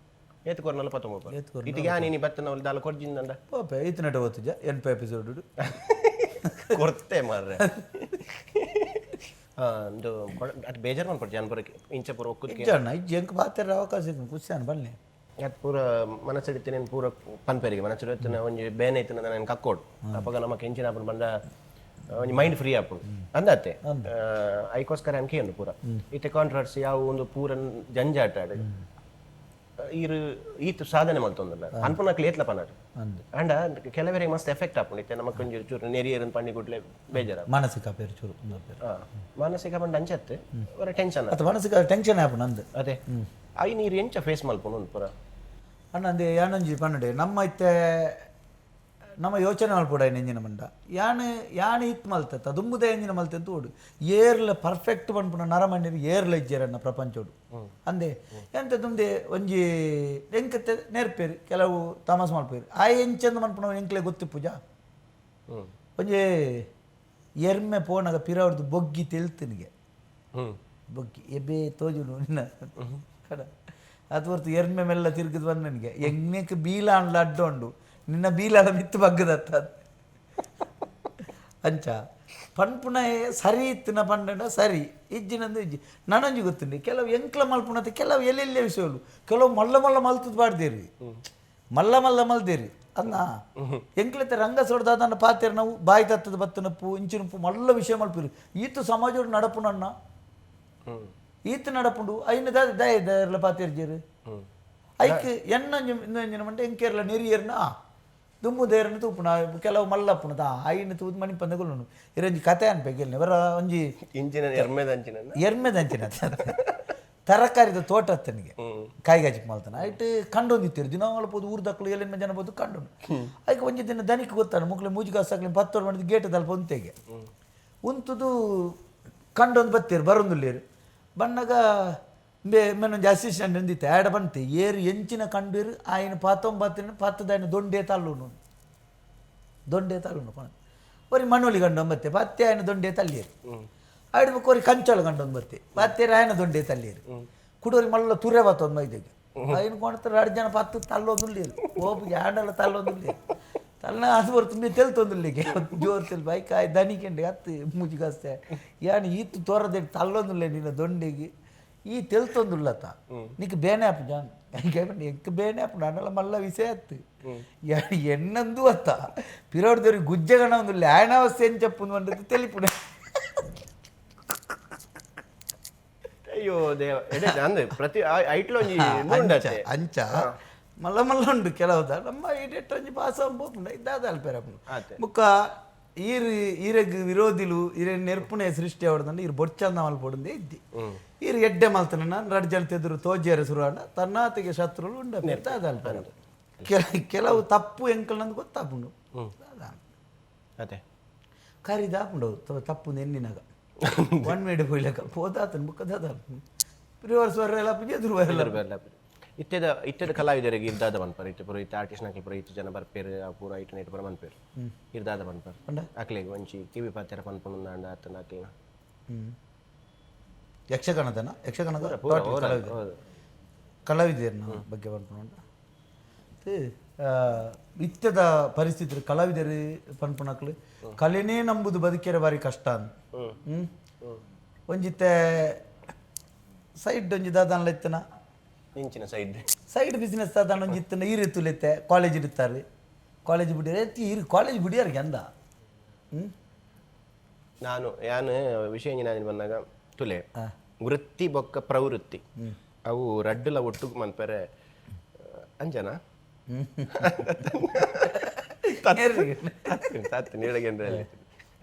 ಏತ್ ಕೊರ್ 49. ಏತ್ ಕೊರ್. ಇತಿಗೆ ಯಾನ್ ಇನಿ ಬತ್ತ ನವಲ್ ದಾಲ ಕೊರ್ಜಿಂದಂಡ. ಪೋಪೆ ಈತನಟ ಓತುಜ ಎನ್ಪೆ ಎಪಿಸೋಡ್. ಕೊರ್ತೆ ಮಾರ್ರೆ ಒಂದು ಅದು ಬೇಜಾರು ಮನ್ಪೊಡು ಜಾನಪುರಕ್ಕೆ ಇಂಚ ಪೂರ ಒಕ್ಕುದಕ್ಕೆ. ಇಜ್ಜ ಅಣ್ಣ ಇಜ್ಜಿ ಎಂಕ್ ಪಾತೆರ ಅವಕಾಶ ಇತ್ತು ಖುಷಿಯಾನ ಬನ್ನಿ. ಅದು ಪೂರ ಮನಸ್ಸಿಡ್ತೀನಿ ಪೂರ ಪನ್ಪೇರಿಗೆ ಮನಸ್ಸಿಡ್ತೀನಿ ಒಂಜಿ ಬೇನೆ ಇತ್ತು ನಾನು ಕಕ್ಕೋಡು ಅಪ್ಪಗ ನಮ್ಮ ಕೆಂಚಿನ ಆಪುಂಡು ಬಂದ ಒಂಜಿ ಮೈಂಡ್ ಫ್ರೀ ಆಪುಂಡು ಅಂದಾತೆ ಐಕೋಸ್ಕರ ಅನ್ಕೆ ಉಂಡು ಪೂರ ಇತ್ತೆ ಕಾಂಟ್ರವರ್ಸಿ ಯಾವ ಒಂದು ಪೂರ ಜಂಜಾಟ ಆಡು. ಈರು ಈತ್ ಸಾಧನೆ ಮಲ್ತೊಂದುಲ್ಲ ಅನ್ಪುನಕ್ಲು ಏತ್ಲ ಪನರ್. ಅಂದ್. ಅಂಡ ಕೆಲವರಿಗೆ ಮಸ್ತ್ ಎಫೆಕ್ಟ್ ಆಪುಂಡು. ಇತ್ತೆ ನಮಕ್ ಒಂಜಿ ಚೂರು ನೆರಿಯರನ್ ಪಂಡಿ ಕೂಡ್ಲೆ ಬೇಜಾರ. ಮಾನಸಿಕ ಪೇರು ಚೂರು ಉಂದು ಪೇರು. ಮಾನಸಿಕ ಪಂಡ ಅಂಚತ್ತೆ ಅವರ ಟೆನ್ಷನ್. ಅತ್ತ ಮಾನಸಿಕ ಟೆನ್ಷನ್ ಆಪುಂಡು ಅಂದ್. ಅದೇ ಐನ್ ಈರ್ ಎಂಚ ಫೇಸ್ ಮಲ್ಪುನು ಉಂದು ಪೂರ? ಅಣ್ಣ ಅಂದೆ ಯಾನೊಂಜಿ ಪನ್ನಡೆ ನಮ್ಮ ಇತ್ತೆ ನಮ್ಮ ಯೋಚನೆ ಮಲ್ಪೊಡ ಎಂಜಿನ ಮಂಡ ಯಾನ್ ಯಾನ್ ಇತ್ ಮಲ್ತ ದುಂಬುದ ಎಂಜಿನ ಮಲ್ತೆ ಅಂತ ಓಡು ಏರ್ಲ ಪರ್ಫೆಕ್ಟ್ ಪನ್ಪುನ ನರಮಂಡಿನ ಏರ್ಲ ಇಜ್ಜೆರನ್ನ ಪ್ರಪಂಚೋಡು ಅಂದೆ. ಎಂತ ದುಂದೆ ಒಂಜಿ ಎಂಕತ್ತೆ ನೇರ್ಪೇರು ಕೆಲವು ತಾಮಸ್ ಮಲ್ಪೇರು ಆ ಎಂಚಂದು ಮನ್ಪುನ ಎಂಕ್ಲೆ ಗೊತ್ತಿ ಪೂಜಾ. ಒಂಜಿ ಎರ್ಮೆ ಪೋನಾಗ ಪಿರವರ್ದು ಬೊಗ್ಗಿ ತೆಲ್ತನಿಗೆ ಬೊಗ್ಗಿ ಎಬೆ ತೋಜುನು ನಿನ್ನ ಕಡ ಅದು ಹೊರ್ತು ಎರ್ಮೆ ಮೆಲ್ಲ ತಿರುಗಿದ್ ಬಂದ ನನಗೆ ಎಂಗ್ನೆಕ್ ಬೀಲ ಅನ್ಲ ಅಡ್ಡ ಉಂಡು ನಿನ್ನ ಬೀಲಾಲ ಮಿತ್ತು ಬಗ್ಗದತ್ತ ಅಂಚ ಪನ್ಪುನ ಸರಿ ಇತ್ತಿನ ಪಂಡಂಡ ಸರಿ ಇಜ್ಜಿನಂದು ಇಜ್ಜಿ ನನೊಂಜಿ ಗೊತ್ತುಂಡು. ಕೆಲವು ಎಂಕ್ಲ ಮಲ್ಪುನತೆ ಕೆಲವು ಎಲ್ಲೆಲ್ಲೇ ವಿಷಯಗಳು ಕೆಲವು ಮಲ್ಲ ಮಲ್ಲ ಮಲ್ತದ್ ಬಾಡ್ದೇರಿ ಮಲ್ಲ ಮಲ್ಲ ಮಲ್ದೇರಿ ಅನ್ನ ಎಂಕ್ಲತೆ ರಂಗ ಸೊಡ್ದಾದನ್ನ ಪಾತೆರ್ ನಾವು ಬಾಯಿ ತತ್ತದ ಬತ್ತನಪ್ಪು ಇಂಚಿನಪ್ಪು ಮಲ್ಲ ವಿಷಯ ಮಲ್ಪಿರಿ ಈತ ಸಮಾಜೋಡು ನಡಪುನನ್ನ ಈತ ನಡಪುಂಡು ಐನ ದಾಯ ದಾಯರ್ಲ ಪಾತೆರ್ಜೇರು ಐಕ್ ಎನ್ನೊಂಜಿ ಇನ್ನೊಂಜಿನ ಮಂಟೆ ಎಂಕೇರ್ಲ ನೆರಿಯರ್ನ ದುಂಬು ದೇರನ್ನು ತೂಪುನ ಕೆಲವು ಮಲ್ಲಪ್ಪುನ ತಾ ಐನ ತೂದು ಮಣಿ ಪಂದಗುಲುನು ಇರಂಜಿ ಕತೆ ಅನ್ಪೆ ಬರ ಒಂಜಿ ಇಂಚಿನ ಎರ್ಮೆದ ಅಂಚಿನ ಎರ್ಮೆದಂಚಿನ ತರಕಾರಿದ ತೋಟ ಅತ್ತನಿಗೆ ಕಾಯಿಗಾಜಿ ಮಲ್ತಾನ ಐಟ್ ಕಂಡೊಂದಿತ್ತೀರು ದಿನಾಂಗಳ ಪೋದು ಊರು ದಕ್ಕಲು ಎಲ್ಲಿನ ಜನ ಪೋದು ಕಂಡು ಐಕ್ ಒಂಜಿ ದಿನ ದನಿಕ್ ಗೊತ್ತಾನ ಮುಕ್ಲೆ ಮೂಜಿಗಾಸು ಸಾಕ್ಲಿ ಪತ್ತೋರು ಮಾಡಿದ ಗೇಟ್ ದಲ್ಪ ಉಂತೆಗೆ ಉಂತುದು ಕಂಡೊಂದು ಬತ್ತೀರು ಬರೊಂದುಲ್ಲೇರು ಬಣ್ಣಗ ಬೇ ಮೆನೊಂಜಿ ಅಸಿಸ್ಟೆಂಟ್ ಒಂದಿತ್ತೆ ಆಡ ಬಂತೆ ಏರು ಎಂಚಿನ ಕಂಡೀರು ಆಯ್ನ ಪಾತೊಂಬತ್ತಿನ ಪತ್ತದಾಯನ ದೊಂಡೆ ತಲ್ಲುನು ದೊಂಡೆ ತಲ್ಲುನು ಪಣ ಒರಿ ಮಣ್ಣೊಲಿ ಕಂಡು ಬತ್ತೆ ಪತ್ತೆ ಆಯ್ನ ದೊಂಡೆ ತಲ್ಲಿಯರು ಆಯ್ಡು ಬೊಕ್ಕ ಒರಿ ಕಂಚೋಳ ಕಂಡೊಂದು ಬತ್ತೆ ಪತ್ತೆ ರಾಯನ ದೊಂಡೆ ತಲ್ಲಿಯರು ಕುಡೋರಿ ಮಲ್ಲ ತುರೆ ಬತ್ತೊಂದು ಮೈದೆಗೆ ಐನು ಕೊಣತ್ರ ಎರಡು ಜನ ಪತ್ತು ತಲ್ಲೊಂದುಲ್ಲೇರು ಓಪು ಯಾಂಡಲ ತಲ್ಲೊಂದುಲ್ಲೇರು ತಲ್ಲ ಅದು ಬರ್ತುಂಬಿ ತೆಲ್ತೊಂದುಲ್ಲಿಗೆ ಜೋರು ತೆಲ್ ಬೈಕ್ ಆಯ್ ದನಿಕೆಂಡೆ ಅತ್ತು ಮುಜಿಗಾಸ್ತೆ ಯಾನ್ ಈತು ತೋರದೆ ತಲ್ಲೊಂದುಲ್ಲೆ ನಿನ್ನ ದೊಂಡೆಗೆ ಈ ತೆಲ್ತೊಂದುಲ್ಲತ ನಿಕ್ ಬೇನೆ ಆಪು ಜಾನ್ ಎಂಕ್ ಬೇನೆ ಆಪು ನಾನೆಲ್ಲ ಮಲ್ಲ ವಿಷಯ ಅತ್ತು ಎನ್ನಂದು ಅತ್ತ ಪಿರೋಡ್ದವ್ರಿಗೆ ಗುಜ್ಜೆಗಣ ಒಂದುಲ್ಲೆ ಆಯನ ಅವಸ್ಥೆ ಎಂಚಪ್ಪು ಒಂದು ತೆಲಿಪುಣೆ. ಅಯ್ಯೋ ದೇವ ಎಡೆ ಅಂದ್ರೆ ಪ್ರತಿ ಐಟ್ಲ ಒಂಜಿ ಉಂದು ಅಂಚ ಉಂಡತ್ತೆ. ಅಂಚ ಮಲ್ಲ ಮಲ್ಲ ಉಂಡು ಕೆಲವುದ ನಮ್ಮ ಈಡೆಟ್ ಒಂಜಿ ಪಾಸ ಪೋಪುಂಡು ಇದ್ದಾದ ಅಲ್ಪೇರ ಆತೆ. ಬುಕ್ಕ ಈರ್ ಈರೆಗ್ ವಿರೋಧಿಲು ಈರೆ ನೆರ್ಪುಣೆ ಸೃಷ್ಟಿ ಅವಡ್ದಂಡ ಈರ್ ಬೊಚ್ಚಂದ ಮಲ್ಪೊಡುಂದೆ ಇದ್ದಿ ಈರ್ ಎಡ್ಡೆ ಮಲ್ತನ ರಡ್ ಜನ ತೆದುರು ತೋಜೇರ ಸುರುವಾಂಡ ತನ್ನಾತಿಗೆ ಶತ್ರುಲು ಉಂಡ ದಾದ ಅಲ್ಪೇರ ಕೆಲವು ತಪ್ಪು ಎಂಕಲ್ನಂದು ಗೊತ್ತಾಪುಂಡು ದಾದ. ಅದೇ ಕರಿದಾಪುಂಡು ತಪ್ಪು ಎನ್ನಿನಾಗ ಒನ್ ಮೇಡ್ ಪೋಯ್ಲಕ ಪೋದಾತನ್ ಬುಕ್ಕ ದಾದ ರಿವರ್ಸ್ ವರ್ರೆಲ್ಲ ಎದುರು ಬರಲ್ಲ. ಇತ್ತೆದ ಇತ್ತೆದ ಕಲಾವಿದರಿಗೆ ಇರ್ದಾದ ಮನ್ಪರ್ ಇತ್ತೆ ಪೂರ ಇತ್ತೆ ಆರ್ಟಿಸ್ಟ್ ನಕಲ್ ಪೂರ ಇತ್ತು ಜನ ಬರ್ಪೇರು ಆ ಪೂರ ಐಟ್ ನೈಟ್ ಪೂರ ಮನ್ಪೇರು ಇರ್ದಾದ ಮನ್ಪರ್ ಪಂಡ? ಅಕ್ಲೆಗ್ ಒಂಚಿ ಕಿವಿ ಪಾತೆರ ಪನ್ಪುಂಡು ಅಂಡ ಆತನ ಅಕ್ಲೆನ. ಯಕ್ಷಗಾನದನ ಯಕ್ಷಗಾನದ ಪೂರ total ಕಲಾವಿದ ಹೌದು. ಕಲಾವಿದರನ್ನ ಬಗ್ಗೆ ಪನ್ಪುಂಡು ಇತ್ತೆದ ಪರಿಸ್ಥಿತಿ ಕಲಾವಿದರು ಪನ್ಪುನಕ್ಲು ಕಲೆನೇ ನಂಬುದು ಬದುಕೆರೆ ಬಾರಿ ಕಷ್ಟ ಅಂದ್. ಹ್ಮ್ ಒಂಜಿತ್ತೆ ಸೈಡ್ ಒಂಜಿ ದಾದಾನ್ಲ ಇತ್ತನ ಇಂಚಿನ ಸೈಡ್ ಸೈಡ್ ಬಿಸ್ನೆಸ್ ದಾದಾನ ಒಂಜಿ ಇತ್ತನ ಈ ರೀತಿಲಿತ್ತೆ ಕಾಲೇಜ್ ಇರ್ತಾರೆ ಕಾಲೇಜ್ ಬಿಡಿಯರ್ ಈ ಕಾಲೇಜ್ ಬಿಡಿಯಾರಿಗೆ ಅಂದ. ಹ್ಮ್ ನಾನು ಯಾನ್ ವಿಷಯ ನಾನು ಬಂದಾಗ ತುಲೆ ವೃತ್ತಿ ಬೊಕ್ಕ ಪ್ರವೃತ್ತಿ ಅವು ರಡ್ಡುಲ ಒಟ್ಟು ಮನ್ಪೆರೆ ಅಂಜನಾ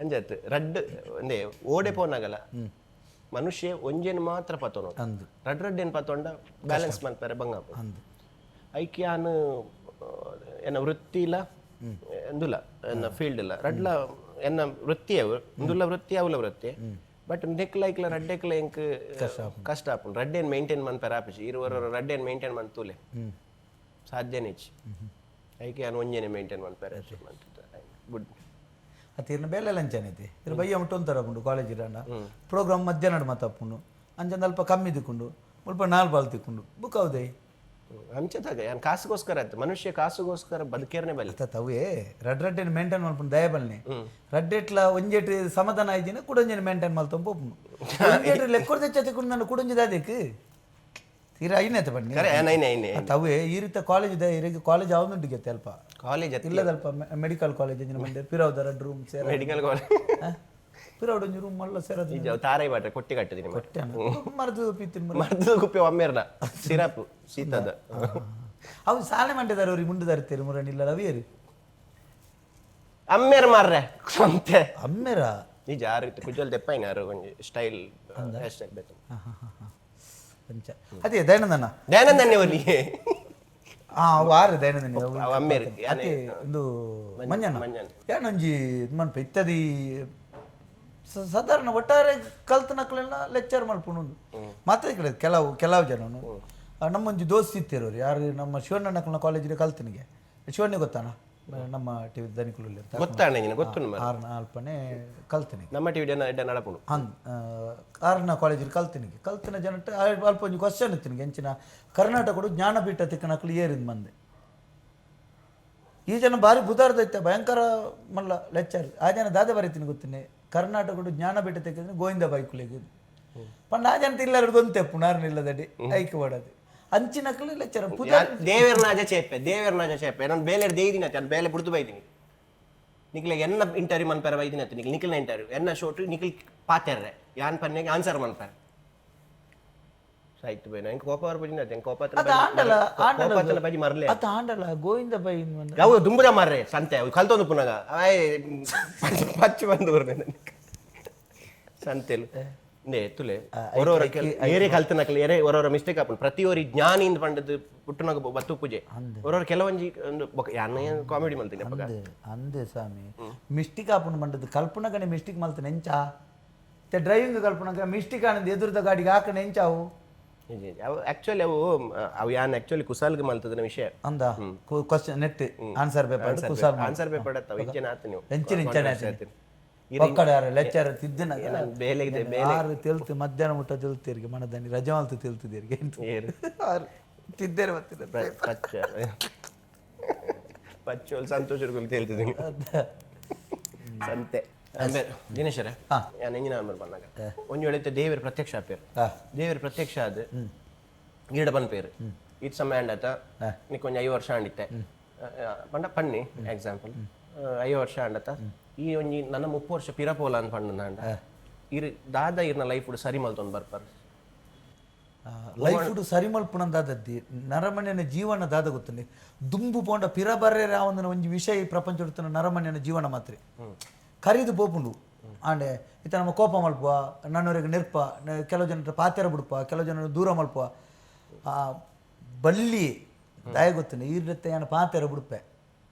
ಅಂಜಾತ್ ರಡ್ಡ್ ಒಂದೇ ಓಡೆ ಪೋನಾಗಲ್ಲ ಮನುಷ್ಯ ಒಂಜೇನು ಮಾತ್ರ ಪತೋನು ಅಂದು. ರಡ್ ರಡ್ಡ್ ಏನ್ ಪತೊಂಡ ಬ್ಯಾಲೆನ್ಸ್ ಮನ್ಪೆರೆ ಬಂಗ ಅಂದು. ಐಕ್ ಯಾನ್ ಎನ್ನ ವೃತ್ತಿ ಇಲ್ಲ ಎಂದುಲ ಎನ್ನ ಫೀಲ್ಡ್ ಇಲ್ಲ ರಡ್ಲ ಎನ್ನ ವೃತ್ತಿ ಅವು ಇಂದುಲ ವೃತ್ತಿ ಅವಲ ವೃತ್ತಿ ಬಟ್ ನೆಕ್ಲ ಐಕ್ಲ ರಡ್ಡೆಕ್ಲ ಎಂಕ್ ಕಷ್ಟ ಆಪುಂಡು ರಡ್ಡೇನ್ ಮೇಂಟೈನ್ ಮನ್ಪೆರೆ ಆಪುಜಿ ಇರುವರು ರಡ್ಡೇನ್ ಮೇಂಟೈನ್ ಮನ್ತೂಲೆ ಸಾಧ್ಯನೇ ಇಜ್ಜಿ ಐಕ್ ಯಾನ್ ಒಂಜೇನೆ ಮೇಂಟೈನ್ ಮನ್ಪೆರೆ ಗುಡ್. ಅತ್ತ ಇರ್ನ ಬೇಲೆ ಲಂಚನ ಐತಿ ಇರ್ ಬಯ್ಯ ಮುಟ್ಟೊಂತಾರ ಉಂಡು ಕಾಲೇಜ್ ಇರಂಡ ಪ್ರೋಗ್ರಾಮ್ ಮಧ್ಯಾಹ್ನ ಮಾತಾಪುಂಡು ಅಂಚಂದ ಅಲ್ಪ ಕಮ್ಮಿ ತಿಕ್ಕೊಂಡು ಮುಲ್ಪ ನಾಲ್ ಬಾಲ್ ತಿಕ್ಕೊಂಡು ಬುಕ್ ಹೌದೇ ಅಂಚದಾಗ ಯಾನ್ ಕಾಸುಗೋಸ್ಕರ ಆಯ್ತು ಮನುಷ್ಯ ಕಾಸುಗೋಸ್ಕರ ಬದುಕೇರ್ನೆ ಬಲ್ಲಿ ಅತ್ತ ತವೇ ರಡ್ ರಡ್ಡೆನ್ ಮೇಂಟೈನ್ ಮಲ್ಪುಂಡು ದಯ ಬಲ್ನೆ ರಡ್ಡೆಟ್ಲ ಒಂಜೆಟ್ ಸಮಾಧಾನ ಆಯ್ದಿನ ಕುಡೊಂಜೆನ್ ಮೇಂಟೈನ್ ಮಲ್ತೊಂದು ಪೋಪುಂಡು ಒಂಜೆಟ್ ಲೆಕ್ಕೊರ್ ತೆಚ್ಚ ತಿಕ್ಕೊಂಡು ನಾನು ಕುಡೊಂಜಿ ದಾದೆಕ್ ತೀರಾ ಐನೈತೆ ಬನ್ನಿ ಕರೆ ನೈನೆ ಐನೆ ತವೇ ಈ ರೀತಿ ಕಾಲೇಜ್ ಇದೆ ಇರಿಗೆ ಕಾಲೇಜ್ ಯಾವ್ದುಂಟು ಗೆತ್ತೆ ಅಲ್ಪ ಕಾಲೇಜ್ ಇಲ್ಲದಲ್ಪ ಮೆಡಿಕಲ್ ಕಾಲೇಜ್ ಅಂಚಿನ ಮಂಡೆ ಪಿರವ್ದ ರಡ್ ರೂಮ್ ಸೇರ ಮೆಡಿಕಲ್ ಕಾಲೇಜ್ ಪಿರವಡು ಒಂಜಿ ರೂಮ್ ಮಲ್ಲ ಸೇರದು. ನಿಜ, ತಾರೈ ಬಾಟ್ರೆ ಕೊಟ್ಟಿ ಕಟ್ಟದಿನಿ. ಕೊಟ್ಟೆ ಮರದು ಪೀತಿನ. ಮರ್ದು ಗುಪ್ಪೆ ಒಮ್ಮೆರ್ನ ಸಿರಪ್ ಶೀತದ. ಅವು ಸಾಲೆ ಮಂಡೆದಾರ ಅವ್ರಿಗೆ ಮುಂಡೆ ತರ್ತೀರಿ ಮುರಣಿಲ್ಲ ರವಿಯರು. ಅಮ್ಮೇರ್ ಮಾರ್ರೆ ಸಂತೆ. ಅಮ್ಮೇರ. ನಿಜ, ಆರು ಕುಜ್ಜಲ್ ದೆಪ್ಪಾಯಿನ ಆರು ಒಂಜಿ style, hair style ಬೇಕು. ಅಂಚ ಅದೇ ದಯಾನಂದಣ್ಣ. ದಯಾನಂದನ್ನೇ ಒಲಿ. ಅವು ಆರು ದಯಾನಂದನಿ. ಅವು ಅಮ್ಮೇರ್. ಅದೇ ಒಂದು ಮಂಜಣ್ಣ. ಮಂಜಣ್ಣ. ಯಾನೊಂಜಿ ಇದು ಮನ್ಪ ಇತ್ತದಿ ಸಾಧಾರಣ ಒಟ್ಟಾರೆ ಕಲ್ತನಕ್ಲೆಲ್ಲ ಲೆಕ್ಚರ್ ಮಲ್ಪುಣು ಮಾತ್ರ ಕಡೆ ಕೆಲವು ಕೆಲವು ಜನನು. ನಮ್ಮೊಂಜಿ ದೋಸ್ತಿ ಇತ್ತಿರೋರು ಯಾರು, ನಮ್ಮ ಶಿವಣ್ಣನಕ್ಲನ ಕಾಲೇಜಿಗೆ ಕಲ್ತನಿಗೆ. ಶಿವಣ್ಣ ಗೊತ್ತಾನ? ನಮ್ಮ ಟಿವಿ ದನಿಕುಲು. ಗೊತ್ತಾಣ ನೀನು ಗೊತ್ತು. ಆರ್ನ ಅಲ್ಪನೆ ಕಲ್ತನಿಗೆ. ನಮ್ಮ ಟಿವಿ ಎಡ್ಡ ನಡಪುಣು. ಹಂಗೆ ಆರ್ನ ಕಾಲೇಜಿಗೆ ಕಲ್ತಿನಿಗೆ ಕಲ್ತಿನ ಜನಟ ಅಲ್ಪ ಒಂಜಿ ಕ್ವಶನ್ ಇತ್ತಿನಿಗೆ, ಎಂಚಿನ ಕರ್ನಾಟಕಡು ಜ್ಞಾನಪೀಠ ತಿಕ್ಕನಕ್ಲು ಏರಿದ ಮಂದೆ. ಈ ಜನ ಭಾರಿ ಬುಧಾರ್ದೈತೆ, ಭಯಂಕರ ಮಲ್ಲ ಲೆಕ್ಚರ್. ಆ ಜನ ದಾದ ಬರೀತೀನಿ ಗೊತ್ತಿನಿ, ಕರ್ನಾಟಕಡು ಜ್ಞಾನಪೀಠ ತೆಕ್ಕಿದ್ರೆ ಗೋವಿಂದ ಬೈಕುಲಿಗೆ ಪಂಡ. ಆ ಜನ ಇಲ್ಲರು ಗೊಂತೆ ಪುನಾರ್ನಿಲ್ಲದಡಿ ಐಕೆ ಓಡದು ಅಂಚಿನಕ್ಲು ಲೆಕ್ಚರ್ ಪುದಾರ್. ದೇವೇರ್ನಾಜ ಚೇಪೆ, ದೇವೇರ್ನಾಜ ಚೇಪೆ. ನಾನು ಬೇಲೆ ದೇಯ್ದಿನ, ನಾನು ಬೇಲೆ ಬುಡ್ದು ಬೈದಿನಿ. ನಿಕ್ಲೆ ಎನ್ನ ಇಂಟರ್ವ್ಯೂ ಮನ್ಪೆರ ಬೈದಿನ. ನಿಕ್ಲೆ ನಿಖಲ್ನ ಇಂಟರ್ವ್ಯೂ ಎನ್ನ ಶೋಟ್ ನಿಖಲ್ ಪಾತೆರ್ರೆ ಯಾನ್ ಪನ್ನೆಗೆ ಆನ್ಸರ್ ಮನ್ಪೆರ ಸಾಯ್ತು ಬೈ. ನಂಗೆ ಕೋಪ ಬರ್ಬಿಡಿನ, ನಂಗೆ ಕೋಪ. ಅದು ಆಂಡಲ ಆಂಡಲ. ಕೋಪ ಬಜಿ ಮರ್ಲೆ. ಅದು ಆಂಡಲ ಗೋವಿಂದ ಬೈ. ಅವು ದುಂಬುದ ಮಾರ್ರೆ ಸಂತೆ. ಅವು ಕಲ್ತೊಂದು ಪುನಗ ಆಯ್ ಪಚ್ಚು ಬಂದು ಬರ್ನೆ ನನಗೆ ಸಂತೆಲು ನೇ ತುಲೆ. ಒರೋರ ಏರೆ ಕಲ್ತನಕಲ್ ಏರೆ ಒರೋರ ಮಿಸ್ಟೇಕ್ ಆಪುಂಡು. ಪ್ರತಿಯೊರಿ ಜ್ಞಾನಿಂದ ಪಂಡದು ಪುಟ್ಟುನಗ ಬತ್ತು ಪೂಜೆ ಒರೋರ ಕೆಲವೊಂಜಿ ಒಂದು ಬೊಕ ಯಾನ್ ಕಾಮಿಡಿ ಮಲ್ತೀನಿ ಅಪ್ಪಗ. ಅಂದೆ ಅಂದೆ ಸ್ವಾಮಿ, ಮಿಸ್ಟಿಕ್ ಆಪುಂಡು ಮಂಡದು ಕಲ್ಪನಗನೆ ಮಿಸ್ಟಿಕ್ ಮಲ್ತನೆ ಎಂಚ ಡ್ರೈವಿಂಗ್ ಕಲ್ಪನಗ ಮಿಸ್ಟಿಕ್ ಆನಂದ್ ಎದುರುದ ಗಾಡಿಗೆ ಹಾಕಣೆ ಎಂಚಾವು. ನಿಜ, ನಿಜ. ಅವು ಆಕ್ಚುಲಿ ಅವು ಅವು ಯಾನ್ ಆಕ್ಚುಲಿ ಕುಸಾಲ್ಗೆ ಮಲ್ತದನ ವಿಷಯ. ಅಂದ question net answer paper ಕುಸಾಲ್. Answer paper ಅತ್ತವ ಇಂಚೆನ ಆತು ನೀವು. ಎಂಚಿನ ಇಂಚನೆ ಆತು. ಒಕ್ಕಡೆ ಯಾರು ಲೆಕ್ಚರ್ ತಿದ್ದಿನ. ನಾನು ಬೇಲೆಗೆ ಆರು ತೆಲ್ತು ಮಧ್ಯಾಹ್ನ ಮುಟ್ಟ ತೆಲ್ತೇರಿಗೆ ಮನದಾನಿ ರಜೆ ಮಲ್ತು ತೆಲ್ತಿದ್ದೇರಿಗೆ. ಏರು. ಆರು ತಿದ್ದೇರು ಬರ್ತಿದ್ದೆ. ಪಚ್ಚ ಪಚ್ಚೋಲ್ ಸಂತೋಷ ಹೇಳ್ತಿದ್ದೀನಿ ಸಂತೆ ದಿನೇಶರ. ಯಾನ್ ಎಂಜಿನ ಆಂಬರ್ ಬಂದಾಗ ಒಂಜಿ ವೇಳೆ ದೇವರು ಪ್ರತ್ಯಕ್ಷ ಆಪೇರು. ದೇವರು ಪ್ರತ್ಯಕ್ಷ ಆದ್ ಈಡ ಪನ್ಪೇರು, ಇತ್ ಸಮಯ ಅಂಡತ ನಿಕ್ ಒಂಜಿ 5 ವರ್ಷ ಆಂಡಿತ್ತೆ ಪಂಡ ಪನ್ನಿ ಎಕ್ಸಾಂಪಲ್, 5 ವರ್ಷ ಆಂಡತ ಈ ಒಂಜಿ ನನ್ನ 30 ವರ್ಷ ಪಿರ ಪೋಲ ಅಂತ ಪಂಡ ಅಂಡ ಇರ್ ದಾದ ಇರ್ನ ಲೈಫ್ ಸರಿ ಮಲ್ತೊಂದು ಬರ್ಪಾರ. ಲೈಫ್ ಸರಿ ಮಲ್ಪುನಂದಾದದ್ದಿ ನರಮಣ್ಯನ ಜೀವನ ದಾದ ಗೊತ್ತುಂಡೆ. ದುಂಬು ಪೋಂಡ ಪಿರ ಬರ್ರೆ ಒಂದಿನ ಒಂಜಿ ವಿಷಯ ಈ ಪ್ರಪಂಚ ನರಮಣ್ಯನ ಜೀವನ ಮಾತ್ರ ಕರಿದು ಪೋಪುಂಡು. ಆಂಡೆ ಇತ್ತ ನಮ್ಮ ಕೋಪ ಮಲ್ಪುವ, ನನ್ನವರಿಗೆ ನೆರ್ಪ, ಕೆಲವು ಜನರ ಪಾತೆರ ಬಿಡ್ಪ, ಕೆಲವು ಜನರು ದೂರ ಮಲ್ಪುವ. ಆ ಬಳ್ಳಿ ದಾಯ ಗೊತ್ತುಂಡೆ, ಈ ರೀತಿ ಯಾನ ಪಾತೆರ ಬಿಡ್ಪೆ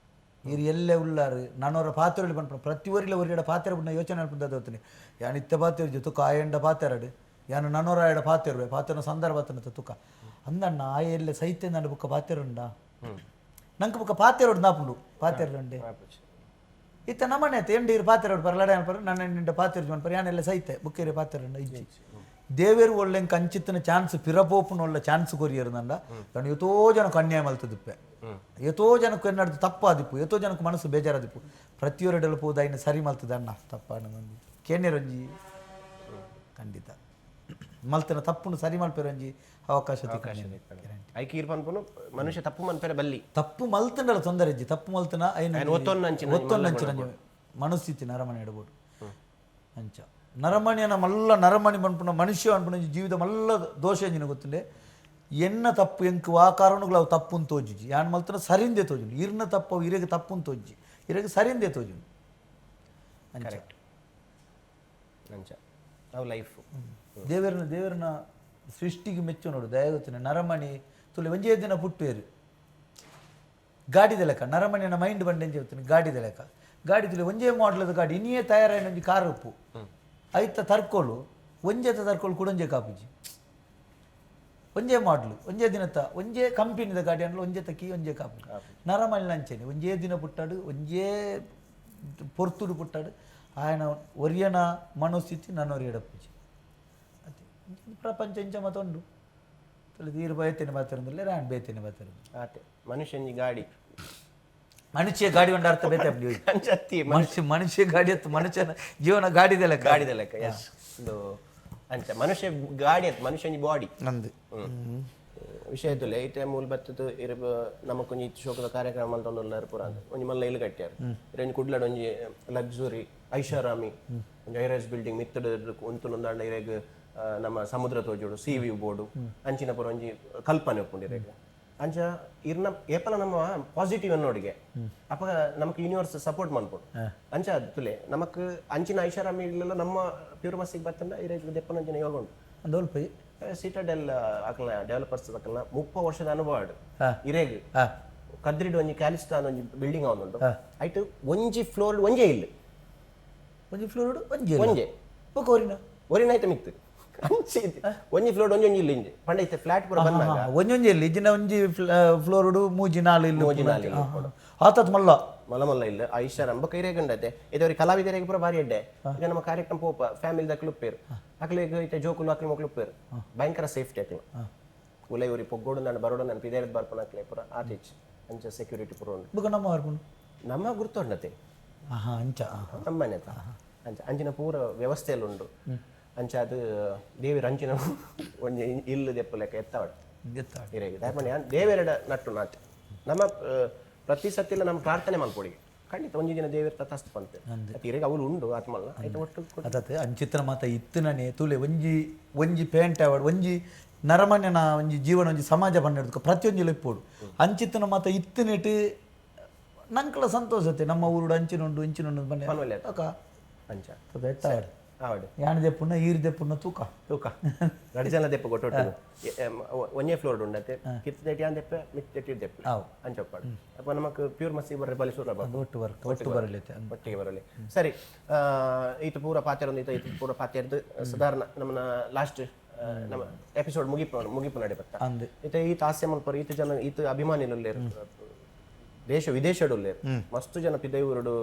ಈರು ಎಲ್ಲೇ ಉಳ್ಳಾರು ನನ್ನವರ ಪಾತ್ರೆಯಲ್ಲಿ ಪನ್ಪುನ ಪ್ರತಿ ಊರಿಲ ಒರಿಯಡ ಪಾತೆರ ಬಿಡ್ನ ಯೋಚನೆ ಮಲ್ಪುಂದಾದ ಗೊತ್ತುಂಡೆ. ಯಾನ್ ಇತ್ತೆ ಪಾತೆರ ತುಕ ಆಯಂಡ ಪಾತೆರಡು ಯಾನು ನನೋರ ಆಯಡ ಪಾತೆರುವೆ ಪಾತೆರ ಸಂದರ್ಭ ತನ್ನ ತುಕ ಅಂದಣ್ಣ ಆಯ ಎಲ್ಲೆ ಸೈತ್ಯ ನನ್ನ ಬುಕ್ಕ ಪಾತೆರುಂಡ ನಂಗೆ ಬುಕ್ಕ ಪಾತೆರೋಡು ನಾಪುಂಡು ಪಾತೆರುಂಡೆ. ಇತ್ತ ನಮ್ಮನೆ ಆಯ್ತು ಎಂಡು ಇರು ಪಾತೆರೋಡು ಪರ ಲಡ ಪರ ನನ್ನ ನಿಂಡ ಪಾತೆರು ಪರ ಯಾನೆಲ್ಲ ಸೈತೆ ಬುಕ್ಕೇರಿ ಪಾತೆರುಂಡ ಇಜ್ಜಿ. ದೇವೇರು ಒಳ್ಳೆ ಕಂಚಿತ್ತನ ಚಾನ್ಸ್ ಪಿರಪೋಪುನ ಒಳ್ಳೆ ಚಾನ್ಸ್ ಕೊರಿಯರು ನಂಡ ನಾನು ಎತೋ ಜನಕ್ಕೆ ಅನ್ಯಾಯ ಮಲ್ತದಿಪ್ಪೆ, ಎತೋ ಜನಕ್ಕೆ ಎನ್ನಡ್ದು ತಪ್ಪಾದಿಪ್ಪು, ಎತೋ ಜನಕ್ಕೆ ಮನಸ್ಸು ಬೇಜಾರಾದಿಪ್ಪು. ಪ್ರತಿಯೊರಡೆಲ್ಲ ಪೋದ ಇನ್ನು ಸರಿ ಮಲ್ತದ ಅಣ್ಣ ತಪ್ಪ ಒಂಜಿ ಕೇನೇರೊಂಜಿ ಖಂಡಿತ ಮಲ್ತನ ತಪ್ಪುನು ಸರಿ ಮಲ್ಪೆರೊಂಜಿ ಅವಕಾಶ ತಿಕ್ಕಂಡು. ಐಕಿ ಇರ್ ಪನ್ಪುನು ಮನುಷ್ಯ ತಪ್ಪು ಮನ್ಪೆರೆ ಬಲ್ಲಿ. ತಪ್ಪು ಮಲ್ತಂಡಲ ತೊಂದರೆ ಇಜ್ಜಿ, ತಪ್ಪು ಮಲ್ತನ ಐನ ಐನ್ ಒತ್ತೊನ್ನಂಚಿನ ಒತ್ತೊನ್ನಂಚಿನ ಮನಸ್ಥಿತಿ ನರಮಣಿ ಇಡಬೋದು. ಅಂಚ ನರಮಣಿಯನ ಮಲ್ಲ ನರಮಣಿ ಪನ್ಪುನ ಮನುಷ್ಯ ಅನ್ಪುನ ಜೀವಿತ ಮಲ್ಲ ದೋಷ ಎಂಜಿನ ಗೊತ್ತುಂಡೆ. ಎನ್ನ ತಪ್ಪು ಎಂಕ್ ವಾ ಕಾರಣಗಳು ಅವು ತಪ್ಪುನ್ ತೋಜಿಜಿ ಯಾನ್ ಮಲ್ತನ ಸರಿಂದೆ ತೋಜುಂಡು. ಇರ್ನ ತಪ್ಪು ಅವು ಇರೆಗೆ ತಪ್ಪುನ್ ತೋಜಿ ಇರೆಗೆ ಸರಿಂದೆ ತೋಜುಂಡು. ಅಂಚ. ಕರೆಕ್ಟ್. ಅಂಚ ಅವು ಲೈಫ್. ದೇವರನ ದೇವರನ ಸೃಷ್ಟಿಗೆ ಮೆಚ್ಚು ನೋಡು ದಯಗೊತ್ತಿನ ನರಮಣಿ ತುಳಿ ಒಂಜೇ ದಿನ ಪುಟ್ಟುವೇರು ಗಾಡಿದ ಲೆಕ್ಕ. ನರಮಣಿನ ಮೈಂಡ್ ಬಂಡೆಂಜೆ ಹೇಳ್ತೀನಿ ಗಾಡಿದ ಲೆಕ್ಕ. ಗಾಡಿ ತುಳಿ ಒಂಜೇ ಮಾಡಲದ ಗಾಡಿ ಇನ್ನೇ ತಯಾರಾಯಿನ ಒಂಜಿ ಕಾರ್ ಉಪ್ಪು ಐತ ತರ್ಕೋಲು ಒಂಜೇತ ತರ್ಕೋಲು ಕುಡೊಂಜೆ ಕಾಪುಜಿ. ಒಂಜೇ ಮಾಡ್ಲು ಒಂಜೇ ದಿನತ ಒಂಜೇ ಕಂಪನಿದ ಗಾಡಿ ಅನ್ಲು ಒಂಜೇ ತಕ್ಕಿ ಒಂಜೇ ಕಾಪುಜಿ. ನರಮಣಿ ಅಂಚೆನೆ ಒಂಜೇ ದಿನ ಪುಟ್ಟಾಡು ಒಂಜೇ ಪೊರ್ತುಡು ಪುಟ್ಟಾಡು ఆయన ಒರಿಯನ ಮನೋಸ್ಥಿತಿ ನನ್ನ ಎಡಪುಜಿ. ಅದೇ ಪ್ರಪಂಚ ಇಂಚ ಮತ್ತೊಂಡು ತುಳಿ ಈರು ಬಯತೇನೆ ಬಾತಿರಂದಿಲ್ಲ ರಾಣ್ ಬೇತೇನೆ ಬಾತಿರಂದು. ಆತೆ ಮನುಷ್ಯಂಜಿ ಗಾಡಿ. ಮನುಷ್ಯ ಗಾಡಿ ಒಂದು ಅರ್ಥ ಬೇತೆ ಅಪ್ಪಿ. ಅಂಚತ್ತಿ. ಮನುಷ್ಯ ಮನುಷ್ಯ ಗಾಡಿ ಅತ್ತು ಮನುಷ್ಯನ ಜೀವನ ಗಾಡಿದ ಲೆಕ್ಕ. ಗಾಡಿದ ಲೆಕ್ಕ, ಎಸ್. ಇದು ಅಂಚ ಮನುಷ್ಯ ಗಾಡಿ ಅತ್ ಮನುಷ್ಯಂಜಿ ಬಾಡಿ. ನಂದು ವಿಷಯದಲ್ಲೇ ಐತೆ ಮೂಲ ಬತ್ತದ ಇರ ನಮಕೊಂಜಿ ಶೋಕದ ಕಾರ್ಯಕ್ರಮ ಮಲ್ತೊಂದುಲ್ಲಾರ್ ಪೂರ ಅಂದ್. ಒಂಜಿ ಮಲ್ಲ ಇಲ್ಲು ಕಟ್ಟ್ಯಾರ. ಇರ್ ಒಂಜಿ ಕುಡ್ಲಡ್ ಒಂಜಿ ಲಕ್ಸುರಿ ಐಷಾರಾಮಿ ಒಂಜಿ high rise building ಮಿತ್ತಡ್ ಉಂತುನೊಂದಾಂಡ ಇರೆಗ್ ನಮ್ಮ ಸಮುದ್ರ ತೋಜೋಡು, C view board, ಅಂಚಿನ ಪೂರ ಒಂಜಿ ಕಲ್ಪನೆ ಉಪ್ಪುಂಡು ಇರೆಗ್. ಅಂಚ ಇರ್ನ ಏಪಲ ನಮ್ಮ ಪಾಸಿಟಿವ್ ಅನ್ನೋಡಿಗೆ ಅಪಗ ನಮಕ್ ಯೂನಿವರ್ಸ್ ಸಪೋರ್ಟ್ ಮನ್ಪೊಡು. ಅಂಚ ತುಲೆ ನಮಕ್ ಅಂಚಿನ ಐಷಾರಾಮಿ ಇಲ್ಲೆಲ್ಲ ನಮ್ಮ ಪ್ಯೂರ್ ಮಸ್ತಿಗೆ ಬತ್ತಂಡ ಇರೆಗ್ ದೆಪ್ಪನಂಚಿನ ಯೋಗ ಉಂಡು. ಅಂದೋಲ್ಪ. ಸಿಟಾಡೆಲ್ ಅಕಲ್ನ ಡೆವಲಪರ್ಸ್ ಅಕಲ್ನ 30 ವರ್ಷದ ಅನುಭವ ಆಡು. ಇರೆಗ್ ಕದ್ರಿಡ್ ಒಂಜಿ ಕ್ಯಾಲಿಸ್ಟಾನ್ ಒಂಜಿ ಬಿಲ್ಡಿಂಗ್ ಅವನುಂಡು. ಐಟ್ ಒಂಜಿ ಫ್ಲೋರ್ ಒಂಜೇ ಇಲ್ಲ. ಒಂಜಿ ಫ್ಲೋರ್ ಒಂಜಿ? ಒಂಜೆ. ಬೊಕ ಒರಿನ? ಒರಿನ ಐತ ಮಿತ್ತು. ಅಂಚೆ ಇತ್ತೆ ಒಂಜಿ ಫ್ಲೋರ್ ಒಂಜಿ ಒಂಜಿ ಇಲ್ಲ ಇಂಜೆ ಪಂಡ ಇತ್ತೆ ಫ್ಲಾಟ್ ಪೂರ ಬಂದಾಗ. ಒಂಜೊಂಜಿ ಇಲ್ಲ ಇಜ್ಜಿನ ಒಂಜಿ ಫ್ಲೋರ್ಡು ಮೂಜಿ ನಾಲ್ ಇಲ್ಲ? ಮೂಜಿ ನಾಲ್ ಇಲ್ಲು ಉಪ್ಪುಂಡು. ಆತತ್ ಮಲ್ಲ. ಮಲ್ಲ ಮಲ್ಲ ಇಲ್ಲ ಐಷಾರಾಮ್. ಬೊಕ ಇರೆಗ್ ಉಂಡತೆ ಇದು ಕಲಾವಿದರಿಗೆ ಪೂರ ಭಾರಿ ಎಡ್ಡೆ. ಈಗ ನಮ್ಮ ಕಾರ್ಯಕ್ರಮ ಪೋಪ ಫ್ಯಾಮಿಲಿ ದಕ್ಲು ಉಪ್ಪೇರು, ಅಕ್ಲೆಗ್ ಇತ್ತೆ ಜೋಕುಲು ಅಕ್ಲು ಮೊಕ್ಲು ಉಪ್ಪೇರು, ಭಯಂಕರ ಸೇಫ್ಟಿ ಅಕ್ಲು. ಉಲೈ ಉರಿ ಪೊಗ್ಗೋಡು ನಾನು ಬರೋಡು ನಾನು ಪಿದೇರದ್ ಬರ್ಪನ ಅಕ್ಲೆ ಪೂರ ಆತಿಚ್ ಅಂಚ ಸೆಕ್ಯೂರಿಟಿ ಪೂರ ಉಂಡು. ಬೊಕ ನಮ್ಮ ಬರ್ಪುಂಡು? ನಮ್ಮ ಗುರ್ತುಂಡತೆ. ಆಹಾ, ಅಂಚ. ನಮ್ಮನೆ ಅಂಚ ಅಂಚಿನ ಪೂರ ವ್ಯವಸ್ಥೆಯಲ್ಲಿ ಉಂಡು. ಅಂಚ ಅದು ದೇವಿರ ಅಂಚಿನ ಒಂಜಿ ಇಲ್ಲು ದೆಪ್ಪು ಲೆಕ್ಕ ಎತ್ತಾವಡ್. ಎತ್ತಾವಡ್. ಇರೆಗ್ ದಾಯೆ ದೇವೆರಡ ನಟ್ಟು ನಾತೆ ನಮ್ಮ ಪ್ರತಿ ಸತಿಲ ನಮ್ಮ ಪ್ರಾರ್ಥನೆ ಮಲ್ಪೊಡಿಗೆ ಖಂಡಿತ ಒಂಜಿ ದಿನ ದೇವಿರ ತಥಾಸ್ತು ಪನ್ಪೆ. ಇರೆಗ್ ಅವಳು ಉಂಡು ಆತ್ಮಲ್ಲ ಆಯ್ತು ಒಟ್ಟು ಅತತ್ ಅಂಚಿತ್ರ ಮಾತ ಇತ್ತುನನೆ ತೂಲೆ ಒಂಜಿ ಒಂಜಿ ಪೇಂಟ್ ಆವಡ್, ಒಂಜಿ ನರಮಾನ್ಯನ ಒಂಜಿ ಜೀವನ, ಒಂಜಿ ಸಮಾಜ ಪನ್ನೆಡ್ದು ಪ್ರತಿಯೊಂಜಿ ಇಪ್ಪೊಡು. ಅಂಚಿತ್ತನ ಮಾತ ಇತ್ತುನೆಟ್ ನಂಕಲ ಸಂತೋಷತೆ. ನಮ್ಮ ಊರುಡು ಅಂಚಿನುಂಡು ಇಂಚಿನುಂಡು ಬನ್ನೆ. ಪನ್ವಲೆ. ತೂಕ. ಅಂಚ. ತೂಕ ಎತ್ತಾವಡ್. ಆವಡ್. ಯಾನ್ ದೆಪ್ಪುನ ಈರ್ ದೆಪ್ಪುನ ತೂಕ. ತೂಕ ರಡ್ಡ್ ಜನ ದೆಪ್ಪ ಗೊಟ್ಟೊಟ್ಟು. ಒಂಜೇ ಫ್ಲೋರ್ ಉಂಡತೆ. ಕಿತ್ತು ದೆಟ್ಟಿ ಯಾನ್ ದೆಪ್ಪೆ, ಮಿತ್ತು ದೆಟ್ಟಿ ದೆಪ್ಪೆ. ಆವು. ಅಂಚ ಉಪ್ಪಡ್. ಅಪ್ಪ ನಮಕ್ ಪ್ಯೂರ್ ಮಸ್ತಿ ಬರ್ರೆ ಬಲಿ ಸುರ. ಒಟ್ಟು ಬರ್ ಒಟ್ಟು ಬರಲಿತ್ತೆ. ಒಟ್ಟಿಗೆ ಬರಲಿ. ಸರಿ, ಈತ ಪೂರ ಪಾತೆರೊಂದು ಈತ ಈತ ಪೂರ ಪಾತೆರ್ದು ಸಾಧಾರಣ ನಮ್ಮನ ಲಾಸ್ಟ್ ನಮ್ಮ ಎಪಿಸೋಡ್ ಮುಗಿಪು ಮುಗಿಪು ನಡೆ ಬತ್ತ. ಅಂದ್. ಈತ ಈತ ಹಾಸ್ಯ ಮಲ್ಪರು ಈತ ಜನ ಈತ ಅಭಿಮಾನಿಲುಲ್ಲೇರು, ದೇಶ ವಿದೇಶಡ್ ಉಲ್ಲೇರು. ಮಸ್ತ್ ಜನ ಪಿದೈಊರುಡು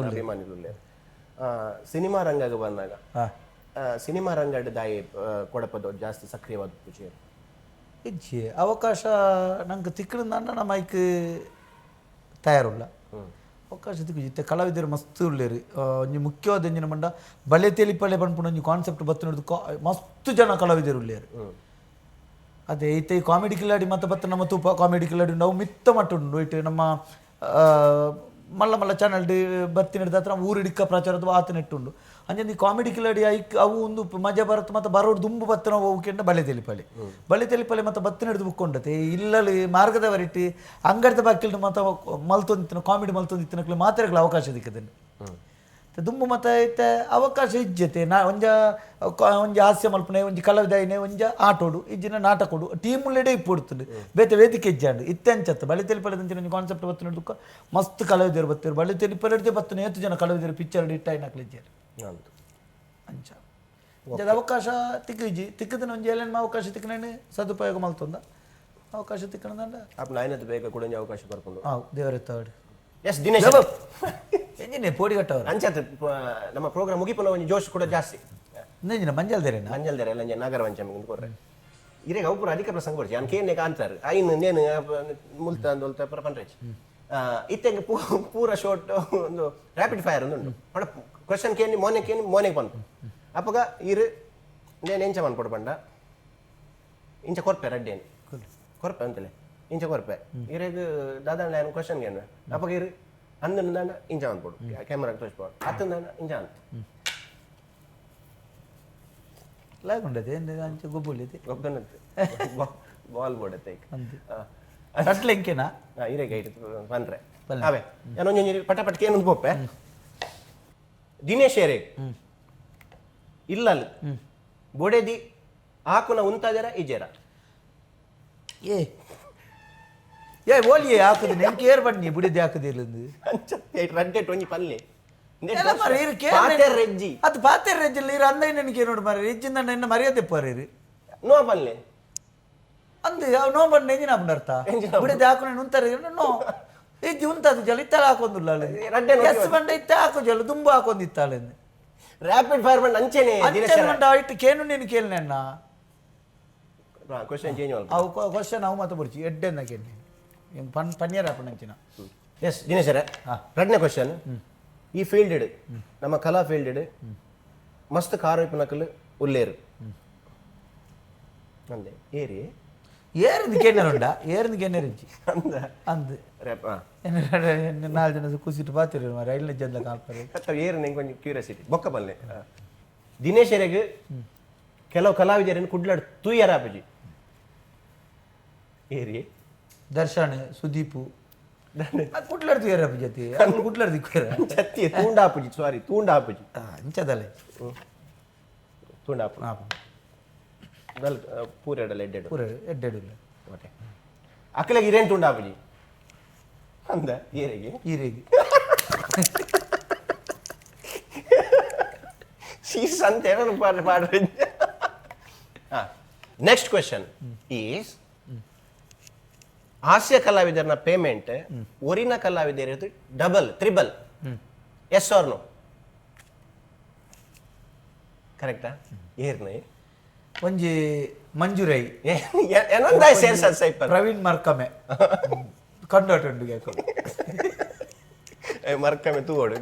ಅಭಿಮಾನಿಲುಲ್ಲೇರು. ಸಿನಿಮಾ ರಂಗಗ್ ಬಂದಾಗ ಸಿನಿಮಾ ರಂಗಡ್ ದಾಯಿ ಕೊಡಪದ ಜಾಸ್ತಿ ಸಕ್ರಿಯವಾದ ಪೂಜೆ? ಇಜ್ಜಿ, ಅವಕಾಶ ನಂಗೆ ತಿಕ್ಕದಂಡ ನಮ್ಮ ಐಕ್ ತಯಾರುಲ್ಲ. ಅವಕಾಶ ತಿಕ್ಕು ಇತ್ತೆ ಕಲಾವಿದರು ಮಸ್ತ್ ಉಲ್ಲೇರು. ಒಂಜಿ ಮುಖ್ಯವಾದ ಒಂಜಿನ ಮಂಡ ಬಳೆ ತೆಲಿಪಳೆ ಪನ್ಪುನ ಒಂಜಿ ಕಾನ್ಸೆಪ್ಟ್ ಬತ್ತು ನೋಡುದು ಮಸ್ತ್ ಜನ ಕಲಾವಿದರು ಉಲ್ಲೇರು. ಅದೇ ಇತ್ತೆ ಈ ಕಾಮಿಡಿ ಕಿಲಾಡಿ ಮತ್ತೆ ಬತ್ತ ನಮ್ಮ ತೂಪ ಕಾಮಿಡಿ ಕಿಲಾಡಿ ಉಂಡು. ಅವು ಮಿತ್ತ ಮಟ್ಟ ಉಂಡು. ಇಟ್ಟು ನಮ್ಮ ಮಲ್ಲ ಮಲ್ಲ ಚಾನಲ್ ಬರ್ತಿನ ಹತ್ರ ಊರಿಡಿಕ್ಕ ಪ್ರಚಾರದ ಆತ ನೆಟ್ಟುಂಡು. ಅಂಚನೆ ಈ ಕಾಮಿಡಿ ಕಿಲಾಡಿ ಐಕ್ ಅವು ಒಂದು ಮಜಾ ಬರತ್ ಮತ್ತೆ ಬರೋಡು ದುಂಬು ಬತ್ತನ ಹೋಗ್ಕೆಂಡ ಬಳೆ ತೆಲಿಪಳೆ ಬಳೆ ತೆಲಿಪಳೆ ಮತ್ತೆ ಬತ್ತಿನ ಹಿಡಿದು ಬುಕ್ಕೊಂಡತೆ. ಇಲ್ಲಲ್ಲಿ ಮಾರ್ಗದವರಿಟ್ಟು ಅಂಗಡಿದ ಬಾಕಿಲ್ ಮತ್ತೆ ಮಲ್ತೊಂದಿತ್ತಿನ ಕಾಮಿಡಿ ಮಲ್ತೊಂದಿತ್ತಿನಕ್ಲೆ ಮಾತ್ರೆಗಳ ಅವಕಾಶ ದಿಕ್ಕದನ್ನು ದುಂಬು ಮತ್ತೆ ಇತ್ತೆ ಅವಕಾಶ ಇಜ್ಜತೆ. ನಾ ಒಂಜ ಒಂಜಿ ಹಾಸ್ಯ ಮಲ್ಪನೆ ಒಂಜಿ ಕಲಾವಿದಾಯಿನೆ ಒಂಜ ಆಟೋಡು ಇಜ್ಜಿನ ನಾಟಕೋಡು ಟೀಮ್ ಲೆಡೆ ಇಪ್ಪೊಡ್ತುಂಡು. ಬೇತೆ ವೇದಿಕೆ ಇಜ್ಜಾಂಡು. ಇತ್ತೆ ಅಂಚತ್ತು ಬಳೆ ತೆಲಿಪಲೆ ಒಂಜಿ ಕಾನ್ಸೆಪ್ಟ್ ಬತ್ತಿನ ದುಕ್ಕ ಮಸ್ತ್ ಕಲಾವಿದರು ಬತ್ತಿರು. ಬಳೆ ತೆಲಿಪಲೆ ಬತ್ತನ ಏತು ಜನ ಕಲಾವಿದರು ಪಿಕ್ಚರ್ ಇಟ್ಟಾಯಿನಕ್ಲೆ ಇಜ್ಜಾರು. ಅಂಚ ಅಂಚದ ಅವಕಾಶ ತಿಕ್ಕಿಜಿ. ತಿಕ್ಕದನ ಒಂಜಿ ಏಳೆಣ್ಮ ಅವಕಾಶ ತಿಕ್ಕನೇನು ಸದುಪಯೋಗ ಮಲ್ತೊಂದ ಅವಕಾಶ ತಿಕ್ಕಣದಂಡ. ಅಪ್ಪ ನಾಯಿನದ್ದು ಬೇಗ ಕೂಡ ಒಂಜಿ ಅವಕಾಶ ಬರ್ಕೊಂಡು. ಹಾವು ದೇವರೆತ್ತವಡು. ಎಸ್ ದಿನೇಶ್. ಎಂಜಿನ ಪೋಡಿ ಕಟ್ಟವರು. ಅಂಚತ್ ನಮ್ಮ ಪ್ರೋಗ್ರಾಮ್ ಮುಗಿಪುನ ಒಂಜಿ ಜೋಶ್ ಕೂಡ ಜಾಸ್ತಿ. ಎಂಜಿನ ಮಂಜಲ್ ದೇರೇನ? ಮಂಜಲ್ ದೇರೆ ಎಲ್ಲ ನಾಗರ ವಂಚಮಿ ಕೊರ್ರೆ. ಇರೆಗ್ ಅವು ಪೂರ ಅಧಿಕ ಪ್ರಸಂಗ ಬರ್ಚಿ ಅನ್ ಕೇನೆ ಕಾಂತಾರ್ ಐನ್ ನೇನು ಮುಲ್ತ ಅಂದೊಲ್ತ ಪೂರ ಪನ್ರೇಚ್. ಇತ್ತೆಂಗ್ ಪೂರ ಶಾರ್ಟ್ ಒಂದು ರ್ಯಾಪಿಡ್ ಫೈರ್ ಒಂದು ಉಂಡು. ಪಂಡ ಕ್ವಶನ್ ಕೇನಿ ಮೋನೆ ಕೇನಿ ಮೋನೆಗೆ ಪನ್ಪು. ಅಪಗ ಇರು ನೇನು ಎಂಚ ಮನ್ಪೊಡು ಪಂಡ ಇಂಚ ಕೊರ್ಪೆ ರಡ್ಡೇನು ಕೊರ್ಪೆ ಅಂತಲೇ ಇಂಚ ಕೊರ್ಪೆ. ಇರೆಗ್ ದಾದಾಂಡ ಏನು ಕ್ವಶನ್ ಕೇನು. ಅಪಗ ಇರು ಅಂದನ ಇಂಚ ಮನ್ಪೊಡು, ಕ್ಯಾಮರಾ ತೋರಿಸ್ಬೋದು. ಅತ್ತಂದಾಂಡ ಇಂಚ ಅಂತ. ಲಾಗುಂಡದೆ ಅಂಚ ಗೊಬ್ಬುಲಿದೆ. ಗೊಬ್ಬನಂತೆ ಬಾಲ್ ಬೋಡತ್ತೆ. ಅಂದು ಕಟ್ಲೆ ಎಂಕೆನಾ? ಇರೆಗ್ ಐಟ್ ಪನ್ರೆ ಅವೇ ಯಾನೊಂಜಿ ಪಟ ಪಟ ಕೇನೊಂದು ಪೋಪೆ. ದಿನೇಶ್ ಎರೆಗ್ ಇಲ್ಲಲ್ ಬೊಡೆದಿ ಆಕುನ ಉಂತಾದೆರ ಇಜೆರ? ಏ ಏ ಓಲಿಯೇ ಹಾಕುದು ನೆನ್ಕೆ ಏರ್ ಬನ್ನಿ ಬುಡಿದಿ ಹಾಕುದು ಇಲ್ಲಂದು. ಅಂಚ ರಡ್ಡೆಟ್ ಒಂಜಿ ಪಲ್ಲೆ. ರೆಜ್ಜಿ ಅದು ಪಾತೆ ರೆಜ್ಜಿಲ್ಲ. ಇರು ಅಂದ ನನಗೆ ನೋಡು ಮಾರ್ರೆ ರೆಜ್ಜಿಂದ ಎನ್ನ ಮರ್ಯಾದೆ ಪೋರೇರು. ನೋ ಪಲ್ಲೆ. ಅಂದು ಅವ್ ನೋ ಬಣ್ಣ ಎಂಜಿನ ಅರ್ಥ ಬುಡಿದಿ ಹಾಕುನ ಉಂತಾರೆ ನೋ ಇಜ್ಜಿ ಉಂತದು ಜಲ ಇತ್ತಲ ಹಾಕೊಂದುಲ್ಲ. ರಡ್ಡೆ. ಎಸ್ ಬಂಡ ಇತ್ತ ಹಾಕು ಜಲ ದುಂಬು ಹಾಕೊಂದಿತ್ತಾಳೆ. ರ್ಯಾಪಿಡ್ ಫೈರ್ ಬಂಡ ಅಂಚೆನೆ. ಅಂಚನೆ ಬಂಡ ಇಟ್ಟು ಕೇನು ನೀನು ಕೇಳನೆ. ಕ್ವಶನ್ ಚೇಂಜ್ ಅವು ಕ್ವಶನ್ ಅವು ಮಾತ ಬುಡ್ಚಿ ಎಡ್ಡೆನ್ನ ಕೇಳಿ ಹೆಂಗ್ ಪನ್ ಪನ್ಯರ ಅಂಚಿನ. ಎಸ್ ದಿನೇಶರ, ರಡ್ಡನೇ ಕ್ವಶನ್. ಈ ಫೀಲ್ಡ್ ನಮ್ಮ ಕಲಾ ಫೀಲ್ಡ್ ಮಸ್ತ್ ಕಾರ್ ಇಪ್ಪನಕಲ್ ಉಲ್ಲೇರು ಅಂದೆ ಏರಿ. ಏರಿಂದ ಕೇನರುಂಡ, ಏರಿಂದ ಕೇನರಿಜ್ಜಿ. ಅಂದ. ಅಂದ್. ರೇಪ್. ನಾಲ್ ಜನ ಕುಸಿಟ್ಟು ಪಾತಿರು ರೈಲ್ನ ಜನ ಕಾಲ್ಪರೆ. ಏರು ನಿಂಗೆ ಒಂಜಿ ಕ್ಯೂರಿಯಾಸಿಟಿ ಬೊಕ್ಕ ಬಲ್ಲೆ. ದಿನೇಶರೆಗ್ ಕೆಲವು ಕಲಾವಿದರನ್ನು ಕುಡ್ಲಾಡ್ ತೂಯರ ಆಪುಜಿ, ಏರಿ? ದರ್ಶನ್, ಸುದೀಪು ಕುಟ್ಲಾಡ್ದು ಏರ ಜೊತೆ ಕುಟ್ಲಾಡ್ದು ದಿಕ್ಕಿರ. ಚತ್ತಿ ತೂಂಡಾಪುಜಿ, ಸಾರಿ, ತೂಂಡಾಪುಜಿ. ಅಂಚದಲ್ಲ. ತೂಂಡಾಪು ನಲ್ ಪೂರೆಡಲ ಎಡ್ಡೆಡು. ಪೂರ ಎಡ್ಡೆಡು. ಓಕೆ, ಅಕ್ಕಲೆಗ್ ಇರೇನ್ ತೂಂಡಾಪುಜಿ ಅಂದ, ಏರಿಗೆ? ಈರೆಗೆ. ಸೀಸ್ ಅಂತ ಏನೋ ಪಾಡ ಪಾಡ. Next question is, ಹಾಸ್ಯ ಕಲಾವಿದರನ ಪೇಮೆಂಟ್ ಒರಿನ ಕಲಾವಿದರ double, triple, yes or no? ಕರೆಕ್ಟಾ? ಏರ್ನೆ? ಒಂಜಿ ಮಂಜುರೈ. ಏನಂದ ಸೇರ್ಸ ಸೈಪರ್. ಪ್ರವೀಣ್ ಮರ್ಕಮೆ ಕಂಡೋಟ ಉಂಡು ಕೇಕು. ಮರ್ಕಮೆ ತೂವೋಡು.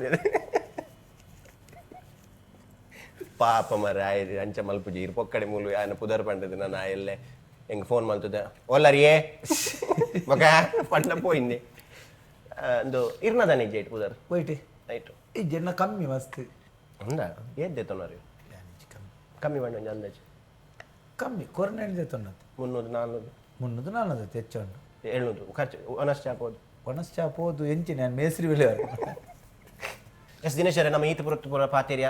ಪಾಪ ಮರ ಆಯ್, ಅಂಚ ಮಲ್ಪುಜಿ. ಇರ್ ಪೊಕ್ಕಡೆ ಮೂಲು ಆಯನ ಪುದರ್ ಪಂಡದು ನಾನು ಎಲ್ಲೆ ಎಂಗ್ ಫೋನ್ ಮಲ್ತದೆ ಓಲ್ಲರಿಯೇ ಮಗ ಪಂಡ ಪೋಯಿಂದೆ. ಒಂದು ಇರ್ನದಾನೆ ಜೇಟ್ ಪುದರ್. ವೈಟ್. ರೈಟ್. ಈ ಜನ ಕಮ್ಮಿ ಮಸ್ತ್. ఉందా? ಏದ್ ದೆತ್ತೊನರು? ಕಮ್ಮಿ. ಕಮ್ಮಿ ಪಂಡ ಒಂಜಿ ಅಂದಾಜು. ಕಮ್ಮಿ ಕೊರನೆ ತೊನ್ನದು. 300, 400? 300, 400 ಹೆಚ್ಚು ಉಂಟು. 700 ಖರ್ಚು ಒನಸ್ ಚಾಪೋದು. ಒಣಸ್ ಚಾಪ್ ಹೋದು ಎಂಚಿನ ನಾನು ಮೇಸ್ರಿ ಬೆಲೆ. ಎಸ್ ದಿನೇಶರೇ, ನಮ್ಮ ಈತ ಪುರತ್ ಪೂರ ಪಾತೆರಿಯ,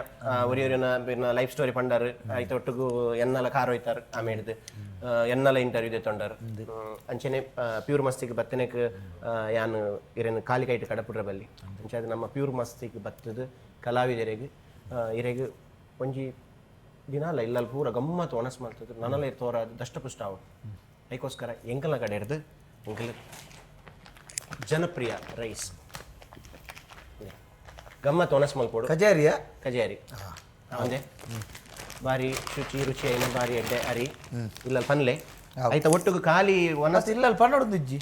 ಒರಿ ಒರಿನ ಲೈಫ್ ಸ್ಟೋರಿ ಪಂಡಾರು. ಐತ ಒಟ್ಟುಗು ಎನ್ನಲ ಕಾರ್ ಹೋಯ್ತಾರ, ಆಮೇಡ್ದು ಎನ್ನಲ ಇಂಟರ್ವ್ಯೂ ದೆತ್ತೊಂಡಾರು. ಅಂಚನೆ ಪ್ಯೂರ್ ಮಸ್ತಿಗೆ ಬತ್ತನೆಕ್ ಯಾನ್ ಇರೇನು ಖಾಲಿ ಕೈಟ್ ಕಡಪುಡ್ರ ಬಲ್ಲಿ. ಅಂಚೆ ಅದು ನಮ್ಮ ಪ್ಯೂರ್ ಮಸ್ತಿಗೆ ಬತ್ತದ ಕಲಾವಿದರೆಗ್ ಇರೆಗ್ ಒಂಜಿ ದಿನಾಲ ಇಲ್ಲಲ್ ಪೂರ ಗಮ್ಮತ್ ಒಣಸ್ ಮಲ್ತದ ನನಲ ತೋರ ದಷ್ಟಪುಷ್ಟ ಅವು. ಐಕೋಸ್ಕರ ಎಂಕಲ್ನ ಕಡೆ ಹಿಡ್ದು ಎಂಕಲ್ ಜನಪ್ರಿಯ ರೈಸ್ ಗಮ್ಮತ್ ಒಣಸ್ ಮಲ್ಪೊಡು. ಕಜಾರಿಯಾ? ಕಜೇರಿ ಒಂದೇ ಬಾರಿ ಶುಚಿ ರುಚಿ అయిన ಬಾರಿ ಎಡ್ಡೆ ಅರಿ ಇಲ್ಲ ಪನ್ಲೆ ಐತ ಒಟ್ಟುಗು ಖಾಲಿ ಒಣ ಮತ್ತೆ ಇಲ್ಲ, ಅಲ್ಲಿ ಪನ್ನೊಂದು ಇಜ್ಜಿ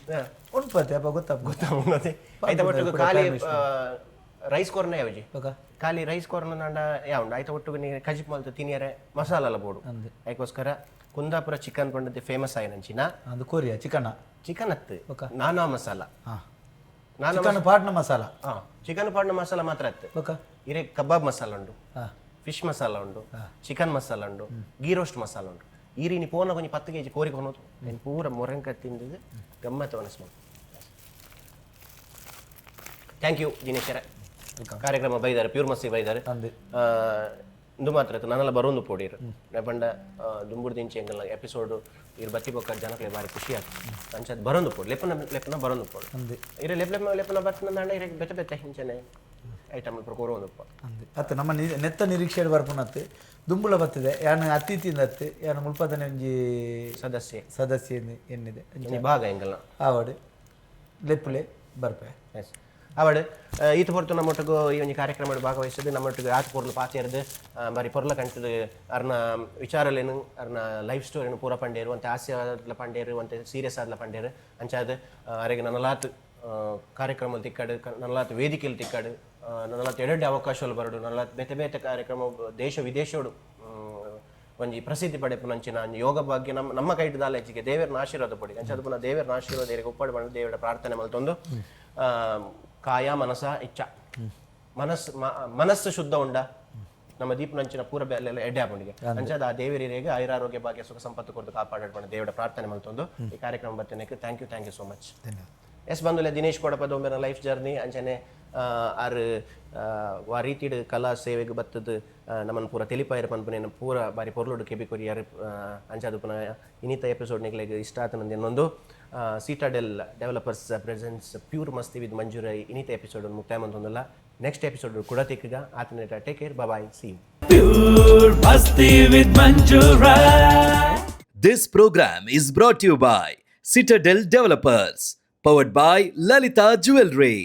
ಉಂಟು ಅಪ್ಪ, ಗೊತ್ತಾಪ. ಗೊತ್ತಾಗುತ್ತದೆ. ಐತ ಒಟ್ಟುಗು ಖಾಲಿ ರೈಸ್ ಕೊರ್ನ ಯಾವಜಿ. ಬೊಕ? ಖಾಲಿ ರೈಸ್ ಕೊರ್ನ ನಾಂಡ ಯಾವುಂಡು. ಐತ ಒಟ್ಟುಗು ನೀ ಕಜಿಪ್ ಮಲ್ತು ತಿನಿಯರೆ ಮಸಾಲ ಬೋಡು. ಅಂದ್. ಐಕೋಸ್ಕರ ಕುಂದಾಪುರ ಚಿಕನ್ ಪಂಡದೆ ಫೇಮಸ್ ಆಯ್ನಂಚಿನ. ಅದು Korea chicken? Chicken ಅತ್ತು. ಬೊಕ? ನಾನಾ ಮಸಾಲ. ನಾನಾ. ಚಿಕನ್ ಪಾಟ್ನ ಮಸಾಲ. ಹಾ, ಚಿಕನ್ ಪಾಡ್ನ ಮಸಾಲ ಮಾತ್ರ ಅತ್ತು. ಬೊಕ? ಇರೆ ಕಬಾಬ್ ಮಸಾಲ ಉಂಡು, ಫಿಶ್ ಮಸಾಲ ಉಂಡು, ಚಿಕನ್ ಮಸಾಲ ಉಂಡು, ಗೀ ರೋಸ್ಟ್ ಮಸಾಲ ಉಂಡು. ಈ ರೀನಿ ಪೋನ ಕೊಂಚ 10 ಕೆಜಿ ಕೋರಿ ಕೊನೋದು నేను ಪೂರ ಮೊರಂಕ ತಿಂದಿದ್ದು ಗಮ್ಮತ್ ಒನಸ್. Thank you ದಿನೇಶರ. ಕಾರ್ಯಕ್ರಮ ಬೈದಾರೆ, ಪ್ಯೂರ್ ಮಸ್ತಿ ಬೈದಾರೆ. ಅಂದ್. ಇಂದು ಮಾತ್ರ ಇತ್ತು ನನ್ನೆಲ್ಲ ಬರೋಂದು ಪೋಡಿರು ಪಂಡ ದುಂಬುಡು ದಿಂಚಿ ಎಂಗಲ್ಲ ಎಪಿಸೋಡ್ ಇರ್ ಬತ್ತಿ ಬೊಕ್ಕ ಜನಕ್ಕೆ ಬಾರಿ ಖುಷಿ ಆಗ್ತದೆ. ಅಂಚದ್ ಬರೋಂದು ಪೋಡು, ಲೆಪ್ಪನ ಲೆಪ್ಪನ ಬರೋಂದು ಪೋಡು. ಅಂದ್. ಇರೆ ಲೆಪ್ ಲೆಪ್ಪ ಲೆಪ್ಪನ ಬರ್ತನ ನಾಂಡ ಇರೆ ಬೆತ್ತೆ ಬೆತ್ತೆ ಹಿಂಚನೆ ಐಟಮ್ ಕೋರೋಂದು. ಅಂದ್. ಅತ್ತ ನಮ್ಮ ನೆತ್ತ ನಿರೀಕ್ಷೆ ಬರ್ಪುನತ್ತು ದುಂಬುಳ ಬತ್ತದೆ ಯಾನ್ ಅತಿಥಿಯಿಂದ ಅತ್ತು ಯಾನ್ ಮುಲ್ಪದನೆ ಒಂಜಿ ಸದಸ್ಯೆ. ಸದಸ್ಯ ಎನ್ನಿದೆ. ಒಂಜಿ ಭಾಗ ಎಂಗಲ್ನ. ಆವಡ್ ಲೆಪ್ಪುಲೆ, ಬರ್ಪೆ. ಎಸ್, ಆವಡ್. ಈತ ಪೊರ್ತು ನಮ್ಮೊಟ್ಟಿಗೂ ಈ ಒಂಜಿ ಕಾರ್ಯಕ್ರಮಡ್ ಭಾಗವಹಿಸಿದ್ದು, ನಮ್ಮೊಟ್ಟಿಗೆ ಆತ ಪೊರ್ಲು ಪಾತೆರ್ದು, ಬಾರಿ ಪೊರ್ಲ ಕಂಟದ ಅರ್ನ ವಿಚಾರಲೇನು ಅರ್ನ ಲೈಫ್ ಸ್ಟೋರಿನು ಪೂರ ಪಂಡೇರು, ಅಂತೆ ಹಾಸ್ಯ ಆದ್ಲ ಪಂಡೇರು, ಅಂತೆ ಸೀರಿಯಸ್ ಆದ್ಲ ಪಂಡೇರು. ಅಂಚಾದ್ ಅರೆಗೆ ನನಲಾತ್ ಕಾರ್ಯಕ್ರಮ ತಿಕ್ಕಡು, ನನಲಾತ್ ವೇದಿಕೆಯಲ್ಲಿ ತಿಕ್ಕಡು, ನನಲಾತ್ ಎಡೆಡ್ಡೆ ಅವಕಾಶಗಳು ಬರಡು, ನನಲಾತ್ ಬೇತೆ ಬೇತೆ ಕಾರ್ಯಕ್ರಮ ದೇಶ ವಿದೇಶೋಡು ಒಂಜಿ ಪ್ರಸಿದ್ಧಿ ಪಡೆಪುನಂಚಿನ ಒಂಜಿ ಯೋಗ ಭಾಗ್ಯ ನಮ್ಮ ನಮ್ಮ ಕೈಟ್ ದಾಲ ಹೆಚ್ಚಿಗೆ ದೇವರನ್ನ ಆಶೀರ್ವಾದ ಪಡಿ. ಅಂಚಾದ ಪುನಃ ದೇವರನ್ನ ಆಶೀರ್ವಾದ ಇರೆಗ್ ಉಪ್ಪಡ್ ಪಂಡ ದೇವರ ಪ್ರಾರ್ಥನೆ ಮಲ್ತೊಂದು, ಕಾಯ ಮನಸ ಇಚ್ಛ ಮನಸ್ಸು ಮನಸ್ಸು ಶುದ್ಧ ಉಂಡ ನಮ್ಮ ದೀಪನಂಚಿನ ಪೂರ ಬೇಲೆಲ್ಲ ಎಡ್ಡೆ ಆಪುಂಡಿಗೆ. ಅಂಚಾದ ಆ ದೇವರಿಗೆ ಆಯುರಾರೋಗ್ಯ ಭಾಗ್ಯ ಸುಖ ಸಂಪತ್ತು ಕೊರತು ಕಾಪಾಡಪಂಡ ದೇವರ ಪ್ರಾರ್ಥನೆ ಮಲ್ತೊಂದು ಈ ಕಾರ್ಯಕ್ರಮ ಬರ್ತೇನೆ. Thank you, thank you so much. ಧನ್ಯವಾದ. ಎಸ್ ಬಂದುಲೆ, ದಿನೇಶ್ ಕೊಡಪ ದೊಂಬೆನ ಲೈಫ್ ಜರ್ನಿ ಅಂಚನೆ ಆರ್ ವಾ ರೀತಿಡ್ ಕಲಾ ಸೇವೆಗೆ ಬತ್ತದ ನಮ್ಮನ್ನು ಪೂರ ತೆಲಿಪಾಯರ್ ಪನ್ಪುನೇನು ಪೂರ ಬಾರಿ ಪೊರ್ಲುಡು ಕೆಬಿ ಕೊರಿಯರ್. ಅಂಚಾದ ಪುನಃ ಇನ್ನಿತ ಎಪಿಸೋಡ್ ನಿಕ್ಲೆಗ್ ಇಷ್ಟ ಆತನಂದು ಇನ್ನೊಂದು Citadel developers presents pure Masti with ಮಂಜುರೈ ಇನ್ನಿತ episode ಮುಕ್ತಾಯ ಮಂತೊಂದುಲ್ಲ. ನೆಕ್ಸ್ಟ್ ಎಪಿಸೋಡ್ ಕೂಡ ತಿಕ್ಕಗ. ಆತನ take care, bye, see you. Pure Masti with Manju Rai. This program is brought to you by Citadel Developers, powered by Lalita Jewelry.